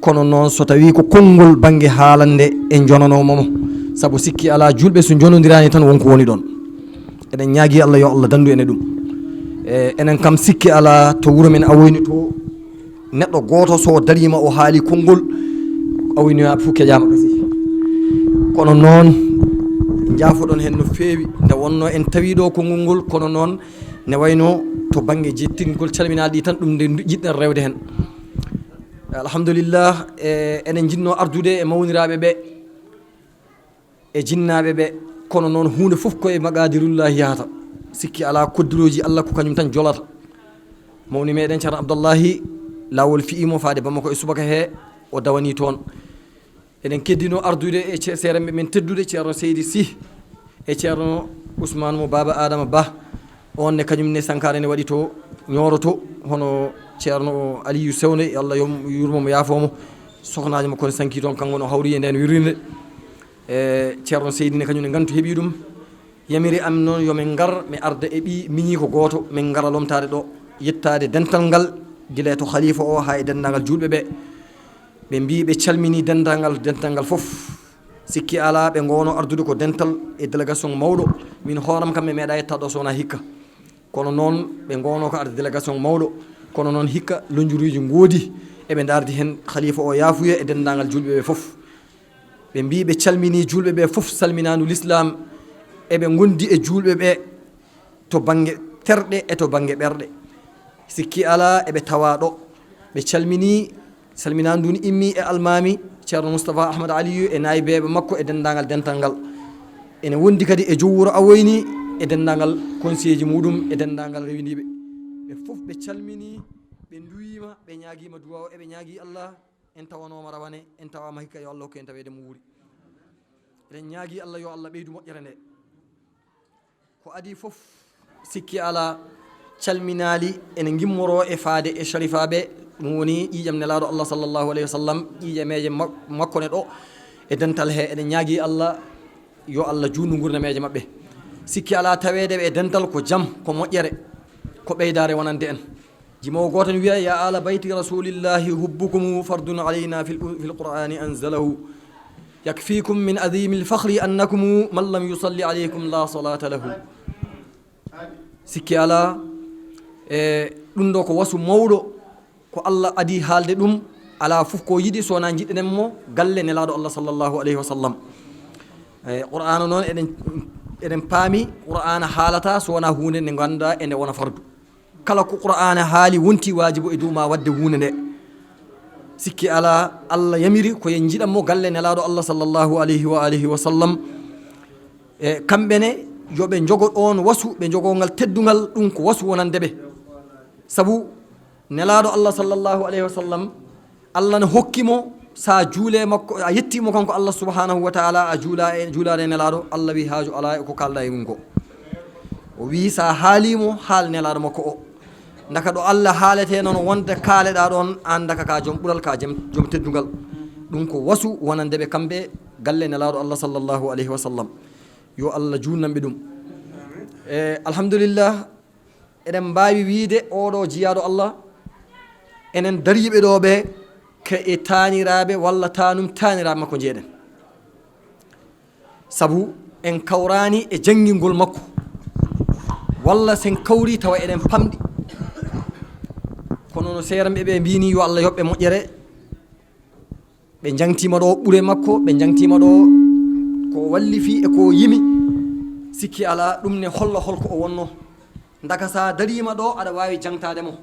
Kono noon, so tawii ko konngol bannge haalande, en njonanooma mo. Sabu sikke alaa, juulɓe so njonondiraani tan, won ko woni ɗoon. Eɗen ñaagii Allah, yo Allah danndu en e ɗum. E, enen kam, sikke alaa, to wuro men Awoyni to, neɗɗo gooto so dariima, o haali konngol, Awoyniyaaɓe fof keƴaama kasi. Kono noon, njaafoɗon heen no feewi, nde wonnoo en tawii ɗo konngol ngol, kono noon, ne wayno to bannge jettingol calminaali ɗi tan, ɗum nde ndu-, jiɗɗen rewde heen. Alhamdulillah, e, eɗen njiɗnoo ardude e mawniraaɓe ɓe, e jinnaaɓe ɓe, kono noon huunde fof ko e maqaadirullahi yahata. Sikki alaa, koddirooji Allah ko kañum tan jolata. Mawni meɗen Ceerno Abdullahi, laawol fiyi mo faade Bamako e subaka he, o dawanii toon. Eɗen keddinoo ardude e ce-, seeremɓe men teddude, Ceerno Seydi Sih e Ceerno Usmaan mo Baaba Aadama Bah. On ne, kañum ne, sankaare ne waɗi to Ñooro to, hono Ceerno Aliyu Sewnde, yo Allah yom-, yurmo mo, yaafoo mo. Sohnaajo makko ne sankii toon, kanko ne o hawri e ndeen wirrinde. E Ceerno Seydi ne, kañum ne, ngantu heɓii ɗum. Yamiri am noon yo min ngar, mi arda e ɓii miñiiko gooto, min ngara lomtaade ɗo, yettaade dental ngal, gila e to khalifa o haa e denndaangal juulɓe ɓe. Ɓe mbii ɓe calminii denndaangal, dental ngal fof. Sikki alaa, ɓe ngoowno ardude ko dental e délégation mawɗo. Min hooram kam, mi meeɗaa yettaade ɗo so wonaa hikka. Kono noon, ɓe ngoowno ko arde délégation mawɗo. Kono noon, hikka lonjuruuji ngoodi, eɓe ndaardi heen khalifa o yaafuya e denndaangal juulɓe ɓe fof. Ɓe mbii ɓe calminii juulɓe ɓe fof salminaandu lislaam, eɓe ngondi e juulɓe ɓe to bannge terɗe e to bannge ɓerɗe. Sikki alaa, eɓe tawaa ɗo. Ɓe calminii, salminaandu ndun immii e almaami Ceerno Mustapha Ahmad Aliyu e naayibeeɓe makko e denndaangal dental ngal. Ene wondi kadi e joom wuro Awoyni e denndaangal konseyeeji muuɗum e denndaangal rewindiiɓe. Ɓe fof ɓe calminii, ɓe nduwiima, ɓe ñaagiima duwaaw, eɓe ñaagii Allah. En tawanooma rawane, en tawaama hikka, yo Allah hokku en taweede mo wuuri. Eɗen ñaagii Allah yo Allah ɓeydu moƴƴere nde. Ko adii fof, sikki alaa, calminaali ene ngimmoroo e faade e sharifaaɓe, ɗum woni ƴiiƴam Nelaaɗo Allah sallallahu alayhi wa sallam, ƴiiƴameeje mak-, makko ne ɗo e dental he. Eɗen ñaagii Allah yo Allah juutnu nguurnameeje maɓɓe. Sikki alaa, taweede ɓe e dental ko jam, ko moƴƴere, ko ɓeydaare wonande en. Jimoowo gooto ne wiya, "يا آل بيت رسول الله، حبكم فرض علينا في ال-، في القرآن أنزله. يكفيكم من عظيم الفخر أنكم من لم يصل عليكم لا صلاة له." Sikki alaa, e ɗum ɗo ko wasu mawɗo, ko Allah adii haalde ɗum, alaa fof ko yiɗi so wonaa njiɗɗen mo galle Nelaaɗo Allah sallallahu alayhi wa sallam. E Qur'aana noon, eɗen, eɗen paami Qur'aana haalataa so wonaa huunde nde ngannduɗaa ene wona fardu. Kala ko Qur'aana haali wonti waajibu e dow maa waɗde huunde nde. Sikki alaa, Allah yamiri ko yo njiɗan mo galle Nelaaɗo Allah sallallahu alayhi wa alihi wa sallam. E kamɓe ne, yo ɓe njogo ɗoon wasu, ɓe njogoo ngal teddungal, ɗum ko wasu wonande ɓe. Sabu Nelaaɗo Allah sallallahu alayhi wa sallam, Allah no hokki mo, sa juule makko, a yetti mo kanko Allah subhanahu wa ta'ala, a juula e, juulaade e Nelaaɗo, Allah wi haaju alaa e ko kaalɗa e mum ko. O wi sa haali mo, haal Nelaaɗo makko o. Ndaka ɗo Allah haalete noon wonde kaaleɗa ɗoon, aan ndaka ka jom ɓural, ka jom, jom teddungal. Ɗum ko wasu wonande ɓe kamɓe galle Nelaaɗo Allah sallallahu alayhi wa sallam. Yo Allah juunnan ɓe ɗum. E, alhamdulillah, eɗen mbaawi wiide oɗo jiyaaɗo Allah, enen dariiɓe ɗo ɓe, ke e taaniraaɓe walla taanum taaniraaɓe makko njeeɗen. Sabu en kawraani e janngingol makko, walla sen kawri tawa eɗen pamɗi. Kono no seeramɓe ɓe mbini, yo Allah yoɓ ɓe moƴƴere, ɓe njangtiima ɗo ɓure makko, ɓe njangtiima ɗo ko wallifi e ko yimi. Sikki alaa, ɗum ne holla holko o wonno. Ndaka sa dariima ɗo, aɗa waawi jangtaade mo.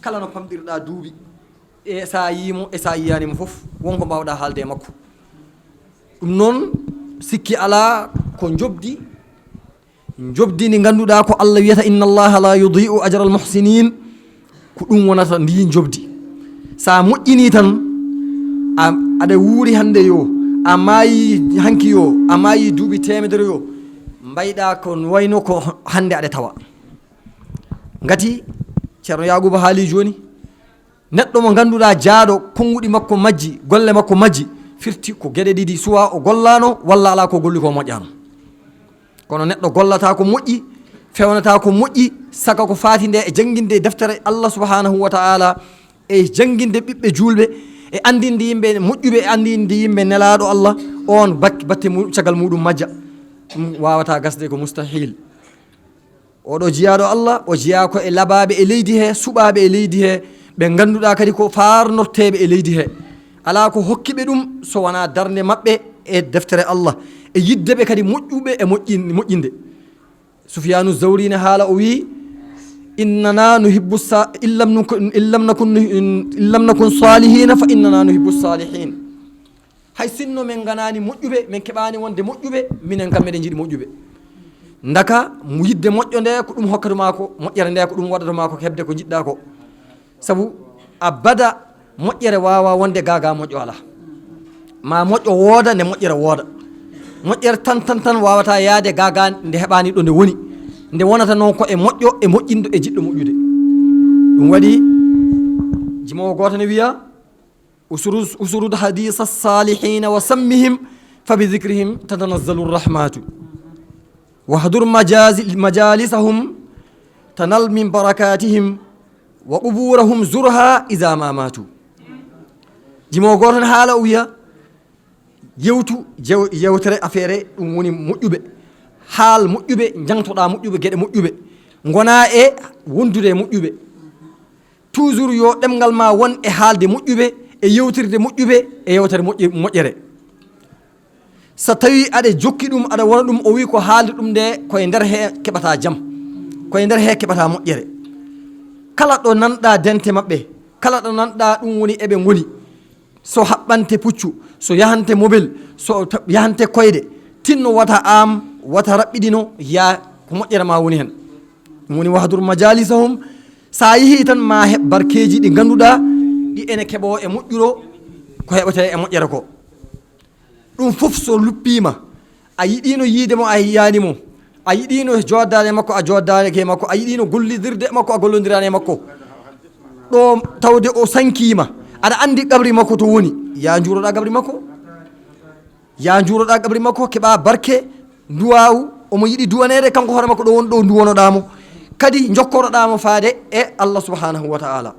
Kala no pamɗirɗa duuɓi, e sa yii mo, e sa yiyaani mo fof, won ko mbawɗa haalde e makko. Ɗum noon, sikki alaa ko njobdi, njobdi ndi ngannduɗaa ko Allah wiyata, "Inna Allaha la yudi'u ajral muhsinin." Ko ɗum wonata ndi njobdi. Sa moƴƴini tan, a, aɗa wuuri hannde yo, a maayi hanki yo, a maayi duuɓi teemedere yo, mbayɗa ko wayno ko hannde aɗa tawa. Ngati Ceerno Yaaquuba haali jooni, neɗɗo mo ngannduɗaa jaaɗo, konnguɗi makko majji, golle makko majji, firti ko geɗe ɗiɗi, suwa o gollaano, walla alaa ko golli ko moƴƴaano. Kono neɗɗo gollata ko moƴƴi, fewnata ko moƴƴi, saka ko faati nde e jannginde deftere Allah subhanahu wa ta'ala, e jannginde ɓiɓɓe juulɓe, e anndinde yimɓe moƴƴuɓe, e anndinde yimɓe Nelaaɗo Allah, on bak-, batte mu-, caggal muɗum majja. Ɗum waawata gasde, ko mustahil. Oɗo jiyaaɗo Allah, o jiyaa ko e labaaɓe e leydi he, suɓaaɓe e leydi he, ɓe ngannduɗaa kadi ko faarnorteeɓe e leydi he. Alaa ko hokki ɓe ɗum so wanaa darnde maɓɓe e deftere Allah, e yiɗde ɓe kadi moƴƴuɓe e moƴƴin-, moƴƴinde. Sufyaanu Zawri ne haala, o wi'i, "Innana nuhibbu sa-, illam nukun, illam nakun, illam nakun salihina fa innana nuhibbu salihin." Hay sinno men nganaani moƴƴuɓe, men keɓaani wonde moƴƴuɓe, minen kam meɗen njiɗi moƴƴuɓe. Ndaka mo yidde moƴƴo nde, ko ɗum hokkata maa ko, moƴƴere nde, ko ɗum waɗata maa ko, heɓde ko njiɗɗaa ko. Sabu abada moƴƴere waawaa wonde gaa gaa moƴƴo alaa. Maa moƴƴo wooda nde moƴƴere wooda. Moƴƴere tan, tan, tan waawataa yaade gaa gaa nde heɓaani ɗo nde woni. Nde wonata noon ko e moƴƴo, e moƴƴinɗo, e jiɗɗo moƴƴude. Ɗum waɗi jimoowo gooto ne wiya, "Usuru-, usurud hadisa salihina wa sammihim, fa bi dhikrihim tatanazzalu rahmatu. Wahdur majazi-, majalisahum, tanal min barakatihim, wa quburahum zurha iza ma matu." Jimo gooto ne haala, o wiya, "Yewtu jew-, yewtere affaire ɗum woni moƴƴuɓe. Haal moƴƴuɓe, njangtoɗaa moƴƴuɓe, geɗe moƴƴuɓe. Ngonaa e wondude e moƴƴuɓe. Toujours yo ɗemngal maa won e haalde moƴƴuɓe, e yewtirde moƴƴuɓe, e yewtere moƴƴi-, moƴƴere. So tawii aɗa jokki ɗum, aɗa wona ɗum," o wi'i, "ko haalde ɗum nde, ko e nder he keɓataa jam, ko e nder he keɓataa moƴƴere. Kala ɗo nanɗaa dente maɓɓe, kala ɗo nanɗaa ɗum woni eɓe ngoni, so haɓɓante puccu, so yahante mobel, so ta-, yahante koyɗe, tinno wata aam, wata raɓɓiɗino, yaa ko moƴƴere maa woni hen." Ɗum woni wahdur majalisahum, sa yehii tan ma heɓ barkeeji ɗi ngannduɗaa ɗi ene keɓoo e moƴƴuɗo ko heɓetee e moƴƴere ko. Ɗum fof so luppiima, a yiɗiino yiide mo, a yiyaani mo, a yiɗiino jooɗdaade e makko, a jooɗdaaki e makko, a yiɗiino gollidirde e makko, a gollondiraani e makko. Ɗo tawde o sankiima, aɗa anndi qabri makko to woni, yaa njuuroɗaa qabri makko. Yaa njuuroɗaa qabri makko, keɓaa barke, duwaawu, omo yiɗi duwaneede, kanko hoore makko ɗo woni ɗo duwanoɗaa mo. Kadi njokkoroɗaa mo faade e Allah subhanahu wa ta'ala.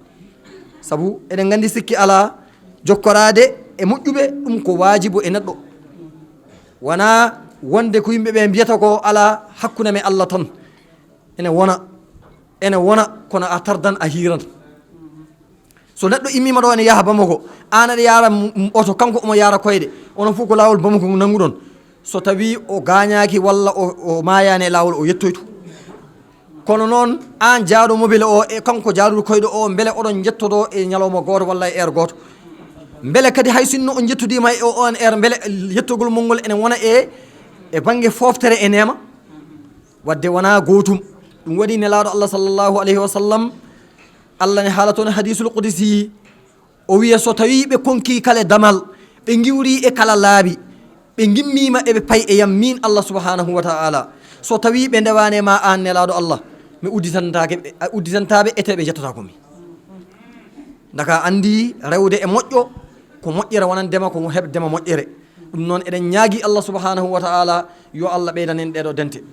Sabu eɗen nganndi sikki alaa, jokkoraade e moƴƴuɓe, ɗum ko waajibu e neɗɗo. Wanaa wonde ko yimɓe ɓe mbiyata ko alaa hakkunde men Allah tan. Ene wona, ene wona, kono a tardan, a hiiran. So neɗɗo immiima ɗo ene yaha Bamako, aan aɗa yaara m-, m-, oto, kanko omo yaara koyɗe, onon fof ko laawol Bamako ngun nannguɗon. So tawii o gaañaaki walla o, o maayaani e laawol, o yettoytu. Kono noon, aan jaaɗo mobile o e kanko jaaɗuɗo koyɗo o, mbele oɗon njettodoo e ñalawma gooto walla e heure gooto? Mbele kadi hay sinno on njettodiima e o, on heure, mbele yettogol mon ngol ene wona e, e bannge fooftere e neema? Wadde wonaa gootum. Ɗum waɗi Nelaaɗo Allah sallallahu alayhi wa sallam, Allah ne haala toon e hadiisul qudsi, o wiya, so tawii ɓe konkii kala damal, ɓe ngiwrii e kala laabi, ɓe ngimmiima eɓe pay e yam miin Allah subhanahu wa ta'ala. So tawii ɓe ndewaani ma aan Nelaaɗo Allah, mi udditantaake ɓe, a udditantaa ɓe, etee ɓe njettotaako mi. Ndaka anndi rewde e moƴƴo, ko moƴƴere wonandema, ko heɓdema moƴƴere. Ɗum noon, eɗen ñaagii Allah subhanahu wa ta'ala, yo Allah ɓeydan en ɗee ɗoo dente.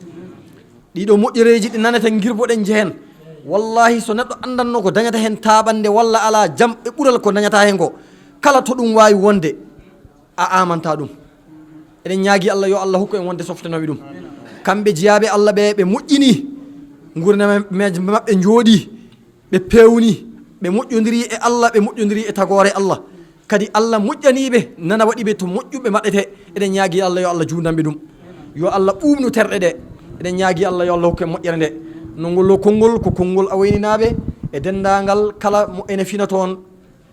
Ɗii ɗoo moƴƴereeji ɗi naneten, ngirboɗen, njehen. Wallaahi, so neɗɗo anndanno ko dañata heen taaɓannde walla alaa jam e ɓural ko dañata heen ko, kala to ɗum waawi wonde, a amantaa ɗum. Eɗen ñaagii Allah, yo Allah hokku en wonde softanooɓe ɗum. Kamɓe jiyaaɓe Allah ɓe, ɓe moƴƴini nguurndam maɓɓe, njooɗii, ɓe peewni, ɓe moƴƴondirii e Allah, ɓe moƴƴondirii e tagoore Allah. Kadi Allah moƴƴanii ɓe, nana waɗi ɓe to moƴƴuɓe maɓɓete. Eɗen ñaagii Allah, yo Allah juundan ɓe ɗum. Yo Allah ɓuuɓnu terɗe ɗe. Eɗen ñaagii Allah, yo Allah hokku en moƴƴere nde. No ngol ɗoo konngol, ko konngol Awayninaaɓe e denndaangal kala mo ene fina toon.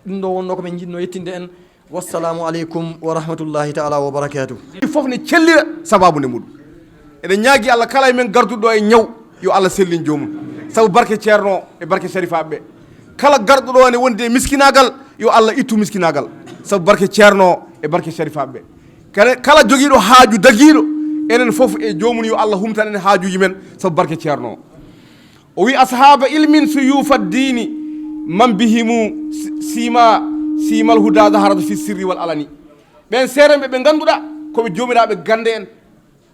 Ɗum ɗoo wonnoo ko min njiɗnoo yettinde en. Wassalaamu aleykum wa rahmatullahi ta'ala wa barakaatuh. Ɗi fof ne cellira sabaabu nde muɗum. Eɗen ñaagii Allah kala e men garduɗo e ñaw, yo Allah sellin joomum. Sabu barke Ceerno e barke Sharifaaɓe ɓe. Kala garɗo ɗo ene wondi e miskinaagal, yo Allah ittu miskinaagal. Sabu barke Ceerno e barke Sharifaaɓe ɓe. Kala, kala jogiiɗo haaju dagiiɗo, enen fof e joomum yo Allah humtan en haajuuji men, sabu barke Ceerno. O wi, "Ashaaba ilmin suyuufa diini, man bihimu si-, siima, siimal huda zaharat fi sirri wal alani." Ɓen seerenɓe ɓe ngannduɗaa ko ɓe joomiraaɓe gannde en,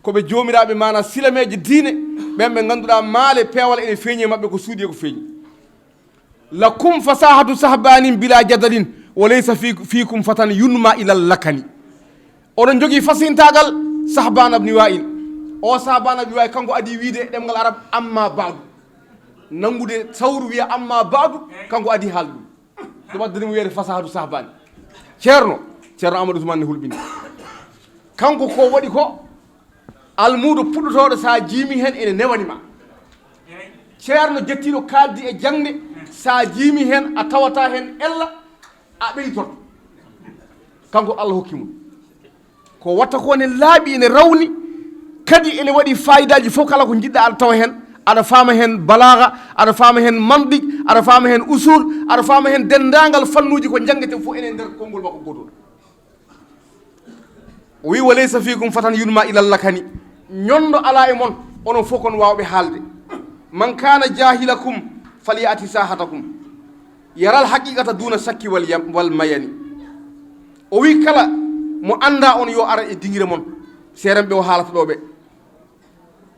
ko ɓe joomiraaɓe maana silameeje diine, ɓen ɓe ngannduɗaa maale peewal ene feeñi e maɓɓe ko suuɗi e ko feeñi. "Lakum fasahatu sahbanin bila jadalin, wa laysa fi-, fiikum fatan yunma ilal lakani." Oɗon jogii fasintaagal Sahbaan ibn Waa'il. O Sahbaan ibn Waa'il, kanko adii wiide e ɗemngal Arab, "Amma ba'du." Nanngude sawru wiya, "Amma ba'du," kanko adii haalde ɗum. Ɗum addani mo wiyeede fasahatu Sahbaan. Ceerno, Ceerno Amadou Ousmane ne hulɓini. Kanko ko waɗi ko, almuudo puɗɗotooɗo, sa jiimi hen ene newani ma. Ceerno jettiiɗo kaaldi e jaŋde, sa jiimi hen a tawata hen ella, a ɓeytorto. Kanko Allah hokki mo. Ko watta ko ne laaɓi, ene rawni, kadi ene waɗi faayidaaji fof. Kala ko njiɗɗa aɗa tawa heen, aɗa faama heen balaaga, aɗa faama heen mantiq, aɗa faama heen usul, aɗa faama heen denndaangal fannuuji ko njanngetee fof ene nder konngol makko gootol. O wi, "Wa laysa fiikum fatan yunma ilal lakani." Ñonndo alaa e mon, onon fof kon waawɓe haalde. "Man kaana jaahilakum falya'ti saahatakum. Yaral haqiiqata duuna shakki wal yam-, wal mayani." O wi, "Kala mo anndaa on, yo ara e dingire mon." Seerenɓe o haalata ɗoo ɓe.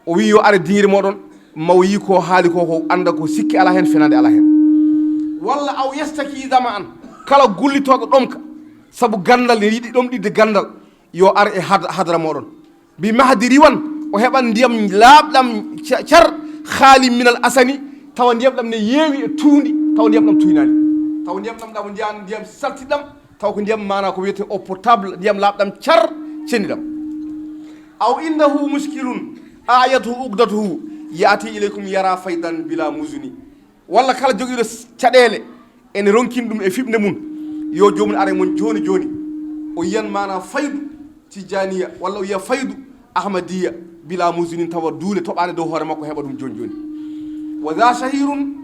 O wi, "Yo ara e dingire mooɗon, ma o yii ko haali ko, ko annda ko sikki alaa heen, fenaande alaa heen." Walla, "Aw yastaki dama an." Kala gullitooɗo ɗomka, sabu ganndal, ne yiɗi ɗomɗinde ganndal, yo ar e had-, hadara mooɗon. "Bi mahdi riwan," o heɓan ndiyam laaɓɗam ca-, car, "khaali minal asani," tawa ndiyam ɗam ne yeewi e tuundi, tawa ndiyam ɗam tuynaani. Tawa ndiyam ɗam, ɗam ndiyam, ndiyam saltiɗam, tawa ko ndiyam maana ko wiyetee eau potable, ndiyam laaɓɗam car, ceniɗam. "Aw indahu mushkilun, ayatuhu uqdatuhu, ya'ti ilaykum yara faydan bila muzuni." Walla kala jogiiɗo s-, caɗeele, ene ronkini ɗum e fiɓnde mum, yo joomum ar e mon jooni jooni. O yiyan maana faydu Tijaniya, walla o yiya faydu Ahmadiya, bila muzinin, tawa duule toɓaande dow hoore makko heɓa ɗum jooni jooni. "Wa za shahirun,"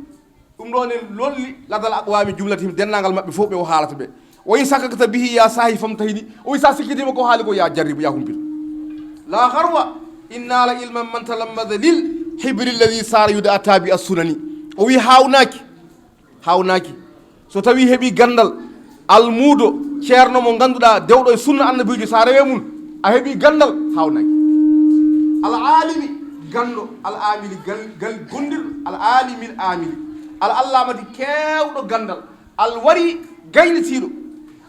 ɗum ɗo ne lolli, "ladal aqwami jumlatihim," denndaangal maɓɓe fof ɓe o haalata ɓe. "Wa in shakakta bihi ya sahi famtahini," o wi sa sikkitiima ko haali ko, ya jarribu, ya humpito. "La gharwa in nala ilman man talammaza lil hibri alladhi sara yuda tabi as-sunani." O wi hawnaaki, hawnaaki. So tawi heɓi ganndal, almuudo, ceerno mo ngannduɗaa, dewɗo e sunna annabiijo, sa rewe mum, a heɓi ganndal, hawnaaki. Al alimi, ganndo, al amili, gal, gal gondirɗo, al alimil amili. Al allamati, keewɗo ganndal. Al wari, gaynitiiɗo.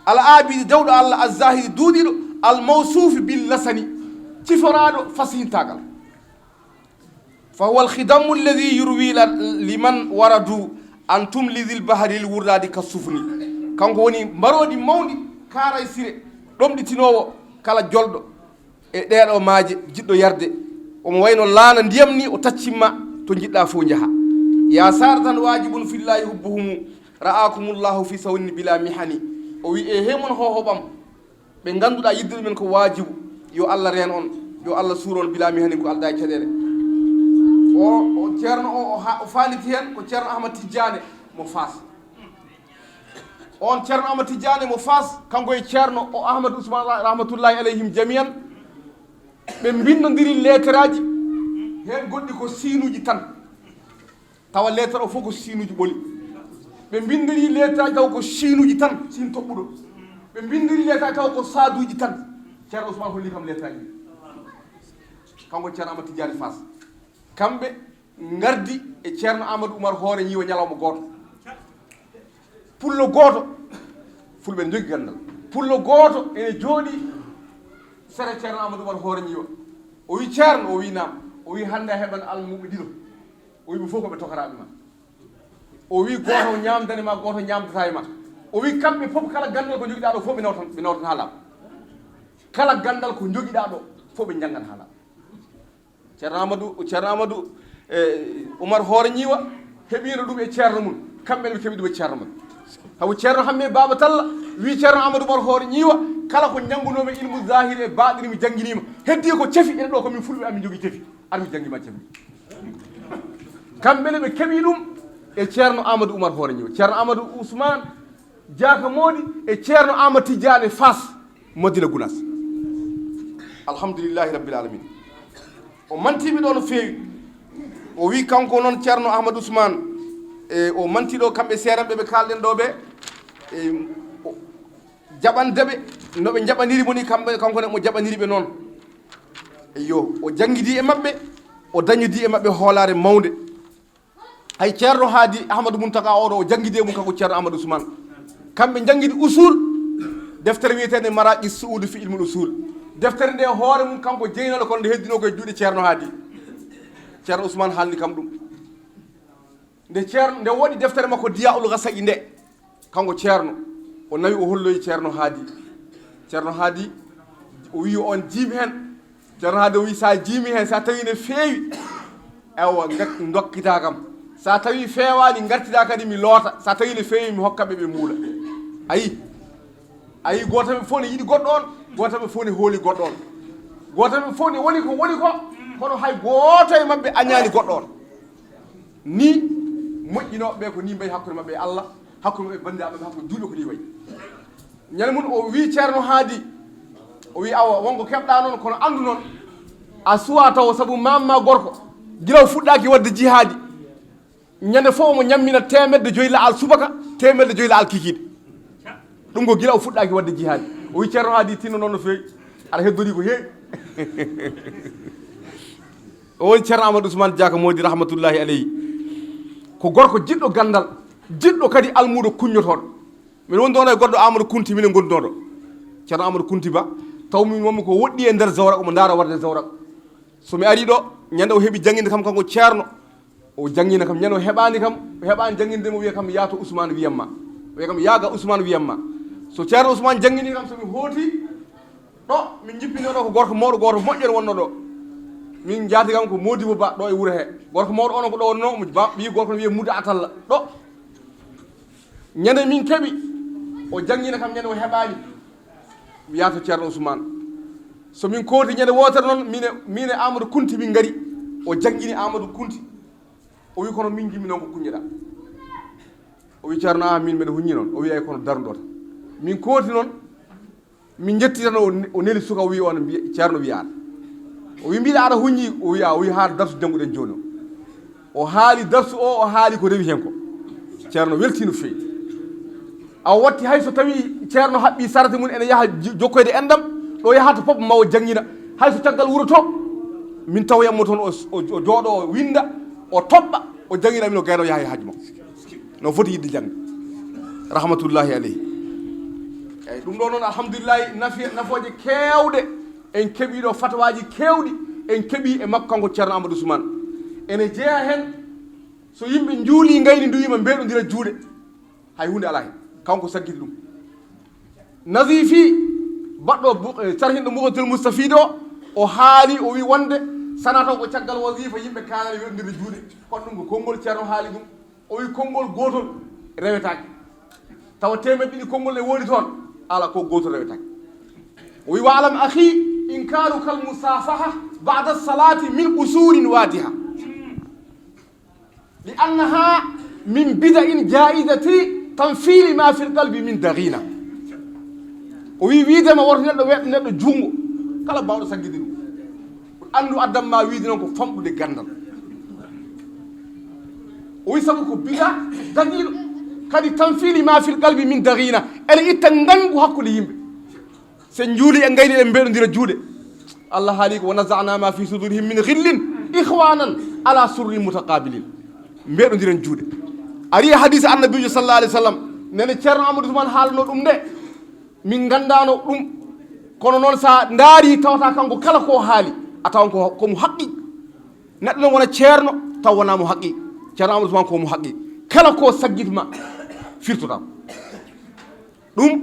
Al abidi, dewɗo Allah, al zahidi, duuɗiiɗo. Al mawsuufi bil lasani, ciforaaɗo fasintaagal. Fa huwa al khidamu alladhi yurwi la-, liman waradu antum li dhil bahri lil wurdadi ka sufni. Kanko woni mbaroodi mawndi, kaaraysire, ɗomɗitinoowo kala jolɗo e ɗeeɗo maaje, jiɗɗo yarde. Omo wayno laana ndiyam ni, o taccimma to njiɗɗaa fow njaha. Ya saadatan wajibun fillahi hubbuhumu, ra'akumullahu fi sawnin bila mihani. O wi'i, e he mon hohoɓam, ɓe ngannduɗaa yiddude men ko waajibu, yo Allah reen on, yo Allah suur on bila mihani ko aldaa e caɗeele. O, o ceerno o, o ha-, o faaliti heen ko Ceerno Ahmad Tijjaane mo Faas. On Ceerno Ahmad Tijjaane mo Faas, kanko e Ceerno o Ahmad Usmaan ra-, rahmatullahi alayhim jami'an, ɓe mbinndondiri leetaraaji, heen goɗɗi ko siinuuji tan. Tawa leetar o fof ko siinuuji ɓoli. Ɓe mbinndiri leetaraaji taw ko siinuuji tan, siin toɓɓuɗo. Ɓe mbinndiri leetaraaji taw ko saaduuji tan. Ceerno Usmaan holli kam leetaraaji ɗi. Kanko Ceerno Ahmad Tijjaani Faas. Kamɓe ngardi e Ceerno Amadou Oumar Hoore Ñiiwa ñalawma gooto. Pullo gooto, Fulɓe ne njogi ganndal. Pullo gooto ene jooɗii sera Ceerno Amadou Oumar Hoore Ñiiwa. O wi'i, "Ceerno," o wi'i, "Naam." O wi'i, "Hannde a heɓan almuɓɓe ɗiɗo." O wi'i, "Ɓe fof ko ɓe tokaraaɓe ma." O wi'i, "Gooto ñaamdan e ma, gooto ñaamdataa e ma." O wi'i, "Kamɓe fof kala ganndal ko njogiɗaa ɗo fof ɓe nawtan, ɓe nawtan haa laaɓa. Kala ganndal ko njogiɗaa ɗo fof ɓe njanngan haa laaɓa." Ceerno Amadou, Ceerno Amadou, eh, Oumar Hoore Ñiiwa heɓiino ɗum e ceerno mum. Kamɓe ne ɓe keɓi ɗum e ceerno mum. Sabu Ceerno Hammee Baaba Talla wi'i Ceerno Amadou Oumar Hoore Ñiiwa, "Kala ko njanngunoomi ilmu zahiri e baaɗini mi jannginiima. Heddii ko cefi, ene ɗo ko min Fulɓe amin njogi cefi. Ar mi janngi ma cefi." Kamɓe ne ɓe keɓi ɗum e Ceerno Amadou Oumar Hoore Ñiiwa. Ceerno Amadou Ousmane Jaaka Moodi e Ceerno Amadou Tidiane Faas Madina Gunaas. Alhamdulillahi Rabbil Alamin. O mantiiɓe ɗo no feewi. O wi'i kanko noon Ceerno Ahmad Ousmane, e o manti ɗo kamɓe seeranɓe ɓe kaalɗen ɗo ɓe, e o jaɓande ɓe no ɓe jaɓaniri mo ni, kamɓe, kanko ne mo jaɓaniri ɓe noon. Eyyo, o janngidi e maɓɓe, o dañodi e maɓɓe hoolaare mawnde. Hay Ceerno Haadi Ahmadu Muntaka oɗo, o janngidi e mum kanko Ceerno Ahmadu Usmaan. Kamɓe njanngidi usul, deftere wiyeteende Maraaqi Su'uudu fi ilmul usul. Deftere nde hoore mum kanko jeynano, kono nde heddinoo ko e juuɗe Ceerno Haadi. Ceerno Usmaan haalni kam ɗum. Nde Ceerno, nde woɗi deftere makko Diyaa'ul Gasa'i nde, kanko Ceerno, o nawi o holloyi Ceerno Haadi. Ceerno Haadi, o wi'i on jiimi hen. Ceerno Haadi o wi'i, "Sa jiimi hen, sa tawi ne feewi, ewa, ngat-, ndokkita kam. Sa tawi feewaani, ngartida kadi mi loota. Sa tawi ne feewi, mi hokka ɓe, ɓe muula." Ayi, ayi, gooto ɓe fof ne yiɗi goɗɗo on, gooto ɓe fof ne hooli goɗɗo on. Gooto ɓe fof ne woni ko woni ko, kono hay gooto e maɓɓe añaani goɗɗo on. Ni moƴƴinooɓe ɓe ko ni mbayi hakkunde maɓɓe e Allah, hakkunde maɓɓe e banndiraaɓe maɓɓe, hakkunde juulɓe ko ni wayi. Ñande mum o wi'i Ceerno Haadi, o wi'i, "Awa, wonko keɓɗaa noon, kono anndu noon, a suwaa taw sabu maam ma gorko, gila o fuɗɗaaki waɗde jihaadi, ñande fof omo ñammina teemedde joyi la'al subaka, teemedde joyi la'al kikiiɗe. Ɗum ko gila o fuɗɗaaki waɗde jihaadi." O wi'i Ceerno Haadi tinno noon no feewi, aɗa heddorii ko heewi. O woni Ceerno Amadou Ousmane Diaka Moodi rahmatullahi aleyhi. Ko gorko jiɗɗo ganndal, jiɗɗo kadi almuudo kuññotooɗo. Min woni ɗoon e goɗɗo Amadou Kunti, minen ngoni ɗoon ɗo. Ceerno Amadou Kunti Ba, taw min wonmi ko woɗɗi e nder zawra, omo ndaara warde zawra. So mi arii ɗo, ñande o heɓi jannginde kam kanko Ceerno, o janngina kam, ñande o heɓaani kam, o heɓaani jannginde mo, wiya kam, "Yaa to Ousmane wiyan ma." Wiya kam, "Yaa ga Ousmane wiyan ma." So Ceerno Ousmane janngini kam, so mi hooti, ɗo min njippinoo ɗo ko gorko mawɗo gooto moƴƴo wonnoo ɗo. Min njaati kam ko Moodibo Ba ɗo e wuro he. Gorko mawɗo on ko ɗo wonnoo, mo ba-, ɓii gorko no wiyee Muda Atalla. Ɗo. Ñande min keɓi, o janngina kam ñande o heɓaani. Mi yaha to Ceerno Ousmane. So min kooti ñande wootere noon, min e, min e Amadou Kunti min ngari. O janngini Amadou Kunti. O wi, "Kono min njimmi noon ko kuññeɗaa." O wi, "Ceerno, ah, min mbeɗa huññi noon." O wi, "Ay, kono darndoota." Min kooti noon, min njetti tan, o, o neli suka, o wi, "On mbiya-, Ceerno wiyaano." O wi, "Mbiɗa aɗa huññi?" O wi, "Ah." O wi, "Haa darsu jannguɗen jooni o." O haali darsu o, o haali ko rewi heen ko. Ceerno weltii no feewi. Awa watti hay so tawi Ceerno haɓɓi sarate mum ene yaha ji-, jokkoyde enɗam, ɗo yahata fof ma o janngina. Hay so caggal wuro to, min tawoyat mo toon, o, o, o jooɗo, o winnda, o toɓɓa, o janngina min, o gayna, o yaha e haaju makko. No foti yiɗde jannga. Rahmatullahi aleyhi. Eyyi, ɗum ɗo noon, alhamdulillahi, nafi-, nafooje keewɗe en keɓii ɗo, fatawaaji keewɗi en keɓii e makko, kanko Ceerno Amadou Ousmane. Ene jeyaa heen, so yimɓe njuulii ngayni, nduwiima mbeeɗondira juuɗe. Hay huunde alaa hen. Kanko saggiti ɗum. Nazifi, baɗɗo bu-, eh, sarhinɗo Mughniyatul Mustafiid o, o haali, o wi wonde Sanaa taw ko caggal wazifa yimɓe kaanani weɗondirde juuɗe. Kono ɗum ko konngol Ceerno haali ɗum. O wi konngol gootol rewetaake. Tawa teemeɗɗe ɗiɗi konngol ɗe woodi toon, ala ko gootol rewetaake. O wi, "Wa'lam akhi, inkaruka al-musafaha ba'da salati min qusurin wadiha. Li annaha min bida'in jaizati tanfili ma fil qalbi min daghina." O wi, "Wiide ma woto neɗɗo weɗ neɗɗo junngo, kala baawɗo saggide ɗum. Anndu addan ma wiide noon ko famɗude ganndal." O wi, "Sabu ko bida dagiiɗo, kadi tanfili ma fil qalbi min daghina, ene itta ngañgu hakkunde yimɓe." Sen njuuli en ngayni en mbeɗondira juuɗe. Allah haali ko, "Wa naza'na ma fi sudurihim min ghillin ikhwanan ala surrin mutaqabilin." Mbeɗondiren juuɗe. Ari e hadisi Annabiijo sallallahu alaihi wasallam, nene Ceerno Amadou Ousmane haalano ɗum nde, min nganndaano ɗum. Kono noon, sa ndaari, tawata kanko kala ko haali, a tawan ko, ko mo haqqi. Neɗɗo noon wona ceerno, taw wonaa mo haqqi. Ceerno Amadou Ousmane ko mo haqqi. Kala ko saggit ma, firtotaa ko. Ɗum,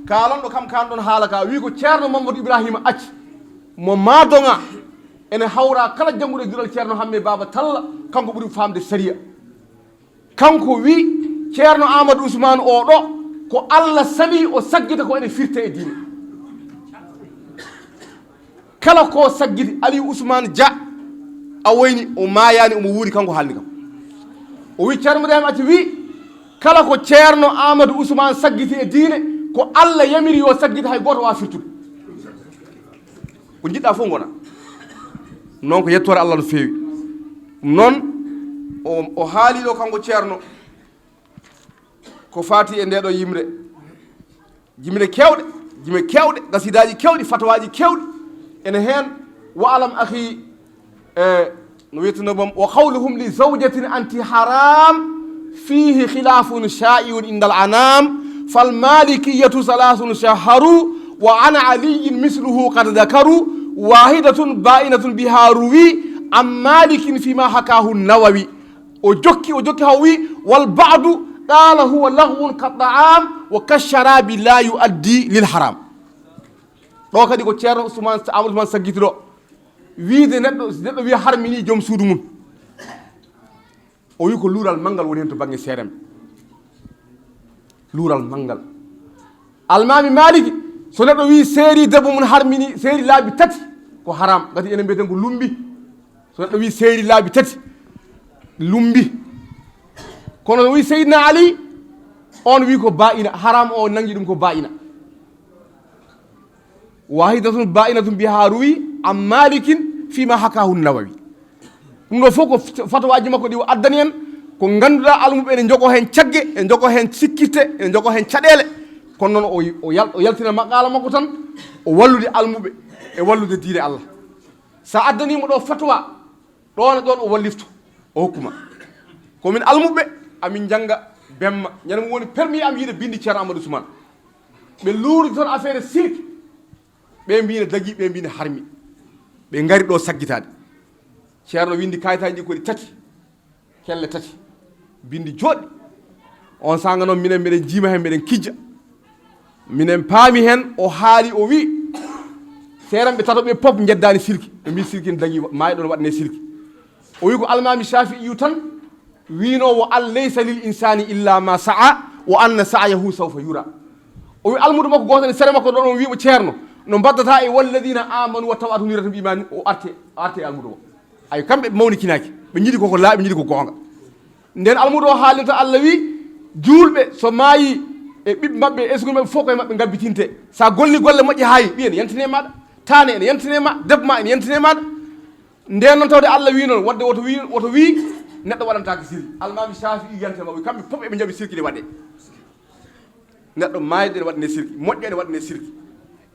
kaalonɗo kam kaan ɗon haala ka, wi ko Ceerno Mamadou Ibrahima acci. Mo Maadoŋa, ene hawra kala jannguɗo e duɗal Ceerno Hammee Baaba Talla, kanko ɓuri faamde sariya. Kanko wi, Ceerno Amadou Ousmane oo ɗo, ko Alla sali o saggita ko ene firte e diine. Kala ko saggiti Aliou Ousmane Dia, a woyni, o maayaani, omo wuuri, kanko haalni kam. O wi, Ceerno Ibrahima acci wi, kala ko Ceerno Amadou Ousmane saggiti e diine, ko Alla yamiri yo saggita, hay gooto waawa firtude. Ko njiɗɗa fof ngona. Noon ko yettoore Alla no feewi. Ɗum noon, o, o haali ɗo kanko Ceerno, ko faati e nde ɗo yimre. Jimre kewɗe, jime kewɗe, gasidaaji kewɗi, fatawaaji kewɗi. Ene heen, wa alam akhi, e, no wiyeteno bom, wa qawluhum li zawjatin anti haram, fihi khilafun sha'i'un indal anam, fal malikiyatu thalathun shaharu, wa an Aliyyin misluhu qad dhakaru, wahidatun ba'inatun biha ruwi, an Malikin fima hakahu Nawawi. O jokki, o jokki haa o wi'i, "Wal ba'du qala huwa laghwun ka ta'am wa ka sharabi la yu'addi lil haram." Ɗo kadi ko Ceerno Ousmane, Amadou Ousmane saggiti ɗo. Wiide neɗɗo, si neɗɗo wi'a harmini joom suudu mum. O wi'i ko luural manngal woni heen to bannge seeremɓe. Luural manngal. Almaami Maaliki, so neɗɗo wi'i seeri debbo mum harmini, seeri laabi tati, ko haram. Ngati enen mbiyeten ko lumbi. So neɗɗo wi'i seeri laabi tati, lumbi. Kono o wi'i Seydina Ali, on wi'i ko ba'ina, haram o nangi ɗum ko ba'ina. Wahidatun ba'inatun biha ruwi an Malikin fima hakahu Nawawi. Ɗum ɗo fof ko fat-, fatawaaji makko ɗi o addani en, ko ngannduɗaa almuɓe ene njogo heen cagge, ene njogo heen sikkirte, ene njogo heen caɗeele. Kono noon o, o yal-, o yaltina maqaala makko tan, o wallude almuɓe e wallude diine Allah. Sa addaniimo ɗo fatwa, ɗoon e ɗoon o wallifto, o hokkuma. Ko min almuɓe, amin njannga bemma. Ñande mum woni permis am yiide binndi Ceerno Amadou Ousmane. Ɓe luuri toon affaire silki. Ɓe mbiyi ne dagii, ɓe mbiyi ne harmi. Ɓe ngari ɗo saggitaade. Ceerno winndi kaayitaaji ɗi ko ɗi tati, kelle tati, binndi jooɗɗi. On saanga noon minen meɗen jiima heen, meɗen kijja. Minen paami heen, o haali, o wi'i, seeranɓe tato ɓe pop njeddaani silki. Ɓe mbiyi silki ne dagii, maayɗo ne waɗanee silki. O wi'i ko Almaami Shaafi'iyu tan wiinoo, "Wa an laysa lil insaani illa ma sa'a, wa anna sa'yahu sawfa yura." O wi'i almuudo makko gooto e sere makko ɗon, on wi'i mo, "Ceerno, no mbaddata e walladina amanu wa tawaatu nirata bi imani?" O arte, o arte e almuudo o. Ay, kamɓe ɓe mawnikinaaki, ɓe njiɗi ko ko laaɓi, njiɗi ko goonga. Nden almuudo o haalirta Allah wi'i, juulɓe so maayi e ɓiɓɓe maɓɓe, e esguɓe maɓɓe, fof koye maɓɓe ngabbitinte. Sa golli golle moƴƴe haayi, ɓiye ne yantine maɗa, taane ene yantine ma, debbo ma ene yantine maɗa. Nden noon tawde Allah wi'i noon, wadde woto wi'i, woto wi'i neɗɗo waɗantaake sirri. Almaami Shaafi'i yante ma, kamɓe fof eɓe njaɓi sirki ne waɗee. Neɗɗo maayde ene waɗanee sirki, moƴƴo ene waɗanee sirki.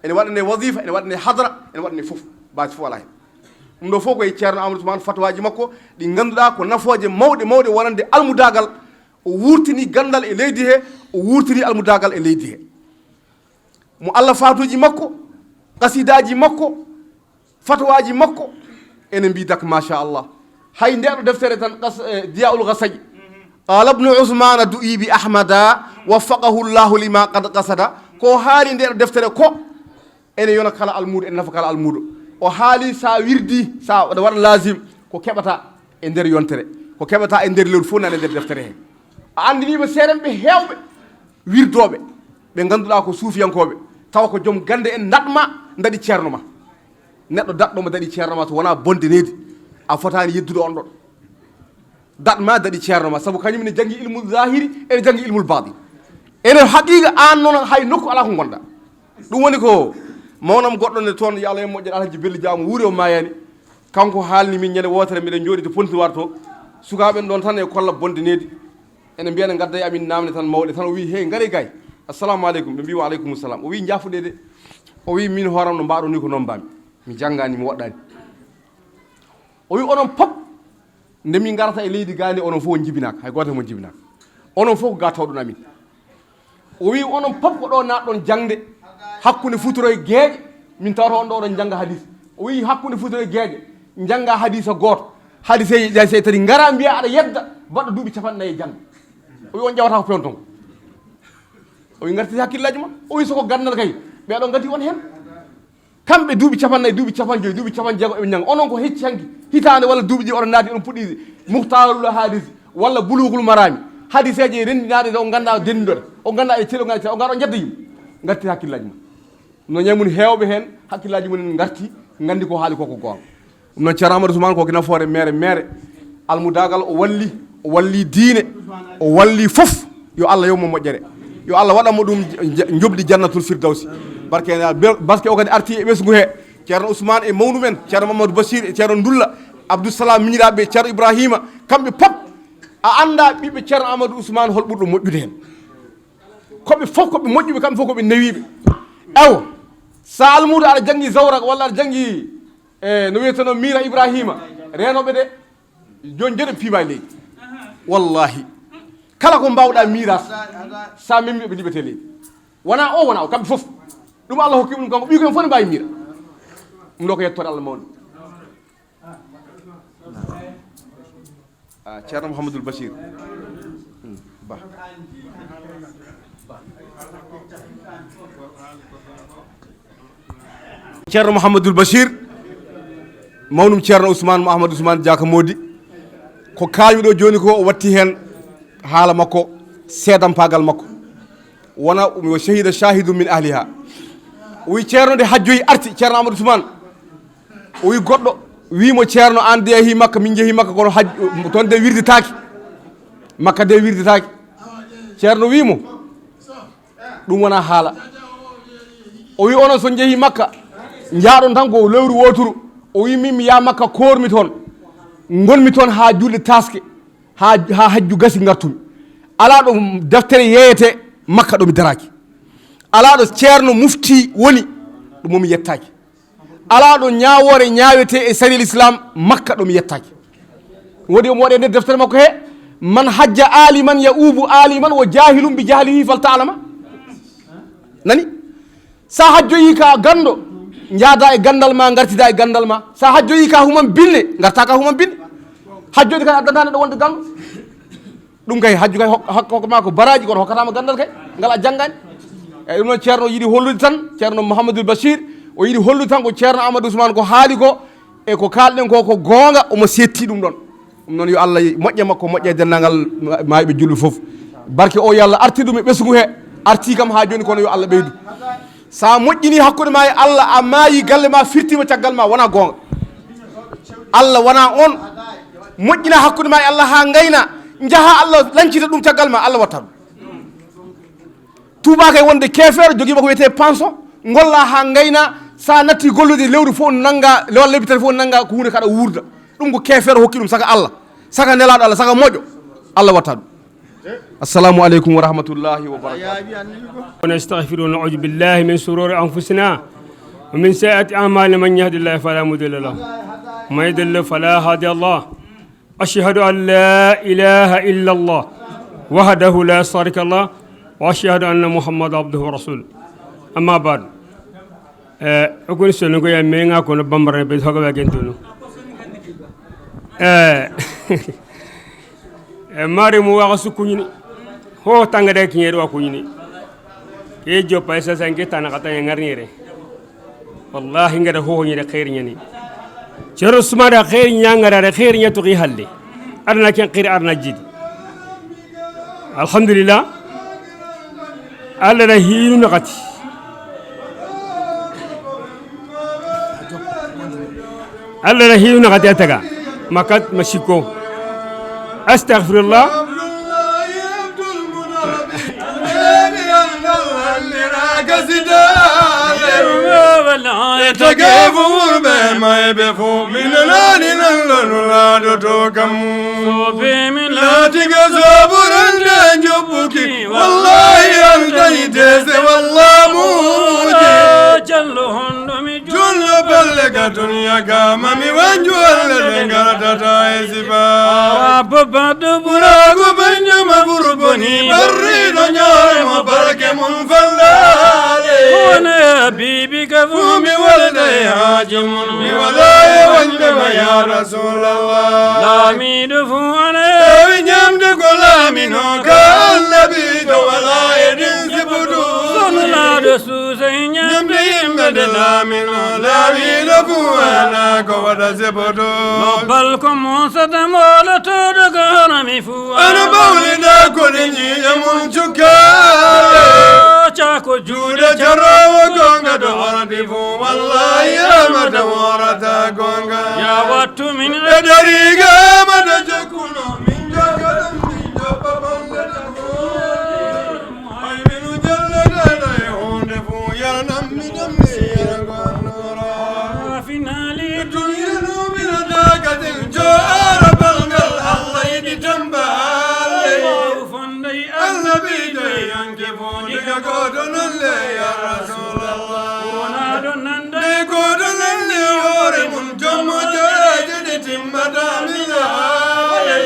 Ene waɗanee wazifa, ene waɗanee hadara, ene waɗanee fof. Baasi fof alaa hen. Ɗum ɗo fof ko e Ceerno Amadou Ousmane fatwaaji makko, ɗi ngannduɗaa ko nafooje mawɗe, mawɗe wonande almudaagal. O wurtini ganndal e leydi he, o wurtini almudaagal e leydi he. Mo Allah faatuuji makko, qasidaaji makko, fatwaaji makko, ene mbiyi dak, machallah. Hay ndeɗo deftere tan, qas-, eh, Diyaa'ul Ghasaji. Qala ibnu Usmana du'i bi Ahmada, waffaqahu Allahu lima qad qasada. Ko haali ndeɗo deftere ko, ene yona kala almuudo, ene nafa kala almuudo. O haali sa wirdi, sa waɗa, waɗa lazim, ko keɓata e nder yontere, ko keɓata e nder lewru fof nana e nder deftere he. A anndiniiɓe seerenɓe heewɓe wirdooɓe, ɓe ngannduɗaa ko suufiyankooɓe, tawa ko joom gannde en, daɗ ma, daɗi ceerno ma. Neɗɗo daɗɗo ma, daɗi ceerno ma, so wonaa bonde needi, a fotaani yeddude on ɗon. Daɗ ma, daɗi ceerno ma, sabu kañum ne janngi ilmu zahiri, ene janngi ilmul baɗin. Ene haqiiqa, aan noon hay nokku alaa ko ngonɗaa. Ɗum woni ko mawnam goɗɗo ne toon, yo Allah e moƴƴere, Alhaji Bello Dia, mo wuuri, o maayaani. Kanko haalni min ñande wootere, miɗen njooɗii to Pontuwaar to. Sukaaɓe en ɗon tan e kolla bonde needi. Ene mbiya ne ngadda e amin naamne tan mawɗe tan. O wi'i, "Hey, ngaree gay. Assalamu aleykum." Ɓe mbi'i, "Wa aleykum salam." O wi'i, "Njaafuɗee de." O wi'i, "Min hooram no mbaɗon ni ko noon mbaami. Mi janngaani, mi woɗɗaani." O wi'i, "Onon pop, nde min ngarata e leydi gay ndi, onon fof on jibinaaka, hay gooto e mon jibinaaka. Onon fof ko ga tawɗon amin." O wi'i, "Onon pop ko ɗo naatɗon jaŋde, hakkunde futuro e geeƴe, min tawata on ɗo oɗon jannga hadiis." O wi'i, "Hakkunde futuro e geeƴe, njannga hadiisa gooto, hadiiseeje ɗiɗi, so tawi ngara mbiya aɗa yedda, baɗɗo duuɓi capanɗe nayi e jannga." O wi'i, "On ƴawata ko pewnoton ko." O wi'i, "Ngartiri hakkillaaji mon." O wi'i, "So ko ganndal kay, ɓe ɗon ngaddi on heen." Kamɓe duuɓi capanɗe nayi, duuɓi capanɗe joyi, duuɓe capanɗe jeego eɓe njannga. Onon ko hecci hanki, hitaande walla duuɓi ɗiɗi oɗon naati, oɗon puɗɗi Muhtaarul Hadiisi walla Buluugul Maraami. Hadiiseeje renndinaaɗe ɗe on nganndaa denndoɗe. On nganndaa e celu, on nganndaa e celu, on ngara on njedda yimɓe. Ngarti hakkillaaji mon. No ñamun heewɓe heen, hakkillaaji mum en ngarti, nganndi ko haali ko ko goonga. Ɗum noon, Ceerno Amadou Ousmane ko ki nafoore meere meere. Almudaagal o walli, o walli diine, o walli fof. Yo Allah yoɓ mo moƴƴere. Yo Allah waɗan mo ɗum nj-, nj-, njoɓdi Jannatul Firdawsi. Barke, barke o kadi arti e ɓesngu he. Ceerno Ousmane e mawnu men, Ceerno Mamadou Bachir e Ceerno Ndulla, Abdou Salam miñiraaɓe, Ceerno Ibrahima, kamɓe pop. A anndaa ɓiɓɓe Ceerno Amadou Ousmane hol ɓurɗo moƴƴude heen. Ko ɓe fof ko ɓe moƴƴuɓe, kamɓe fof ko ɓe newiiɓe. Ewa, sa almuudo aɗa janngi zawrak walla aɗa janngi, e, no wiyetenoo Miira Ibrahima, reenooɓe de, jooni jooni ɓe piimaa e leydi. Wallahi. Kala ko mbaawɗaa miiras, sa memmi ɓe liɓete leydi. Wonaa o, wonaa o, kamɓe fof. Ɗum Allah hokki ɗum kanko, ɓiyko en fof ne mbaawi miira. Ɗum ɗo ko yettoore Allah mawnde. Ah, Ceerno Mouhamadoul Bachir. Hmm, Ba. Ceerno Mouhamadoul Bachir, mawnum Ceerno Ousmane, Mouhamadou Ousmane Diaka Mody, ko kaalmi ɗo jooni ko, o watti heen haala makko, seedampaagal makko. Wona, wa shahida shahidun min ahliha. O wi Ceerno nde hajjoyi arti, Ceerno Amadou Ousmane. O wi goɗɗo, wi mo, "Ceerno, an de yahi Makka, min jehi Makka, kono haj-, toon de wirdetaake. Makka de wirdetaake." Ceerno wi mo, "Ɗum wonaa haala." O wi, "Onon so njehi Makka, njaaɗon tan ko lewru wooturu." O wi, "Min mi yaha Makka, koormi toon, ngonmi toon haa juulde taaske, haa, haa hajju gasi ngartumi. Alaa ɗo deftere yeeyetee Makka ɗo mi daraaki. Alaa ɗo ceerno mufti woni ɗo mo mi yettaaki." Alaa ɗo ñaawoore ñaawetee e sariya Lislaam Makka ɗo mi yettaaki. Woodi omo waɗi e nder deftere makko he, "Man hajja aliman ya ubu aliman wa jahilun bi jahlihi fal ta'lama." Nani? Sa hajjoyi ka ganndo, njaada e ganndal ma, ngartida e ganndal ma. Sa hajjoyi ka human binne, ngarta ka human binne. Hajjoyde kadi addanta neɗɗo wonde ganndo. Ɗum kay, hajju kay hok-, hok-, hokka ma ko baraaji, kono hokkata ma ganndal kay, ngal a janngaani. Eyi, ɗum noon, Ceerno yiɗi hollude tan, Ceerno Mouhamadoul Bachir, o yiɗi hollude tan ko Ceerno Amadou Ousmane ko haali ko, e ko kaalɗen ko, ko goonga, omo seetti ɗum ɗon. Ɗum noon, yo Allah moƴƴa makko, moƴƴa e denndaangal ma-, maayɓe julɓe fof. Barke o, yo Allah artir ɗum e ɓesngu he, artii kam haa jooni, kono yo Allah ɓeydu. Sa moƴƴini hakkunde ma e Allah, a maayi, galle ma firtiima caggal ma, wonaa goonga. Allah wonaa on. Moƴƴina hakkunde ma e Allah haa ngayna, njaha Allah lancita ɗum caggal ma, Allah watta ɗum. Tuubaaka e wonde keefeero, jogiima ko wiyetee pension, ngolla haa ngayna, sa natti gollude lewru fof nannga, lewal lebbi tati fof nannga ko huunde kaɗa wuurda. Ɗum ko keefeero hokki ɗum saka Allah, saka Nelaaɗo Allah, saka moƴƴo, Allah watta ɗum. السلام عليكم ورحمة الله وبركاته. ونستغفره ونعوذ بالله من شرور أنفسنا ومن سيئات أعمالنا. من يهد الله فلا مضل له ومن يضلل فلا هادي له. أشهد أن لا إله إلا الله وحده لا شريك له وأشهد أن محمدا عبده ورسوله. أما بعد. Eh, o koni sonu ko ya menga kono bambara be hoga ba gentunu. Eh, eh, mari mu wa su kunyini. Ho tanga da kinye wa kunyini. Ke jo pa sa sa nge tana kata ya ngarnire. Wallahi, ngada hoho nyede xeeri nyani. Cero sumada xeeri nyangara re xeeri nyatu xi halle. Arna ken xeeri arna jidi. Alhamdulillah. Allah da hinu nakati. Allah da hinu nakati ataga. Makat masiko. Astaghfirullah. Laatiga sooburande njobbuki, wallahi an tawi deese walla muuji. Jallo honɗo mi jullo balle ka duniya ka, mami wanju Allah ɓe ngaratata e sifa. Awa bobba ɗo ɓuraago banjo ma ɓur boni, barriɗo ñoore mo barke mum fallaale. Wona habibi ka fuu mi walda e haaji mum, mi wala e wonde ma ya Rasulallah. Laamiiɗo fuu ana heewi ñamde ko laamino ka annabiijo wala e ɗin sibutu. Sonulaaɗo suusa e ñamde yimɓe de laamino, laamiiɗo fuu ana ko waɗa sibutu. Lobbal ko Muusa tan hoolotooɗo ko harami fuu. Ana bawlida ko ɗi ñiiƴe mum cukkaale. Cako juuɗe caroowo goonga ɗo hordi fuu. Wallahi, amata worata goonga. Ya wattu min e dariga amata jokkuno. Min jokka ɗum, min joppa bonde ɗum. Hay minu jallataɗo e huunde fuu, yaranam mi ɗum mi yara goonnoora. Finaali. Tun yanu mina dakatin jo ara balgal Allah yiɗi tambaale. Annabiijo e yanke fow, diga gooto non le, ya Rasulallah. Wonaaɗo nande. Nde gooto non le hoore mum, jommo jooreeje ɗe timmata misaale.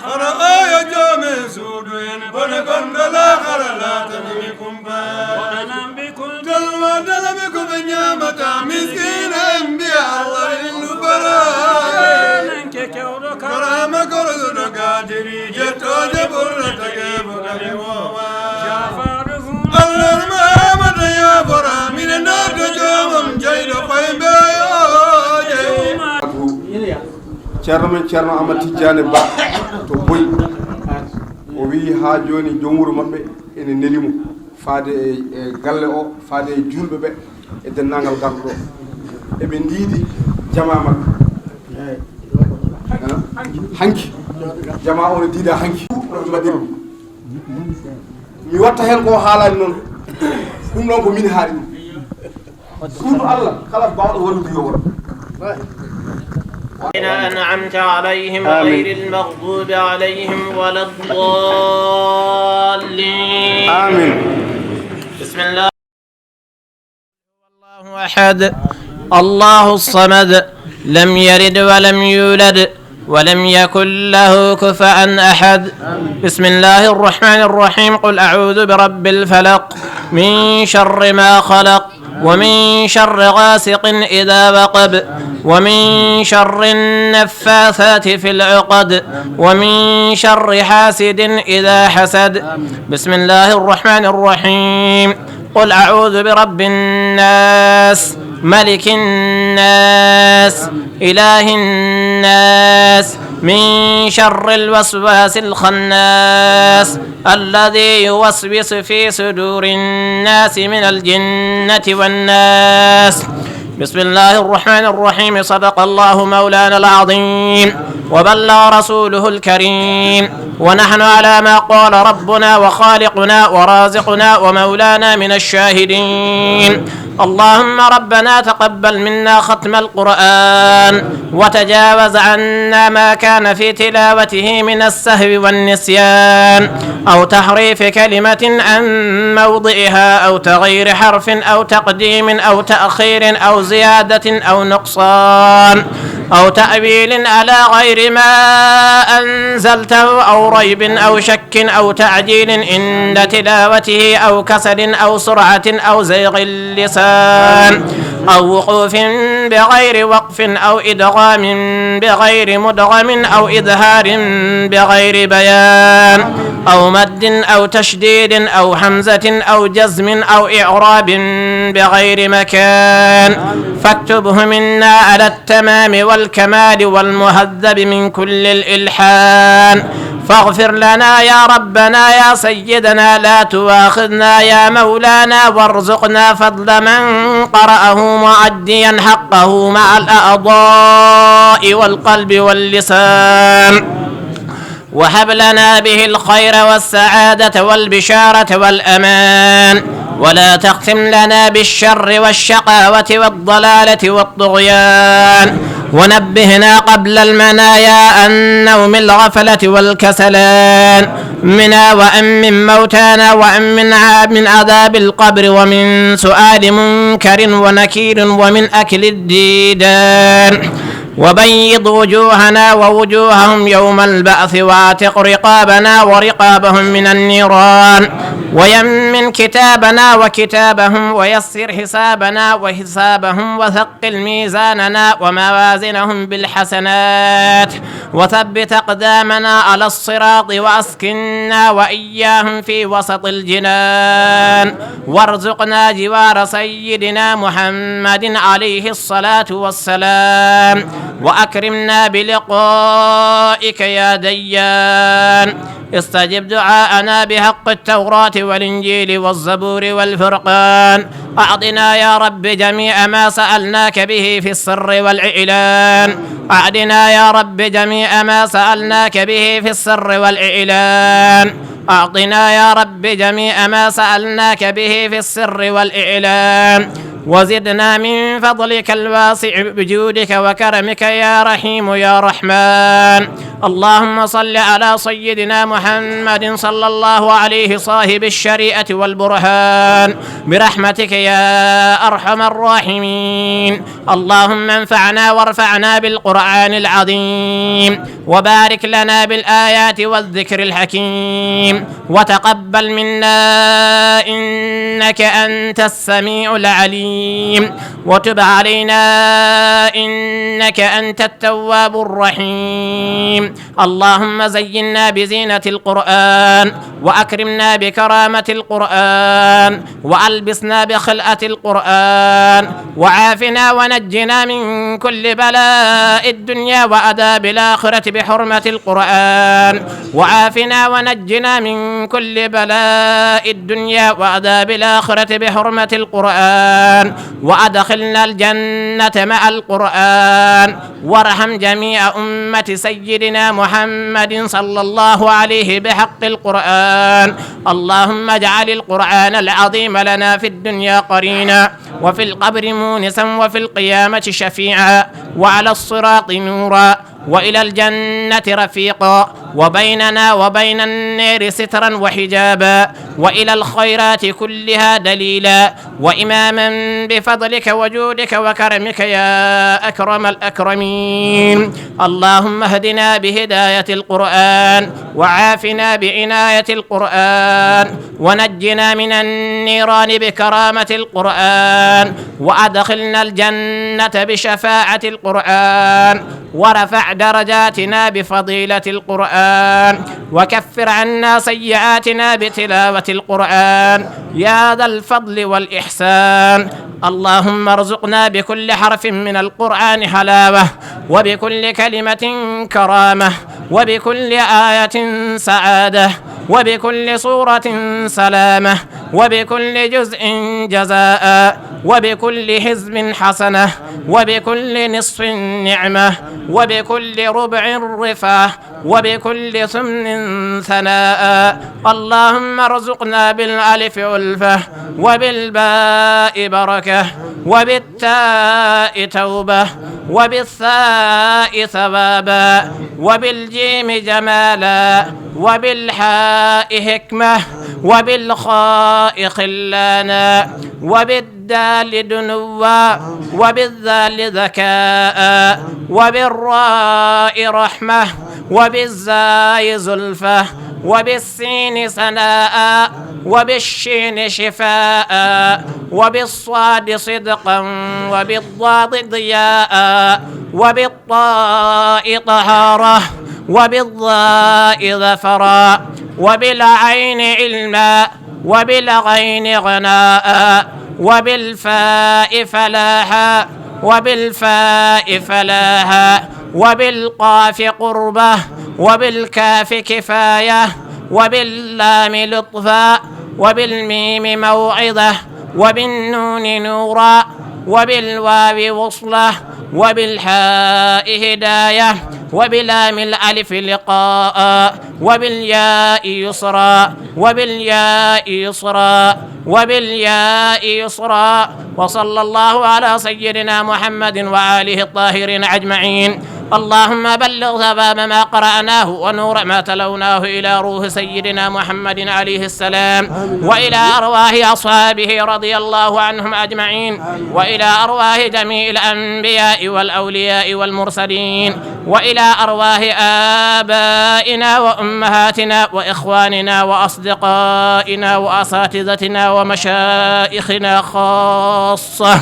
Hara oyo joomen suudu en, bone gonɗo laakara laatani mi kumpa. Waɗanan ɓe ko. Dalma dalaɓe ko ɓe ñaamata, miskiina en mbiya Allah innu baraade. Nanke kewɗo ka. Barama korsuɗo kaadiri, jettooje ɓurna tageefo kadi woowa. Jafaaɗo fuu. Allah no maamata yaafora, mine naatto joomam jeyɗo koye mbeeyooje. Ceerno men Ceerno Amadou Tidiane Ba to Boy. O wi'i haa jooni joom wuro maɓɓe ene neli mo. Faade e, e galle o, faade e juulɓe ɓe, e denndaangal garɗo ɗo. Eɓe ndiidi jamaa maɓɓe. Hanki, jamaa o no diida hanki. No ɓe mbaɗiri ɗum. Mi watta heen ko haalaani noon. Ɗum ɗoon ko min haali ɗum. Suudu Allah, kala baawɗo wallude yo waɗu. الذين أنعمت عليهم آمين. غير المغضوب عليهم ولا الضالين. آمين. بسم الله. الله أحد. الله الصمد. لم يلد ولم يولد. ولم يكن له كفوا أحد. بسم الله الرحمن الرحيم. قل أعوذ برب الفلق. من شر ما خلق. ومن شر غاسق إذا وقب. ومن شر النفاثات في العقد. ومن شر حاسد إذا حسد. بسم الله الرحمن الرحيم. قل أعوذ برب الناس، ملك الناس، إله الناس، من شر الوسواس الخناس، الذي يوسوس في صدور الناس من الجنة والناس. بسم الله الرحمن الرحيم. صدق الله مولانا العظيم وبلغ رسوله الكريم، ونحن على ما قال ربنا وخالقنا ورازقنا ومولانا من الشاهدين. اللهم ربنا تقبل منا ختم القرآن وتجاوز عنا ما كان في تلاوته من السهو والنسيان أو تحريف كلمة عن موضعها أو تغيير حرف أو تقديم أو تأخير أو زيادة أو نقصان أو تأويل على غير ما أنزلته أو ريب أو شك أو تعجيل عند تلاوته أو كسل أو سرعة أو زيغ اللسان أو وقوف بغير وقف أو إدغام بغير مدغم أو إظهار بغير بيان. أو مد أو تشديد أو همزة أو جزم أو إعراب بغير مكان، فاكتبه منا على التمام والكمال والمهذب من كل الإلحان. فاغفر لنا يا ربنا يا سيدنا، لا تواخذنا يا مولانا، وارزقنا فضل من قرأه مؤديا حقه مع الأعضاء والقلب واللسان. وهب لنا به الخير والسعادة والبشارة والأمان، ولا تختم لنا بالشر والشقاوة والضلالة والطغيان، ونبهنا قبل المنايا عن نوم الغفلة والكسلان، منا وأمن موتانا وأمن ع-، من عذاب القبر ومن سؤال منكر ونكير ومن أكل الديدان. وبيض وجوهنا ووجوههم يوم البعث، واعتق رقابنا ورقابهم من النيران، ويمن كتابنا وكتابهم، ويسر حسابنا وحسابهم، وثقل ميزاننا وموازينهم بالحسنات، وثبت أقدامنا على الصراط، وأسكننا وإياهم في وسط الجنان، وارزقنا جوار سيدنا محمد عليه الصلاة والسلام، وأكرمنا بلقائك يا ديان. استجب دعاءنا بحق التوراة والإنجيل والزبور والفرقان. أعطنا يا رب جميع ما سألناك به في السر والإعلان. أعطنا يا رب جميع ما سألناك به في السر والإعلان. أعطنا يا رب جميع ما سألناك به في السر والإعلان، وزدنا من فضلك الواسع بجودك وكرمك يا رحيم يا رحمن. اللهم صل على سيدنا محمد صلى الله عليه صاحب الشريعة والبرهان برحمتك يا أرحم الراحمين. اللهم انفعنا وارفعنا بالقرآن العظيم، وبارك لنا بالآيات والذكر الحكيم، وتقبل منا إنك أنت السميع العليم، وتب علينا إنك أنت التواب الرحيم. اللهم زينا بزينة القرآن، وأكرمنا بكرامة القرآن، وألبسنا بخلعة القرآن، وعافنا ونجنا من كل بلاء الدنيا وعذاب الآخرة بحرمة القرآن، وعافنا ونجنا من كل بلاء الدنيا وعذاب الآخرة بحرمة القرآن، وأدخلنا الجنة مع القرآن، وارحم جميع أمة سيدنا محمد صلى الله عليه بحق القرآن. اللهم اجعل القرآن العظيم لنا في الدنيا قرينا، وفي القبر مونسا، وفي القيامة شفيعا، وعلى الصراط نورا، وإلى الجنة رفيقا، وبيننا وبين النار سترا وحجابا، وإلى الخيرات كلها دليلا، وإماما بفضلك وجودك وكرمك يا أكرم الأكرمين. اللهم اهدنا بهداية القرآن، وعافنا بعناية القرآن، ونجنا من النيران بكرامة القرآن، وأدخلنا الجنة بشفاعة القرآن، ورفع درجاتنا بفضيلة القرآن، وكفر عنا سيئاتنا بتلاوة القرآن يا ذا الفضل والإحسان. اللهم ارزقنا بكل حرف من القرآن حلاوة، وبكل كلمة كرامة، وبكل آية سعادة، وبكل سورة سلامة، وبكل جزء جزاء، وبكل حزب حسنة، وبكل نصف نعمة، وبكل ربع رفعة، وبكل ثمن ثناء. اللهم ارزقنا بالألف ألفة، وبالباء بركة، وبالتاء توبة، وبالثاء ثوابا، وبالجيم جمالا، وبالحاء حكمة، وبالخاء خلانا، وبالدال دنوا، وبالذال ذكاء، وبالراء رحمة، وبالزاي زلفة، وبالسين سناء، وبالشين شفاء، وبالصاد صدقا، وبالضاد ضياء، وبالطاء طهارة، وبالظاء ظفرا. وبالعين علما، وبالغين غناء، وبالفاء فلاحا، وبالفاء فلاحا، وبالقاف قربة، وبالكاف كفاية، وباللام لطفا، وبالميم موعظة، وبالنون نورا، وبالواو وصلة، وبالحاء هداية، وبلام الألف لقاء، وبالياء يسرا، وبالياء يسرا، وبالياء يسرا. وصلى الله على سيدنا محمد وآله الطاهرين أجمعين. اللهم بلغ ثواب ما قرأناه ونور ما تلوناه إلى روح سيدنا محمد عليه السلام، وإلى أرواح أصحابه رضي الله عنهم أجمعين، وإلى أرواح جميع الأنبياء والأولياء والمرسلين، وإلى أرواح آبائنا وأمهاتنا وإخواننا وأصدقائنا وأساتذتنا ومشائخنا خاصة،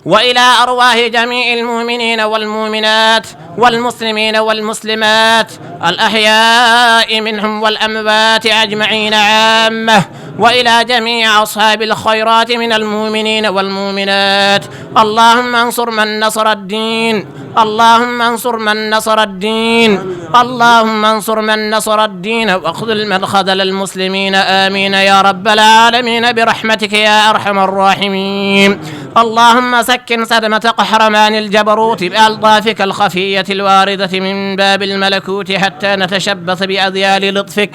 وإلى أرواح جميع المؤمنين والمؤمنات والمسلمين والمسلمات الأحياء منهم والأموات أجمعين عامة، وإلى جميع أصحاب الخيرات من المؤمنين والمؤمنات. اللهم انصر من نصر الدين، اللهم انصر من نصر الدين، اللهم انصر من نصر الدين، واخذل من خذل المسلمين. آمين يا رب العالمين برحمتك يا أرحم الراحمين. اللهم سكن صدمة قهرمان الجبروت بألطافك الخفية الواردة من باب الملكوت حتى نتشبث بأذيال لطفك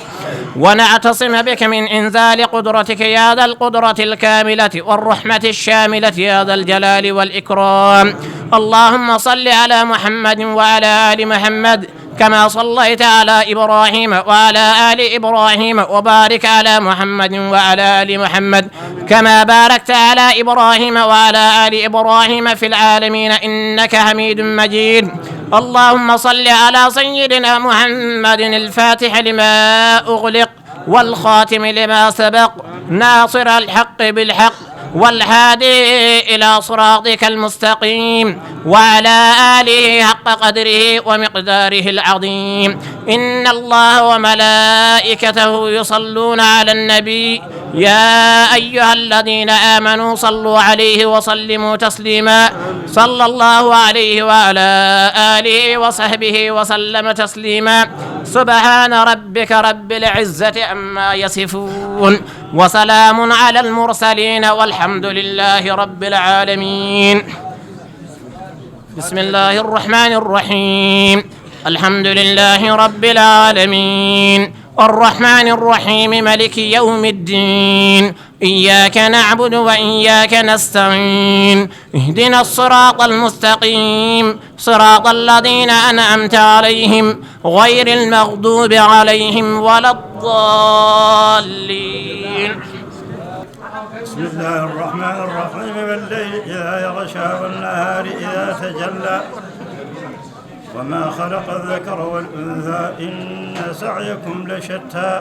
ونعتصم بك من إنزال قدرتك يا ذا القدرة الكاملة والرحمة الشاملة يا ذا الجلال والإكرام. اللهم صل على محمد وعلى آل محمد كما صليت على إبراهيم وعلى آل إبراهيم وبارك على محمد وعلى آل محمد كما باركت على إبراهيم وعلى آل إبراهيم في العالمين إنك حميد مجيد. اللهم صل على سيدنا محمد الفاتح لما أغلق والخاتم لما سبق ناصر الحق بالحق والهادي إلى صراطك المستقيم وعلى آله حق قدره ومقداره العظيم. إن الله وملائكته يصلون على النبي يا أيها الذين آمنوا صلوا عليه وسلموا تسليما. صلى الله عليه وعلى آله وصحبه وسلم تسليما. سبحان ربك رب العزة عما يصفون وسلام على المرسلين والحمد لله رب العالمين. بسم الله الرحمن الرحيم. الحمد لله رب العالمين. الرحمن الرحيم. ملك يوم الدين. إياك نعبد وإياك نستعين. اهدنا الصراط المستقيم. صراط الذين أنعمت عليهم غير المغضوب عليهم ولا الضالين. بسم الله الرحمن الرحيم. والليل إذا يغشى والنهار إذا تجلى وما خلق الذكر والأنثى إن سعيكم لشتى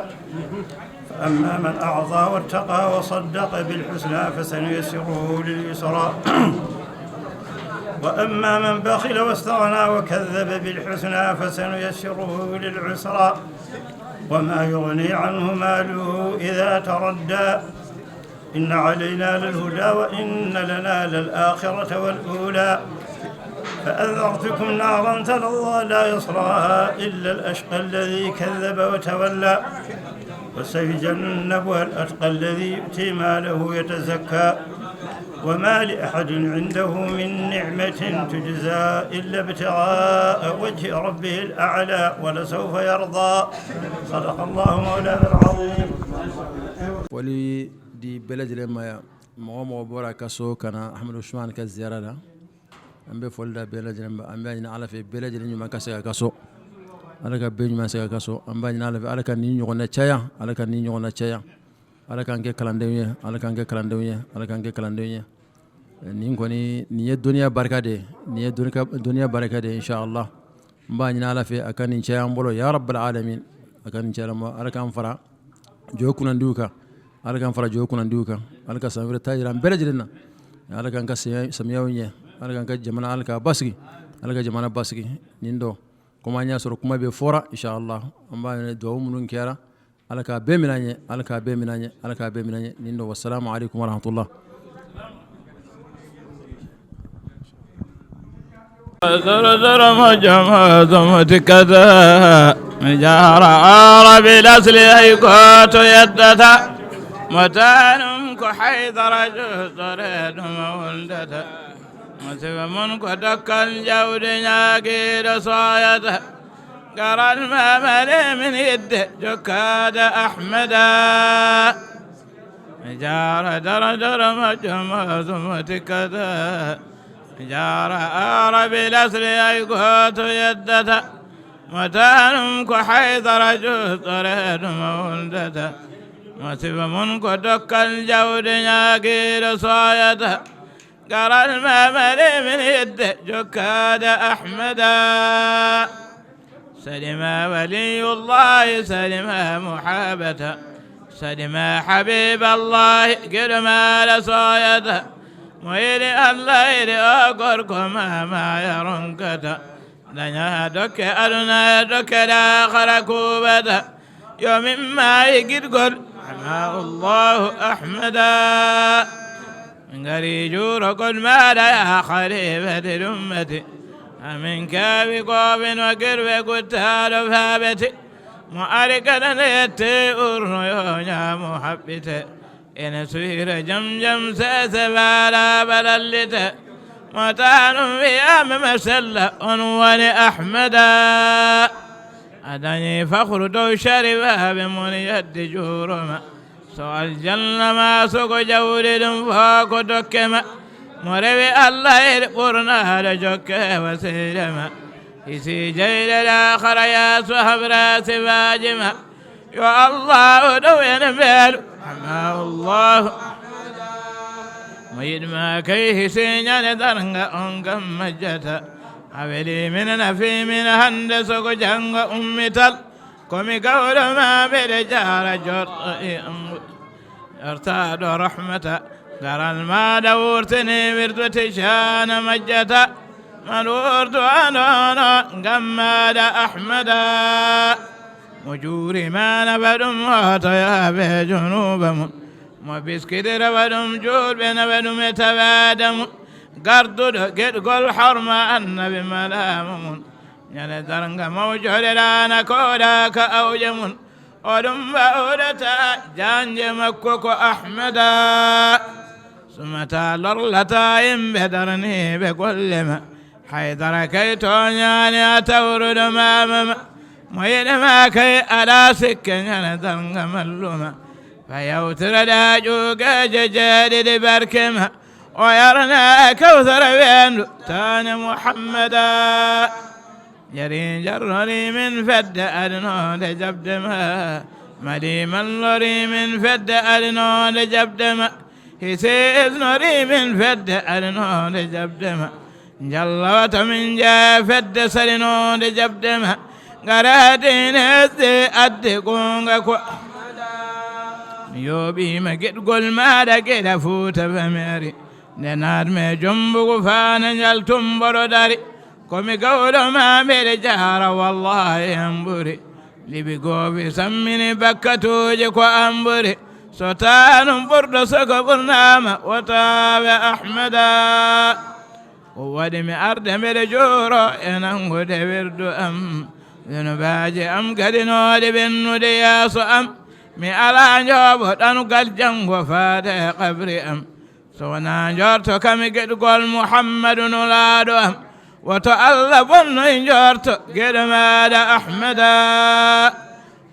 فأما من أعطى واتقى وصدق بالحسنى فسنيسره لليسرى وأما من بخل واستغنى وكذب بالحسنى فسنيسره للعسرى وما يغني عنه ماله إذا تردى إن علينا للهدى وإن لنا للآخرة والأولى فأنذرتكم نارا تلظى لا يصلاها إلا الأشقى الذي كذب وتولى وسيجنبها الأتقى الذي يؤتي ماله يتزكى وما لأحد عنده من نعمة تجزى إلا ابتغاء وجه ربه الأعلى ولسوف يرضى. صدق الله مولانا العظيم. Foli di bɛɛ lajɛlen ma yan. Mɔgɔ o mɔgɔ bɔra kaso ka na Ahmadu Usman ka ziyara la, an bɛ foli da bɛɛ lajɛlen ma. An b'a ɲini Ala fɛ bɛɛ lajɛlen ɲuman ka segin a kaso. Ala ka bɛɛ ɲuman segin a kaso. An b'a ɲini Ala fɛ, Ala ka nin ɲɔgɔnna caya, Ala ka nin ɲɔgɔnna caya. Ala k'an kɛ kalandenw ye, Ala k'an kɛ kalandenw ye, Ala k'an kɛ kalandenw ye. Nin kɔni, nin ye dɔnniya barika de ye, nin ye dɔnni-, dɔnniya barika de ye, inshallah. N b'a ɲini Ala fɛ, a ka nin caya an bolo, ya rabbal alamin. A ka nin caya an bolo, Ala k'an fara jɔ kunnandiw kan. Ala k'an fara jɔ kunnandiw kan. Ala ka san wɛrɛ ta jira an bɛɛ lajɛlen na. Ala k'an ka samiya-, samiyaw ɲɛ. Ala k'an ka jamana, Ala k'a basigi. Ala ka jamana basigi. Nin dɔ, komi an y'a sɔrɔ kuma bɛ fɔra, inshallah. An b'a ɲini duwawu minnu kɛra, Ala ka be mina ɲe, Ala ka be mina ɲe, Ala ka be mina ɲe. Nin do, wassalamu alaikum warahmatullah. Zoro zoro mo jomo zomo tikata. Mi jara Arabi lasli ay goto yeddata. Mo tanum ko Haydara jutore ɗum o wondata. Mo sifa mon ko dokkal jawdi ɲaagiiɗo soyata. Garal ma male min yidde jokkaade Ahmada. Mi jaara dara dara majjo mo sumo tikkata. Mi jaara Arabi lasli ay gooto yeddata. Mo tanum ko Haydara jutore ɗum o wondata. Mo sifa mon ko dokkal jawdi ɲaagiiɗo soyata. Garal ma male min yidde jokkaade Ahmada. Salima waliyullahi salima muhabbata. Salima habiballahi giɗo maaɗa soyata. Mo yiɗi Allah yiɗi o gorko ma ma yaronkata. Daɲa dokke aduna e dokke laakhara kuubata. Yo min maayi giɗgol ama Allahu Ahmada. Min ngari juurogol maaɗa ya khalifati lummati. Amin kaawi gooɓe no girɓe guttaaɗo faabeti. Mo ari kala nde yette urno yo ɲaamo haɓɓite. Ene suyra jam jam sese baala balallite. Mo tanum wi'ama ma sella on woni Ahmada. A daɲi fakhru dow sharifaaɓe mon yeddi juuroma. So aljanna ma sogo jawdi ɗum fo ko dokke ma. Mo rewi Allah e ɓurnaade jokke wasiila ma. Hisi jeyɗe laakhara ya so habra sifaaji ma. Yo Allahu ɗow en mbeelu. Ama Allahu. Mo yiɗma kay hisi ɲande darnga on gam majjata. A weli min nafi min hande sogo janngo ummital. Ko mi gawɗo ma mbeɗe jaara jorɗo e angu. Jortaɗo rahmata. Garal maɗa wurtini wirdu tijana majjata. Man wurdu anono gam maɗa Ahmada. Mo juuri ma naɓa ɗum hotoyaaɓe junuuba mum. Mo biskidira wa ɗum juulɓe naɓa ɗum e tawaada mum. Garduɗo geɗgol horma annabi malaamu mum. Ɲande darnga mawjoɗe ɗaana kooɗa ka awƴe mum. O ɗum ɓawɗata jaanje makko ko Ahmada. Sumata lorlata yimɓe darniiɓe golle ma. Haydara kay tooɲaani a tawruɗo maama ma. Mo yiɗi ma kay alaa sikke ɲande darnga malluma. Fa yawtira ɗa ƴuugeeje jeeɗiɗi barke ma. O yarna e kawsara weendu taane Muhammada. Jari jarnori min fedde adinode jaɓde ma. Mali mallori min fedde adinode jaɓde ma. Hisi isnori min fedde adinode jaɓde ma. Njalla wata min jaa fedde salinode jaɓde ma. Ngara diine hesde adde goonga ko. Mi yooɓiima geɗgol maaɗa geɗa Fuuta Fameri. Nde naatmi e jombugu faana njal tumboɗo dari. Ko mi gawɗo ma mbeɗe jaara wallahi an ɓuri. Libi goofi sammini bakkatuuji ko an ɓuri. So taanum ɓurɗo soko ɓurnaama wotaaɓe Ahmada. Ko waɗi mi arde mbeɗe juuro e nanngude wirdu am. Junubaaji am gadinooɗi ɓennude yeeso am. Mi alaa njooɓo ɗanugal janngo faade e qabri am. So wonaa njorto kam e geɗugol Muhammadu nulaaɗo am. Woto Allah bonnoy njorto geɗo maaɗa Ahmada.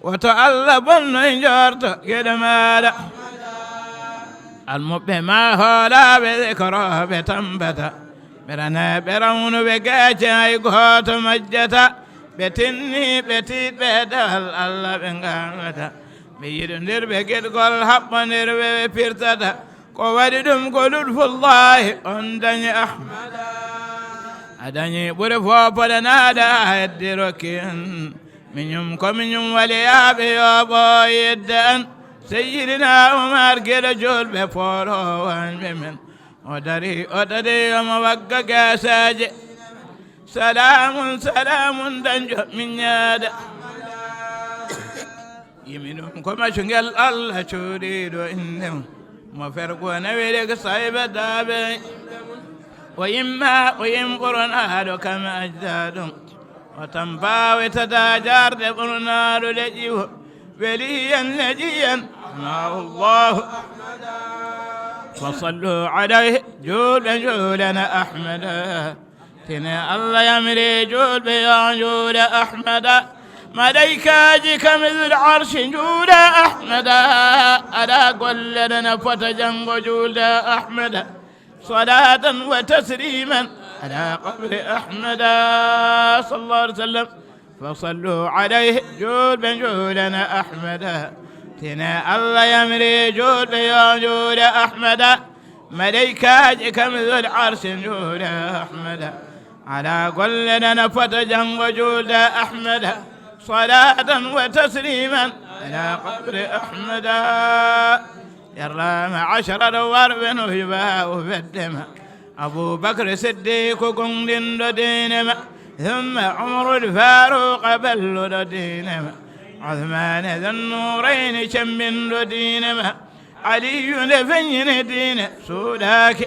Woto Allah bonnoy njorto geɗo maaɗa. Almuɓɓe ma hoolaaɓe korooɓe tambata. Ɓerane ɓe rawnuɓe geece hay gooto majjata. Ɓe tinni ɓe tiiɗɓe dewal Allah ɓe ngaawata. Ɓe yiɗondirɓe geɗgol haɓɓondirɓe ɓe pirtata. Ko waɗi ɗum ko lutfullahi on dañi Ahmada. A dañi ɓure foopoɗe naaɗa heddi rokki en. Miñum ko miñum waliyaaɓe yooɓo yedde an. Seyyidina Umar geɗo julɓe fooloowanɓe men. O dari o dari omo wagga gaasaaje. Salaamun salaamun dañjo min ñaada. Yimi ɗum ko macungel Allah cuuɗiiɗo innde mum. Mo fergo nawi rek sayba daabe. O yimma o yim ɓurnaaɗo kam ajda ɗum. O tampaawe tata jaarde ɓurnaaɗo leƴƴi o. Weli en leƴƴi en. Ma Allahu. Fa sallu alayhi, juulɓe njuulana Ahmada. Tine Allah yamiri juulɓe yo njuula Ahmada. Malaykaaji kam Zul Arshi njuula Ahmada. Alaa golle ɗe na fota janngo juulde Ahmada. Salaatan wa tasliiman alaa qabri Ahmada. Sallallahu alayhi wa sallam. Fa sallu alayhi, juulɓe njuulana Ahmada. Tine Allah yamiri juulɓe yo njuula Ahmada. Malaykaaji kam Zul Arshi njuula Ahmada. Alaa golle ɗe na fota janngo juulde Ahmada. Salaatan wa tasliiman alaa qabri Ahmada. Yarlama ashara ɗo warɓe no hiba o weddema. Abubakar Siddiqu gonɗinɗo diine ma. Thumma Umarul Faruqa balluɗo diine ma. Uthmane Zannurayni cemmbinɗo diine ma. Aliyu nde feññini diine suuɗaaki.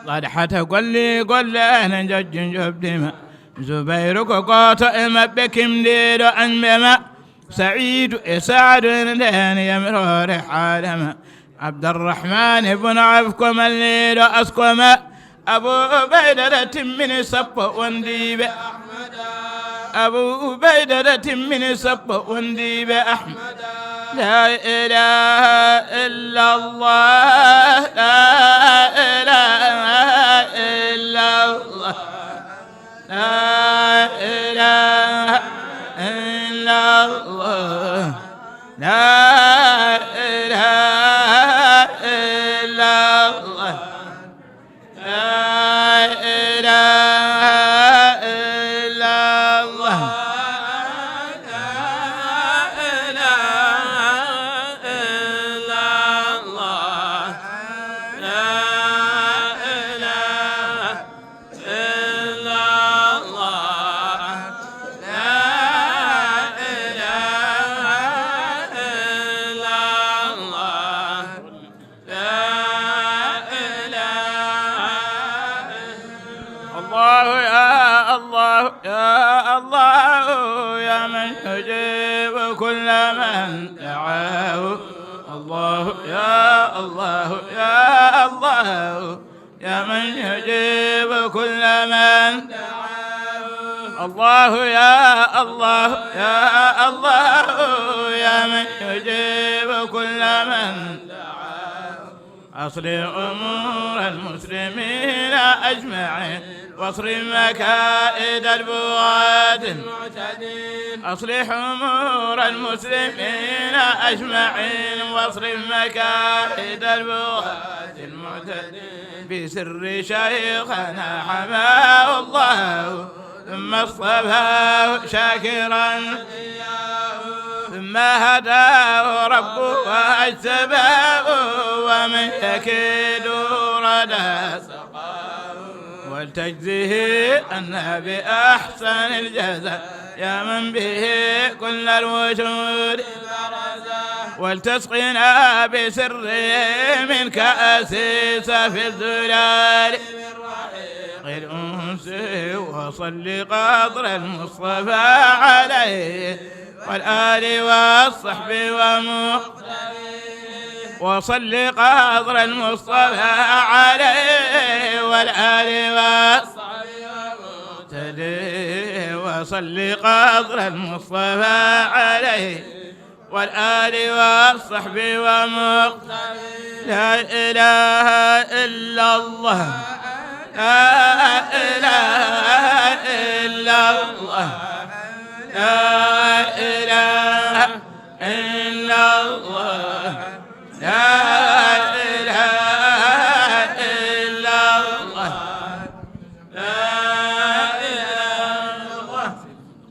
Talhata golli golle ene njojji njoɓdi ma. Zubayru ko gooto e maɓɓe kimɗiiɗo añɓe ma. Sa'iidu e Sa'adu ene ndeen yamiroore haala ma. Abdurrahmaan ibn Awf ko malliiɗo asko ma. Abu Ubaydata timmini sappo wondiiɓe. Abu Ubaydata timmini sappo wondiiɓe Ahmad. La ilaha illa Allah, la ilaha illa Allah. لا إله إلا الله. لا إله إلا الله. لا إله إلا الله. لا إله إلا الله. لا إله إلا الله. لا إله إلا الله. لا إله إلا الله. يا الله، يا الله، يا من يجيب كل من دعاه. الله، يا الله، يا الله، يا من يجيب كل من دعاه. الله يا الله يا الله يا من يجيب كل من دعاه. أصلح أمور المسلمين أجمعين، واصرف مكائد البغاة المعتدين. أصلح أمور المسلمين أجمعين، واصرف مكائد البغاة المعتدين. بسر شيخنا حماه الله، ثم اصطفاه شاكرا، ثم هداه ربه واجتباه، ومن يكيد ردى سقاه، ولتجزه عنا بأحسن الجزاء. يا من به كل الوجود، ولتسقنا بسره من كأس صافي الزلال. الأنس وصل قدر المصطفى عليه والآل والصحب ومقتديه. وصل قدر المصطفى عليه والآل والصحب ومقتديه. وصل قدر المصطفى عليه والآل والصحب ومقتديه. لا إله إلا الله. لا إله إلا الله. لا إله إلا الله. لا